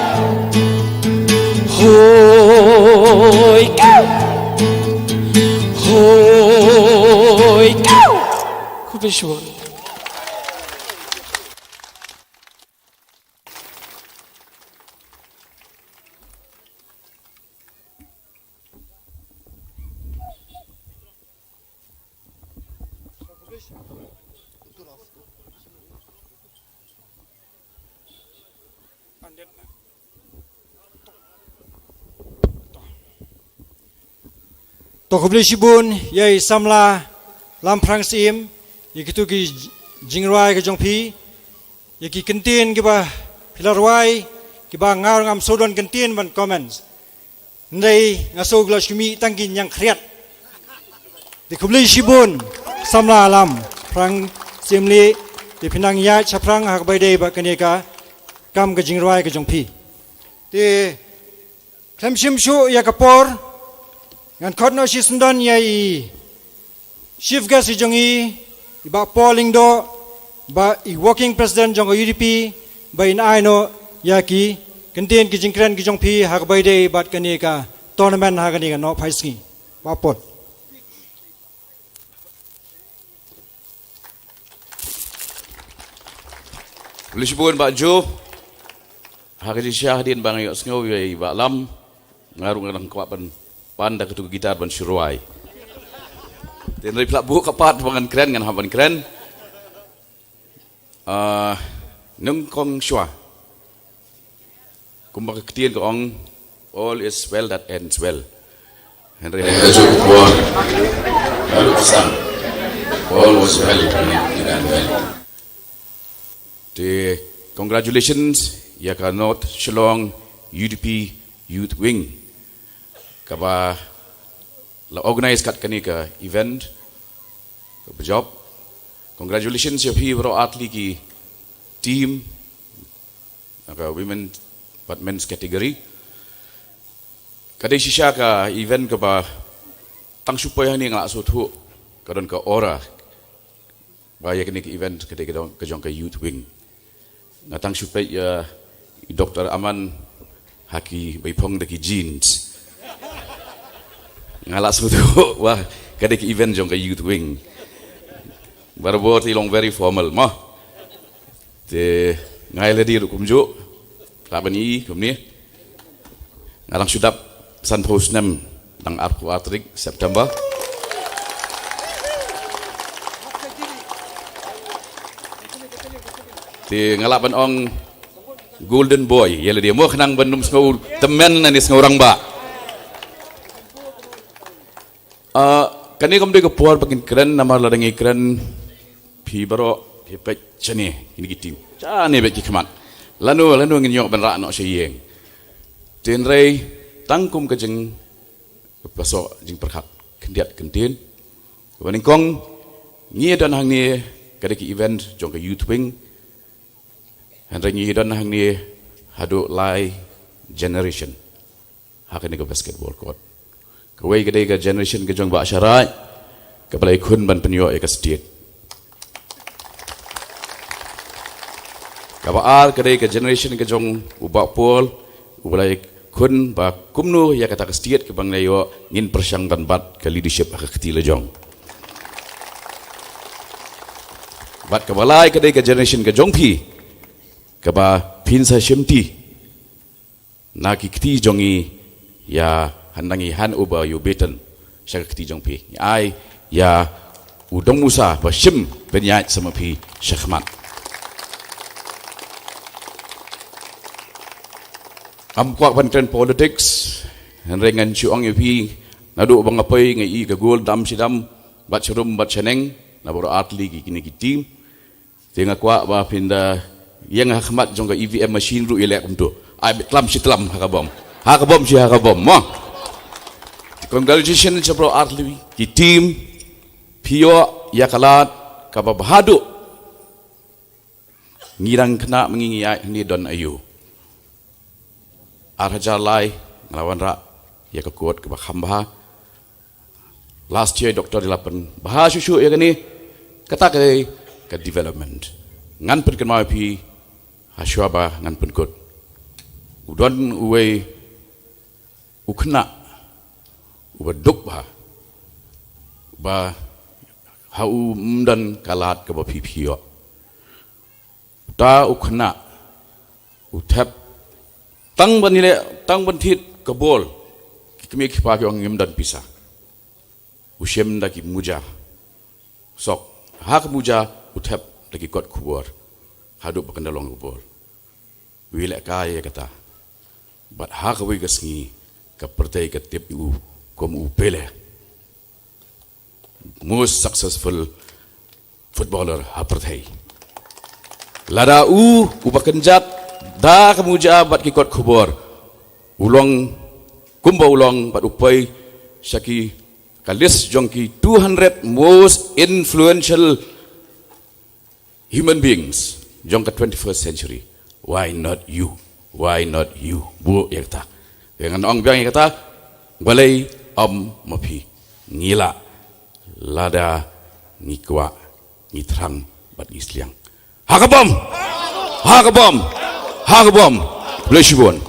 Hoi kew. Hoi kew. Khublei shibun. To khublei shibun ïa i samla Lamphrang Syiem, ïa kitu ki jingrwai ka jong phi, ïa ki kyntien kiba phi la rwai, kiba nga ruh ngam sngewdon kyntien ban comments. Hynrei nga sngew ki la shu mih tang ki ñiangkhriat. Te khublei shibun samla Lamphrang Syiem, leh te phi nang ïaid shaphrang ha kaba ïadei bad kane ka kam ka jingrwai ka jong phi. Te khlem shim shuh ïa ka por, ngan khot noh shisyndon ïa i Chief Guest i jong i, i Bah Paul Lyngdoh, ba i Working President jong ka U D P, ba in ai noh ïa ki kyntien ki jingkren ki jong phi ha kaba ïadei bad kane ka tournament ha kane ka nohphai sngi. Bah Paul. Khublei shibun Bah Jo. Ha ka jingshisha hadien ba nga ïohsngew ïa i Bah Lam, nga ruh nga dang kwah ban pan da katu ka guitar ban shu rwai. Te hynrei phi la buh ka part ba ngan kren, ngan hap ban kren. Ah, nyngkong shuwa, kumba ka ktien ka ong, "All is well that ends well." Hynrei ha kajuh ka por, haduh ka stang, all was well that ended well. Te congratulations ïa ka North Shillong U D P Youth Wing, kaba la organise kat kane ka event kaba jop. Congratulations ïa phi baroh artylli ki team na ka women bad men's category. Ka dei shisha ka event kaba tang shu poi hangne nga la sngewthuh ka don ka aura ba ïa kane ka event ka dei ka jong, ka jong ka Youth Wing. Nga tang shu peit ïa i Doktor Aman ha ki, ba i phong da ki jeans. Nga la sngewthuh ba ka dei ka event jong ka Youth Wing. Barabor te i long very formal mo. Te nga ïa lade ruh kumjuh, lah ban i kumne. Nga dang shu dap sanphew snem, dang arphew ar tarik September. Te nga lah ban ong golden boy ïa lade mo, khnang ban ym sngew tymmen ne sngew rangbah. Ah, kane kam dei ka por ba ngin kren, namar lada ngi kren, phi baroh phi peit shane, kine ki team, shane beit ki khmat. Lano lano ngin ïoh ban rah noh sha ïing. Te hynrei tang kum ka jing, ka pasoh jingpyrkhat khyndiat kyntien. Kaba nyngkong, ngi don hangne ka dei ka event jong ka Youth Wing. Hynrei ngi don hangne haduh lai generation ha kane ka basketball court. Kawei ka dei ka generation ka jong Bah Sharaid, kaba la ïakhun ban pynïoh ïa ka state. Kaba ar ka dei ka generation ka jong u Bah Paul, uba la ïakhun ba kumno ïa kata ka state kaba ngi la ïoh ngin pyrshang ban bat ka leadership ha ka kti la jong. Bad kaba lai ka dei ka generation ka jong phi, kaba phin sa shimti na ki kti jong ngi ïa, hynda ngi hand over ïa u baton sha ka kti jong phi, ngi ai ïa u Dong Musa ba shim bynïaid sa ma phi shakhmat. Ngam kwah ban kren politics, hynrei ngan shu ong ïa phi, naduh ba nga poi nga ïohi ka goal dam shi dam, bad sharum bad shaneng na baroh artylli ki, kine ki team. Te nga kwah ba phin da ïeng ha khmat jong ka E V M machine ruh ïaleh kumto. Ai beit tlam shi tlam ha ka bom. Ha ka bom shi ha ka bom mo. Congratulations ïa baroh artylli ki team. Phi ïoh ïa ka lad kaba bha haduh. Ngi dang khynnah ma ngi ngi ïaid hangne don aïu. Ar hajar lai nga la wanrah ïa ka court kaba kham bha. Last year, Doctor Dilapan, bha shuh shuh ïa kane, kata ka dei ka development. Ngan pynkynmaw ïa phi, ha shuwa ba ngan pynkut. U don uwei u khynnah uba duk bha, ba ha u ym don ka lad kaba phi phi ïoh. Uta u khynnah u thep tang ban ïaleh, tang ban thied ka bol. Ki kmie ki kpa ki ong ngim don pisa. U shim da ki muja sok, ha ka muja u thep da ki kot khubor haduh ba kan da long ka bol. U ïalehkai ïa kata. Bad ha kawei ka sngi ka pyrthei ka tip ïa u kum u Pele, most successful footballer ha pyrthei. Lada u, uba kynjat da ka muja bad ki kot khubor, u long kumba u long bad u poi sha ki, ka list jong ki two hundred most influential human beings jong ka twenty-first century. Why not you? Why not you? Buh ïa kata. Ngan ong biang ïa kata. Balei ym ma phi? Ngi lah lada ngi kwah, ngi thrang bad ngi sliang. Ha ka bom! Ha ka bom! Ha ka bom! Khublei shibun.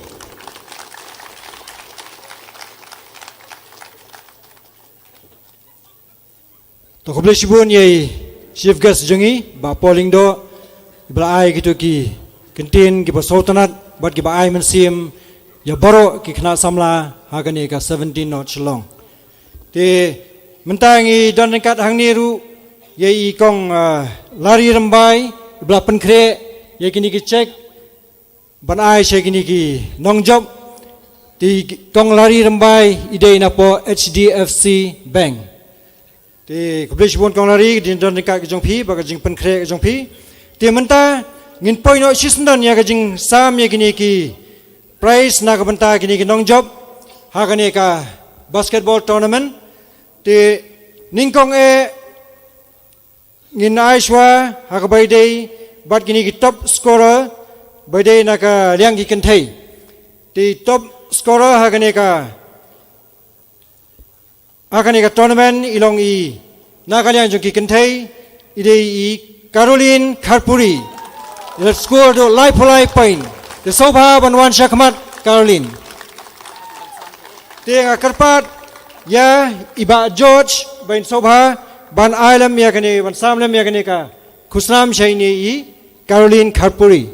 To khublei shibun ïa i chief guest jong ngi, Bah Paul Lyngdoh, ba la ai kito ki kyntien kiba sngewtynnat bad kiba ai mynsiem ïa baroh ki khynnah samla ha kane ka seventeen North Shillong. Te mynta ngi don ryngkat hangne ruh ïa i Kong, ah, Larry Rymbai, ba la pynkhreh ïa kine ki cheque ban ai sha kine ki nongjop. Te i Kong Larry Rymbai i dei napoh H D F C Bank. Te khublei shibun Kong Larry, ka jingdon ryngkat ka jong phi bad ka jingpynkhreh ka jong phi. Te mynta ngin poi noh shisyndon ïa ka jingsam ïa kine ki prize na ka bynta kine ki nongjop ha kane ka basketball tournament. Te nyngkong eh ngin ai shuwa ha kaba ïadei bad kine ki top scorer ba ïadei na ka liang ki kynthei. Te top scorer ha kane ka, ha kane ka tournament i long i na ka liang jong ki kynthei, i dei i Caroline Kharpuri. I la score haduh laiphew lai point. Te sngewbha ban wan shakhmat Caroline. Te nga kyrpad ïa i Bah George ban sngewbha ban ai lem ïa kane, ban sam lem ïa kane ka khusnam sha ine i Caroline Kharpuri.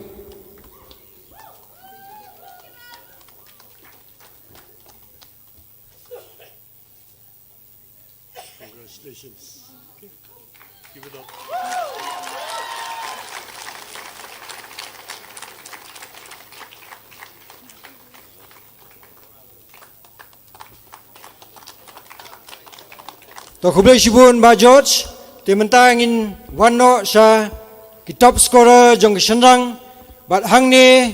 Congratulations. Okay. Give it up. To khublei shibun Bah George. Te mynta ngin wan noh sha ki top scorer jong ki shynrang. Bad hangne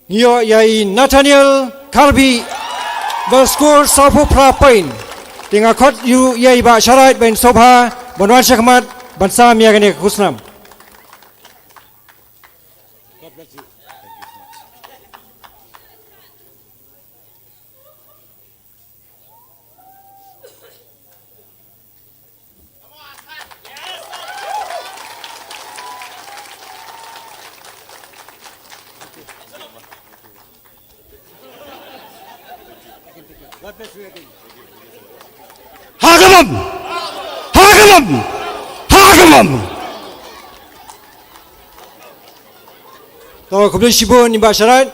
ngi ïoh ïa i Nathaniel Kharbi ba la score sawphew phra point. Te nga khot ïa i Bah Sharait ban sngewbha ban wan shakhmat ban sam ïa kane ka khusnam. Ha ka bom! Ha ka bom! Ha ka bom! To khublei shibun i Bah Sharait.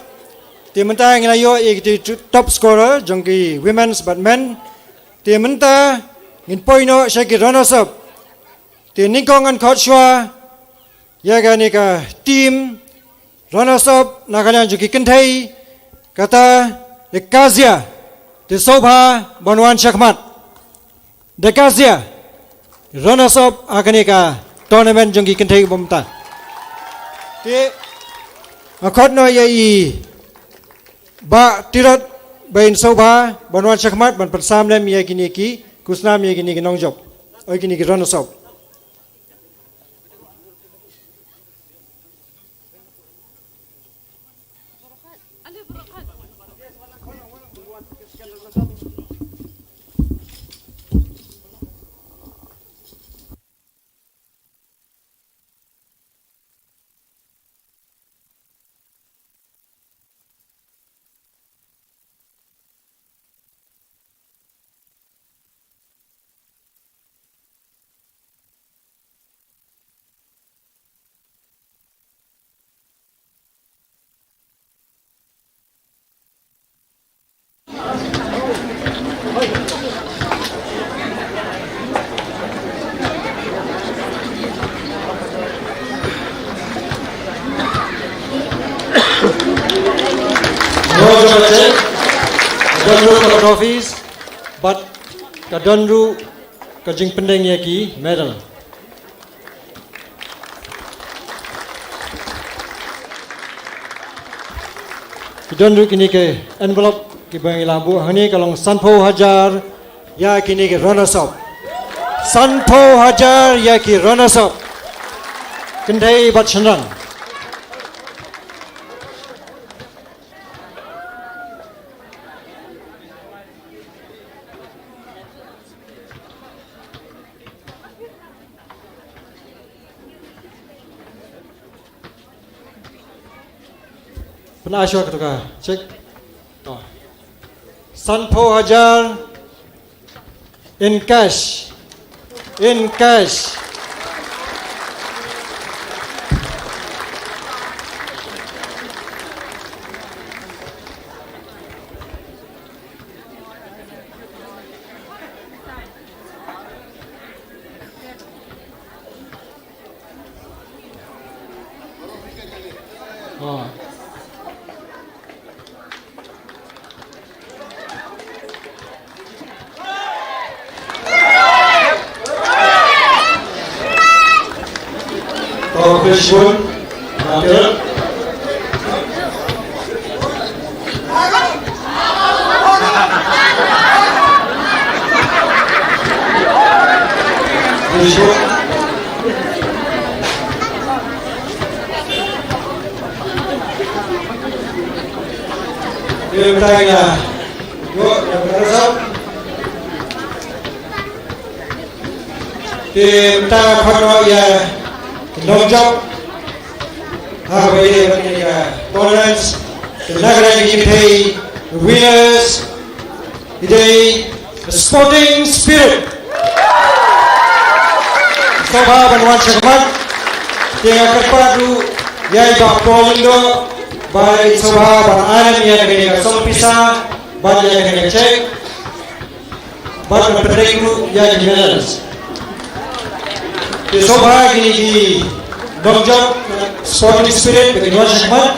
Te mynta ngi la ïoh ïa ki top scorer jong ki women's bad men. Te mynta ngin poi noh sha ki runners up. Te nyngkong ngan khot shuwa ïa kane ka team runners up na ka liang jong ki kynthei, kata Dekazia. Te sngewbha ban wan shakhmat. Dekazia, runners up ha kane ka tournament jong ki kynthei ba mynta. Te nga khot noh ïa i Bah Tirot ban sngewbha ban wan shakhmat ban pynsam lem ïa kine ki khusnam, ïa kine ki nongjop, ïa kine ki runners up. Trophies, bad ka don ruh ka jingpyndeng ïa ki medal. Ki don ruh kine ki envelope kiba ngi la buh hangne, ka long sanphew hajar ïa kine ki runners up. Sanphew hajar ïa ki runners up, kynthei bad shynrang. Pynashwa ka tu ka check. Oh. Sanphew hajar in cash. In cash. Oh. To, khublei shibun. Mater. Khublei shibun. Te mynta ngi la ïoh ïa ka result. Te mynta nga khot noh ïa ki nongjop ha kaba ïadei bad kane ka tournament. Te na kane ka jingïakhun, the winners, ki dei The Sporting Spirit. Sngewbha ban wan sha khmat. Te nga kyrpad ruh ïa i Bah Paul Lyngdoh ba in sngewbha ban ai ïa kane ka song pisa bad ïa kane ka cheque bad ban pynrem ruh ïa ki medals. Te sngewbha kine ki nongjop Sporting Spirit ba kin wan sha khmat.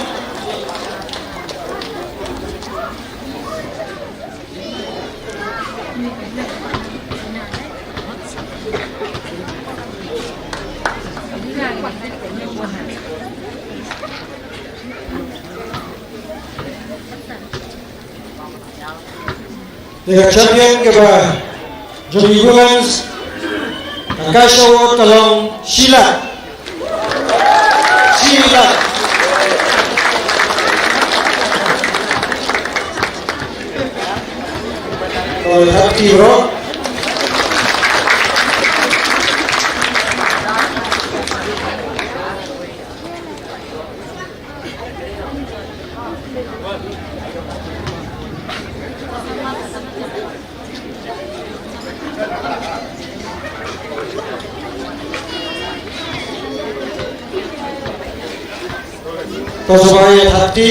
Te ka champion kaba jong ki women's, ka cash award ka long shi lak. Shi lak. Oi, happy, bro. To sngewbha ïa thati.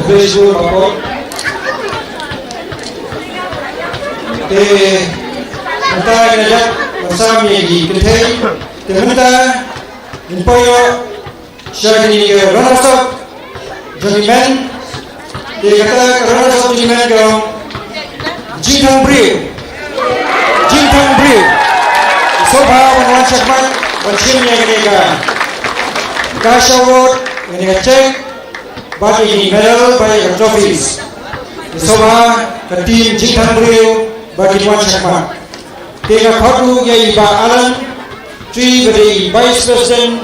Khublei shibun Bah Paul. Te mynta ngin ïa Sam ïa ki kynthei. Te mynta ngin poi noh sha kine ki runners up jong ki men. Te kata ka runners up jong ki men ka long Jingthang Briew. Jingthang Briew. Sngewbha ban wan shakhmat ban shim ïa kane ka cash award, kane ka cheque, bad ïa ki medal bad ïa ka trophies. Sngewbha ka team Jingthang Briew ba kin wan shakhmat. Te nga khot ruh ïa i Bah Alan Tree ba dei i Vice President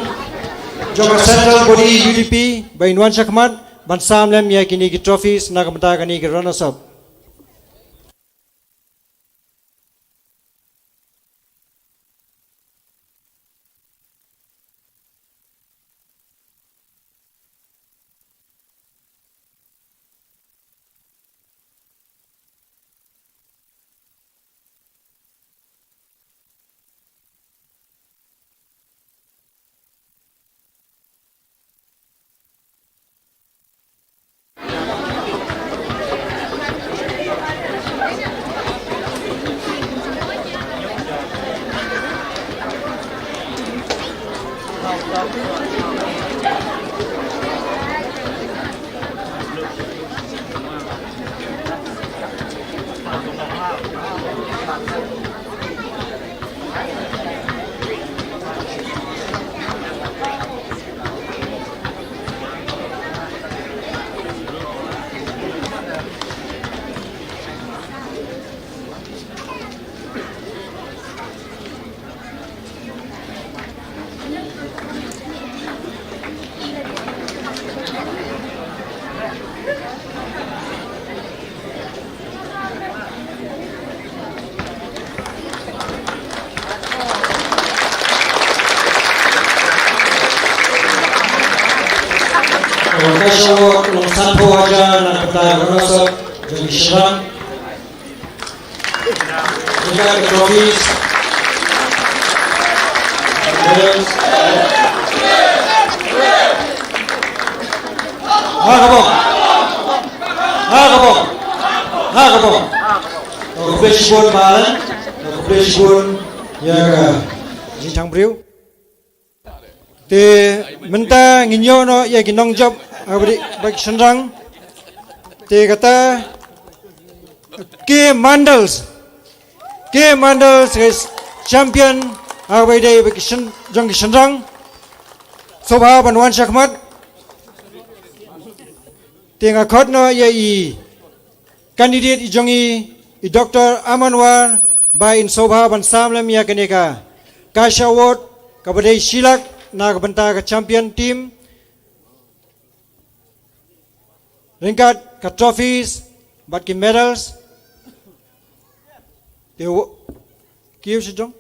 jong ka Central Body U D P ba in wan shakhmat ban sam lem ïa kine ki trophies na ka bynta kane ki runners up. Ka shong long sanphew hajar na ka bynta ka runners up jong ki shynrang. Kita ka trophies. Ha ka bok. Ha ka bok. Ha ka bok. Khublei shibun Bah Alan. Khublei shibun ïa ka Jingthang Briew. Te mynta ngin ïoh noh ïa ki nongjop, ah, ba dei, ba ki shynrang. Te kata K Mandals. K Mandals ka champion, ah, ba dei ba ki shyn-, jong ki shynrang. Sngewbha ban wan shakhmat. Te nga khot noh ïa i candidate i jong i, i Doctor Aman War, ba in sngewbha ban sam lem ïa kane ka cash award kaba dei shi lak na ka bynta ka champion team. Ryngkat ka trophies bad ki medals. Te u-, ki u shi jong.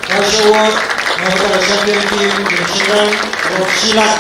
Cash award, na ka bynta ka champion team, ka shynrang, ka long shi lak.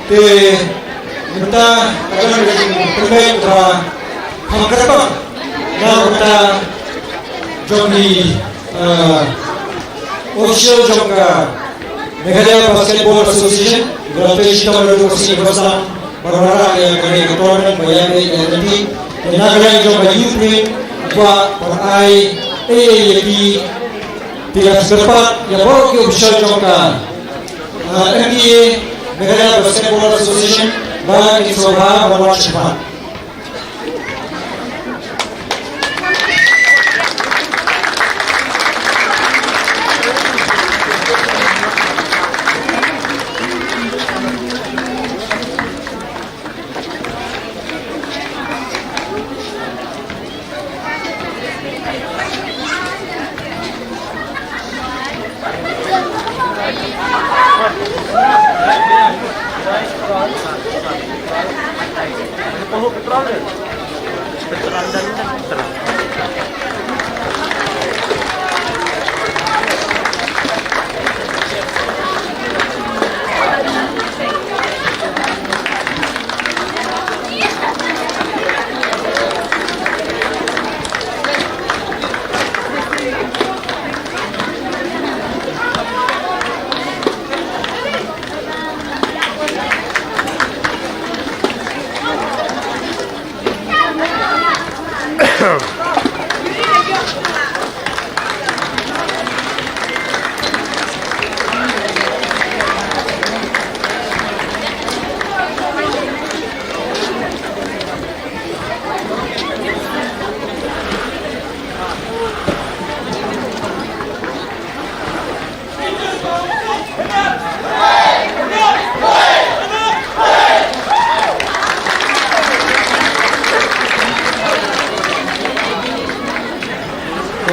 Te mynta ka don ka jingpynbeit ba phan kyrpang na ka bynta jong ki, eh, official jong ka Meghalaya Basketball Association, ba la pynshai tam da u Sir Basam, ba la wanrah ïa kane ka tournament ba ïa ka ïa ka team. Te na ka liang jong ka youth wing, ba ban ai ei ei ïa ki, te ïa syrpak ïa baroh ki official jong ka, ah, M B A, Meghalaya Basketball Association, ba kin sngewbha ban wan shakhmat.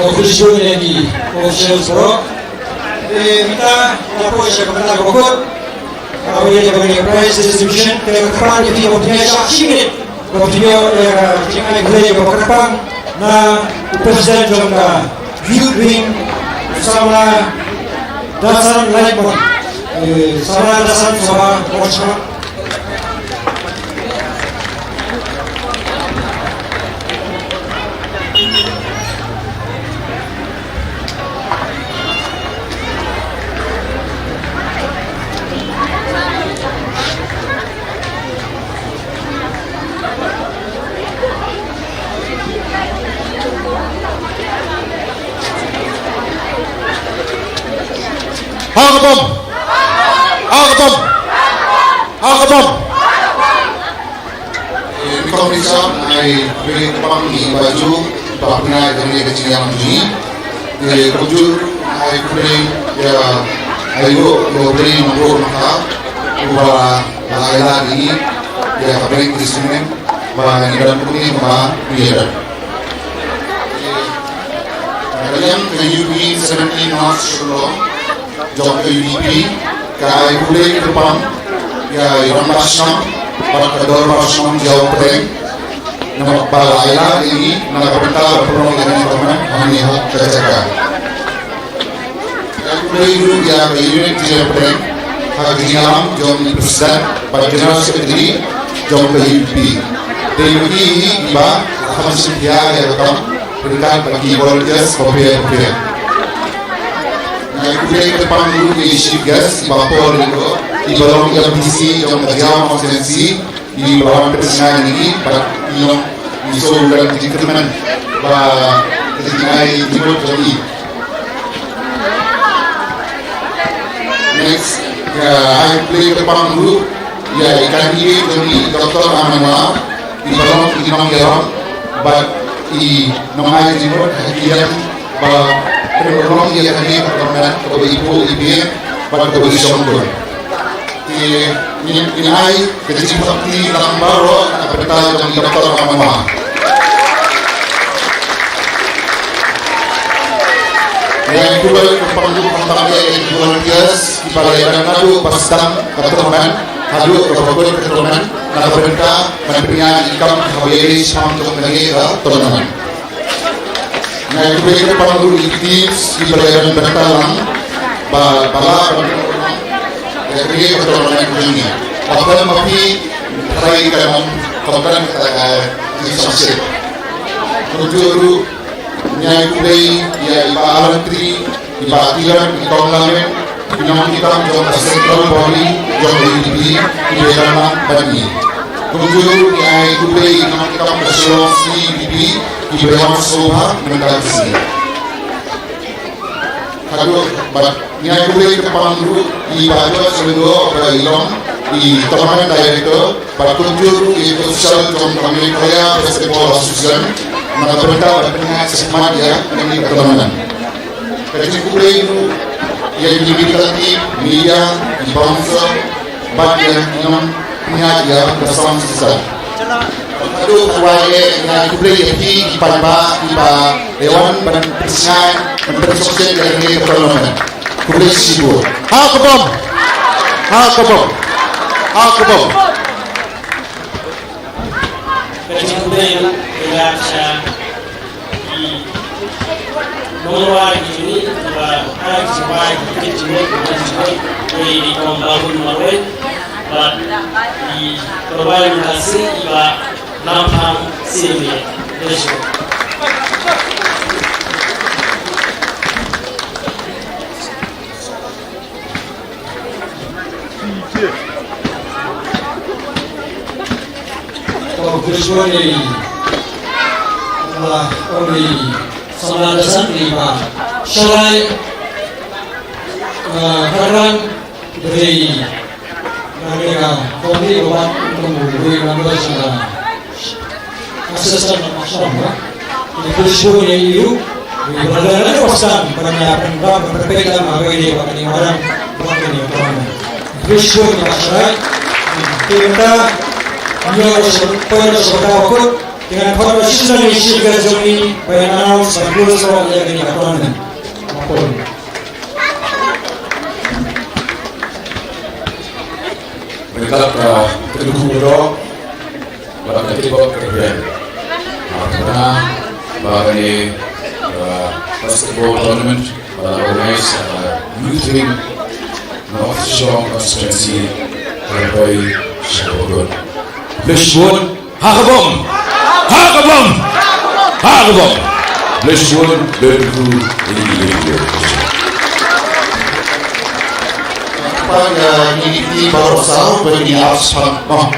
Official lagi, official bro. Eh, mynta, apa siapa kena bakut? Kawei ïa kaba ïa prize distribution, te ka kyrpad ïa phi ba phi ïa shah shi minit. Ba phi ïa, eh, jingai khublei ïa kaba kyrpang na u president jong ka youth wing, Samla Dasan Laitmon. Eh, Samla Dasan, Samla Laitmon. Ha ka bom! Ha ka bom! Ha ka bom! Eh, ni kong ni sa, ai, beri kepang ni baju, ba pernah jadi ke sini yang tu ni. Eh, kujur, ai, beri, ya, ai, go, go, beri, manggo, maka, uba, la, la, ni, ya, beri, di sini, ba, ni, dan, ni, ba, ni, dan. Kalian ke U B seventeen North Shillong, jong ka U D P, ka ai khublei kyrpang ïa i rangbah shnong bad ka dorbar shnong Jowai Pdeng. Namar ba la ïaid ïa ngi na ka bynta ba pynlong ïa kane ka tournament hangne ha ka jaka. Ai khublei ruh ïa ka unit Jowai Pdeng ha ka jingïalam jong i president bad general secretary jong ka U D P. Dei ma ki hi kiba la kham shim khia ïa ka kam ryngkat bad ki volunteers bapher bapher. Nga ai khublei kyrpang ruh ïa i chief guest, i Bah Paul Lyngdoh, i ba long i M D C jong ka Jaïaw constituency, i ba wan pynsngew ïa ngi, bad i long i shu u jingkyrmen ba ka jingai jingmut jong i. Next, nga ai khublei kyrpang ruh ïa i candidate jong ngi, Doctor Aman Wah, i ba long i nongïalam bad i nongai jingmut ha ki liang ba pynurlong ïa kane ka government kaba ibuh ibieng bad kaba ishongkun. Te ngin, ngin ai ka jingpynlong lang baroh na ka bynta jong i Doctor Aman Wah. Nga ai khublei kyrpang ruh khamtam ïa ki volunteers kiba la ïadon naduh ba sdang ka tournament haduh kaba kut ka tournament na ka bynta ban pynïaid i kam kaba ïadei shaphang jong kane ka tournament. Nga ai khublei kyrpang ruh ïa ki teams kiba la ïadon bynta lang ba, ba la ban ïa kane ka tournament jong ngi. Ba khlem ma phi trai ka long khamtam ka, eh, jingsngewsih. Kumjuh ruh nga ai khublei ïa i Bah Alan Tri, i Bah Tiran, i Kong Lamit, i nongkitkam jong ka central body jong ka U D P, kiba ïalam bad ngi. Kumjuh ruh nga ai khublei ïa i nongkitkam ka Shillong C D P, kiba ïawan sngewbha mynta ka sngi. Haduh bad nga ai khublei kyrpang ruh ïa i Bah George Lyngdoh ba i long i tournament director, bad kumjuh ruh ïa ki official jong ka Meghalaya Basketball Association na ka bynta ban pynïaid shakhmat ïa kane ka tournament. Ka jingkhublei ruh ïa ki media, media, ki bouncer, bad ïa ki nongpynïaid ïa ka sound system. Haduh kawei, nga ai khublei ïa phi ki paidbah kiba ïawan ban pynshai, ban pynshongshit ïa kane ka tournament. Khublei shibun. Ha ka bom. Ha ka bom. Ha ka bom. Ka jingkhublei ruh ka ïa sha i nongrwai jong ngi, ba ai jingwai jingkit jingmut jingmut jingmut, i Kong Babun Marwei, bad i Kong Rwai Mukasing, i Bah Namphang Sylvia. Khublei shibun. Khublei shibun ïa i, ah, ong ïa i samla da san ïa i Bah Shalai, ah, Kharang, dei na ka committee ba wan kum u member sha ka Assistant Commissioner, ba. Khublei shibun ïa i ruh. Ïa i brother lane ba sdang ban ïa pynrap ban pynpeit lang ha kane ba kane madan ba kane madan. Khublei shibun ïa i Bah Shalai. Te mynta ngi ïa poi sha ba kut. Te ngan khot shisha ïa i chief guest jong ngi ban ïa announce ban close off ïa kane ka tournament. Ryngkat, uh, ka dukhu ka doh bad ka tip ka biang. Ah, kane ba kane, uh, basketball tournament ba la organize, uh, youth wing North Shillong constituency, ka la poi sha ba kut. Khublei shibun. Ha ka bom! Ha ka bom! Ha ka bom! Khublei shibun, khublei shibun. Pat, uh, ngi ïa baroh saw, ba ngi ap shaphang. Oh.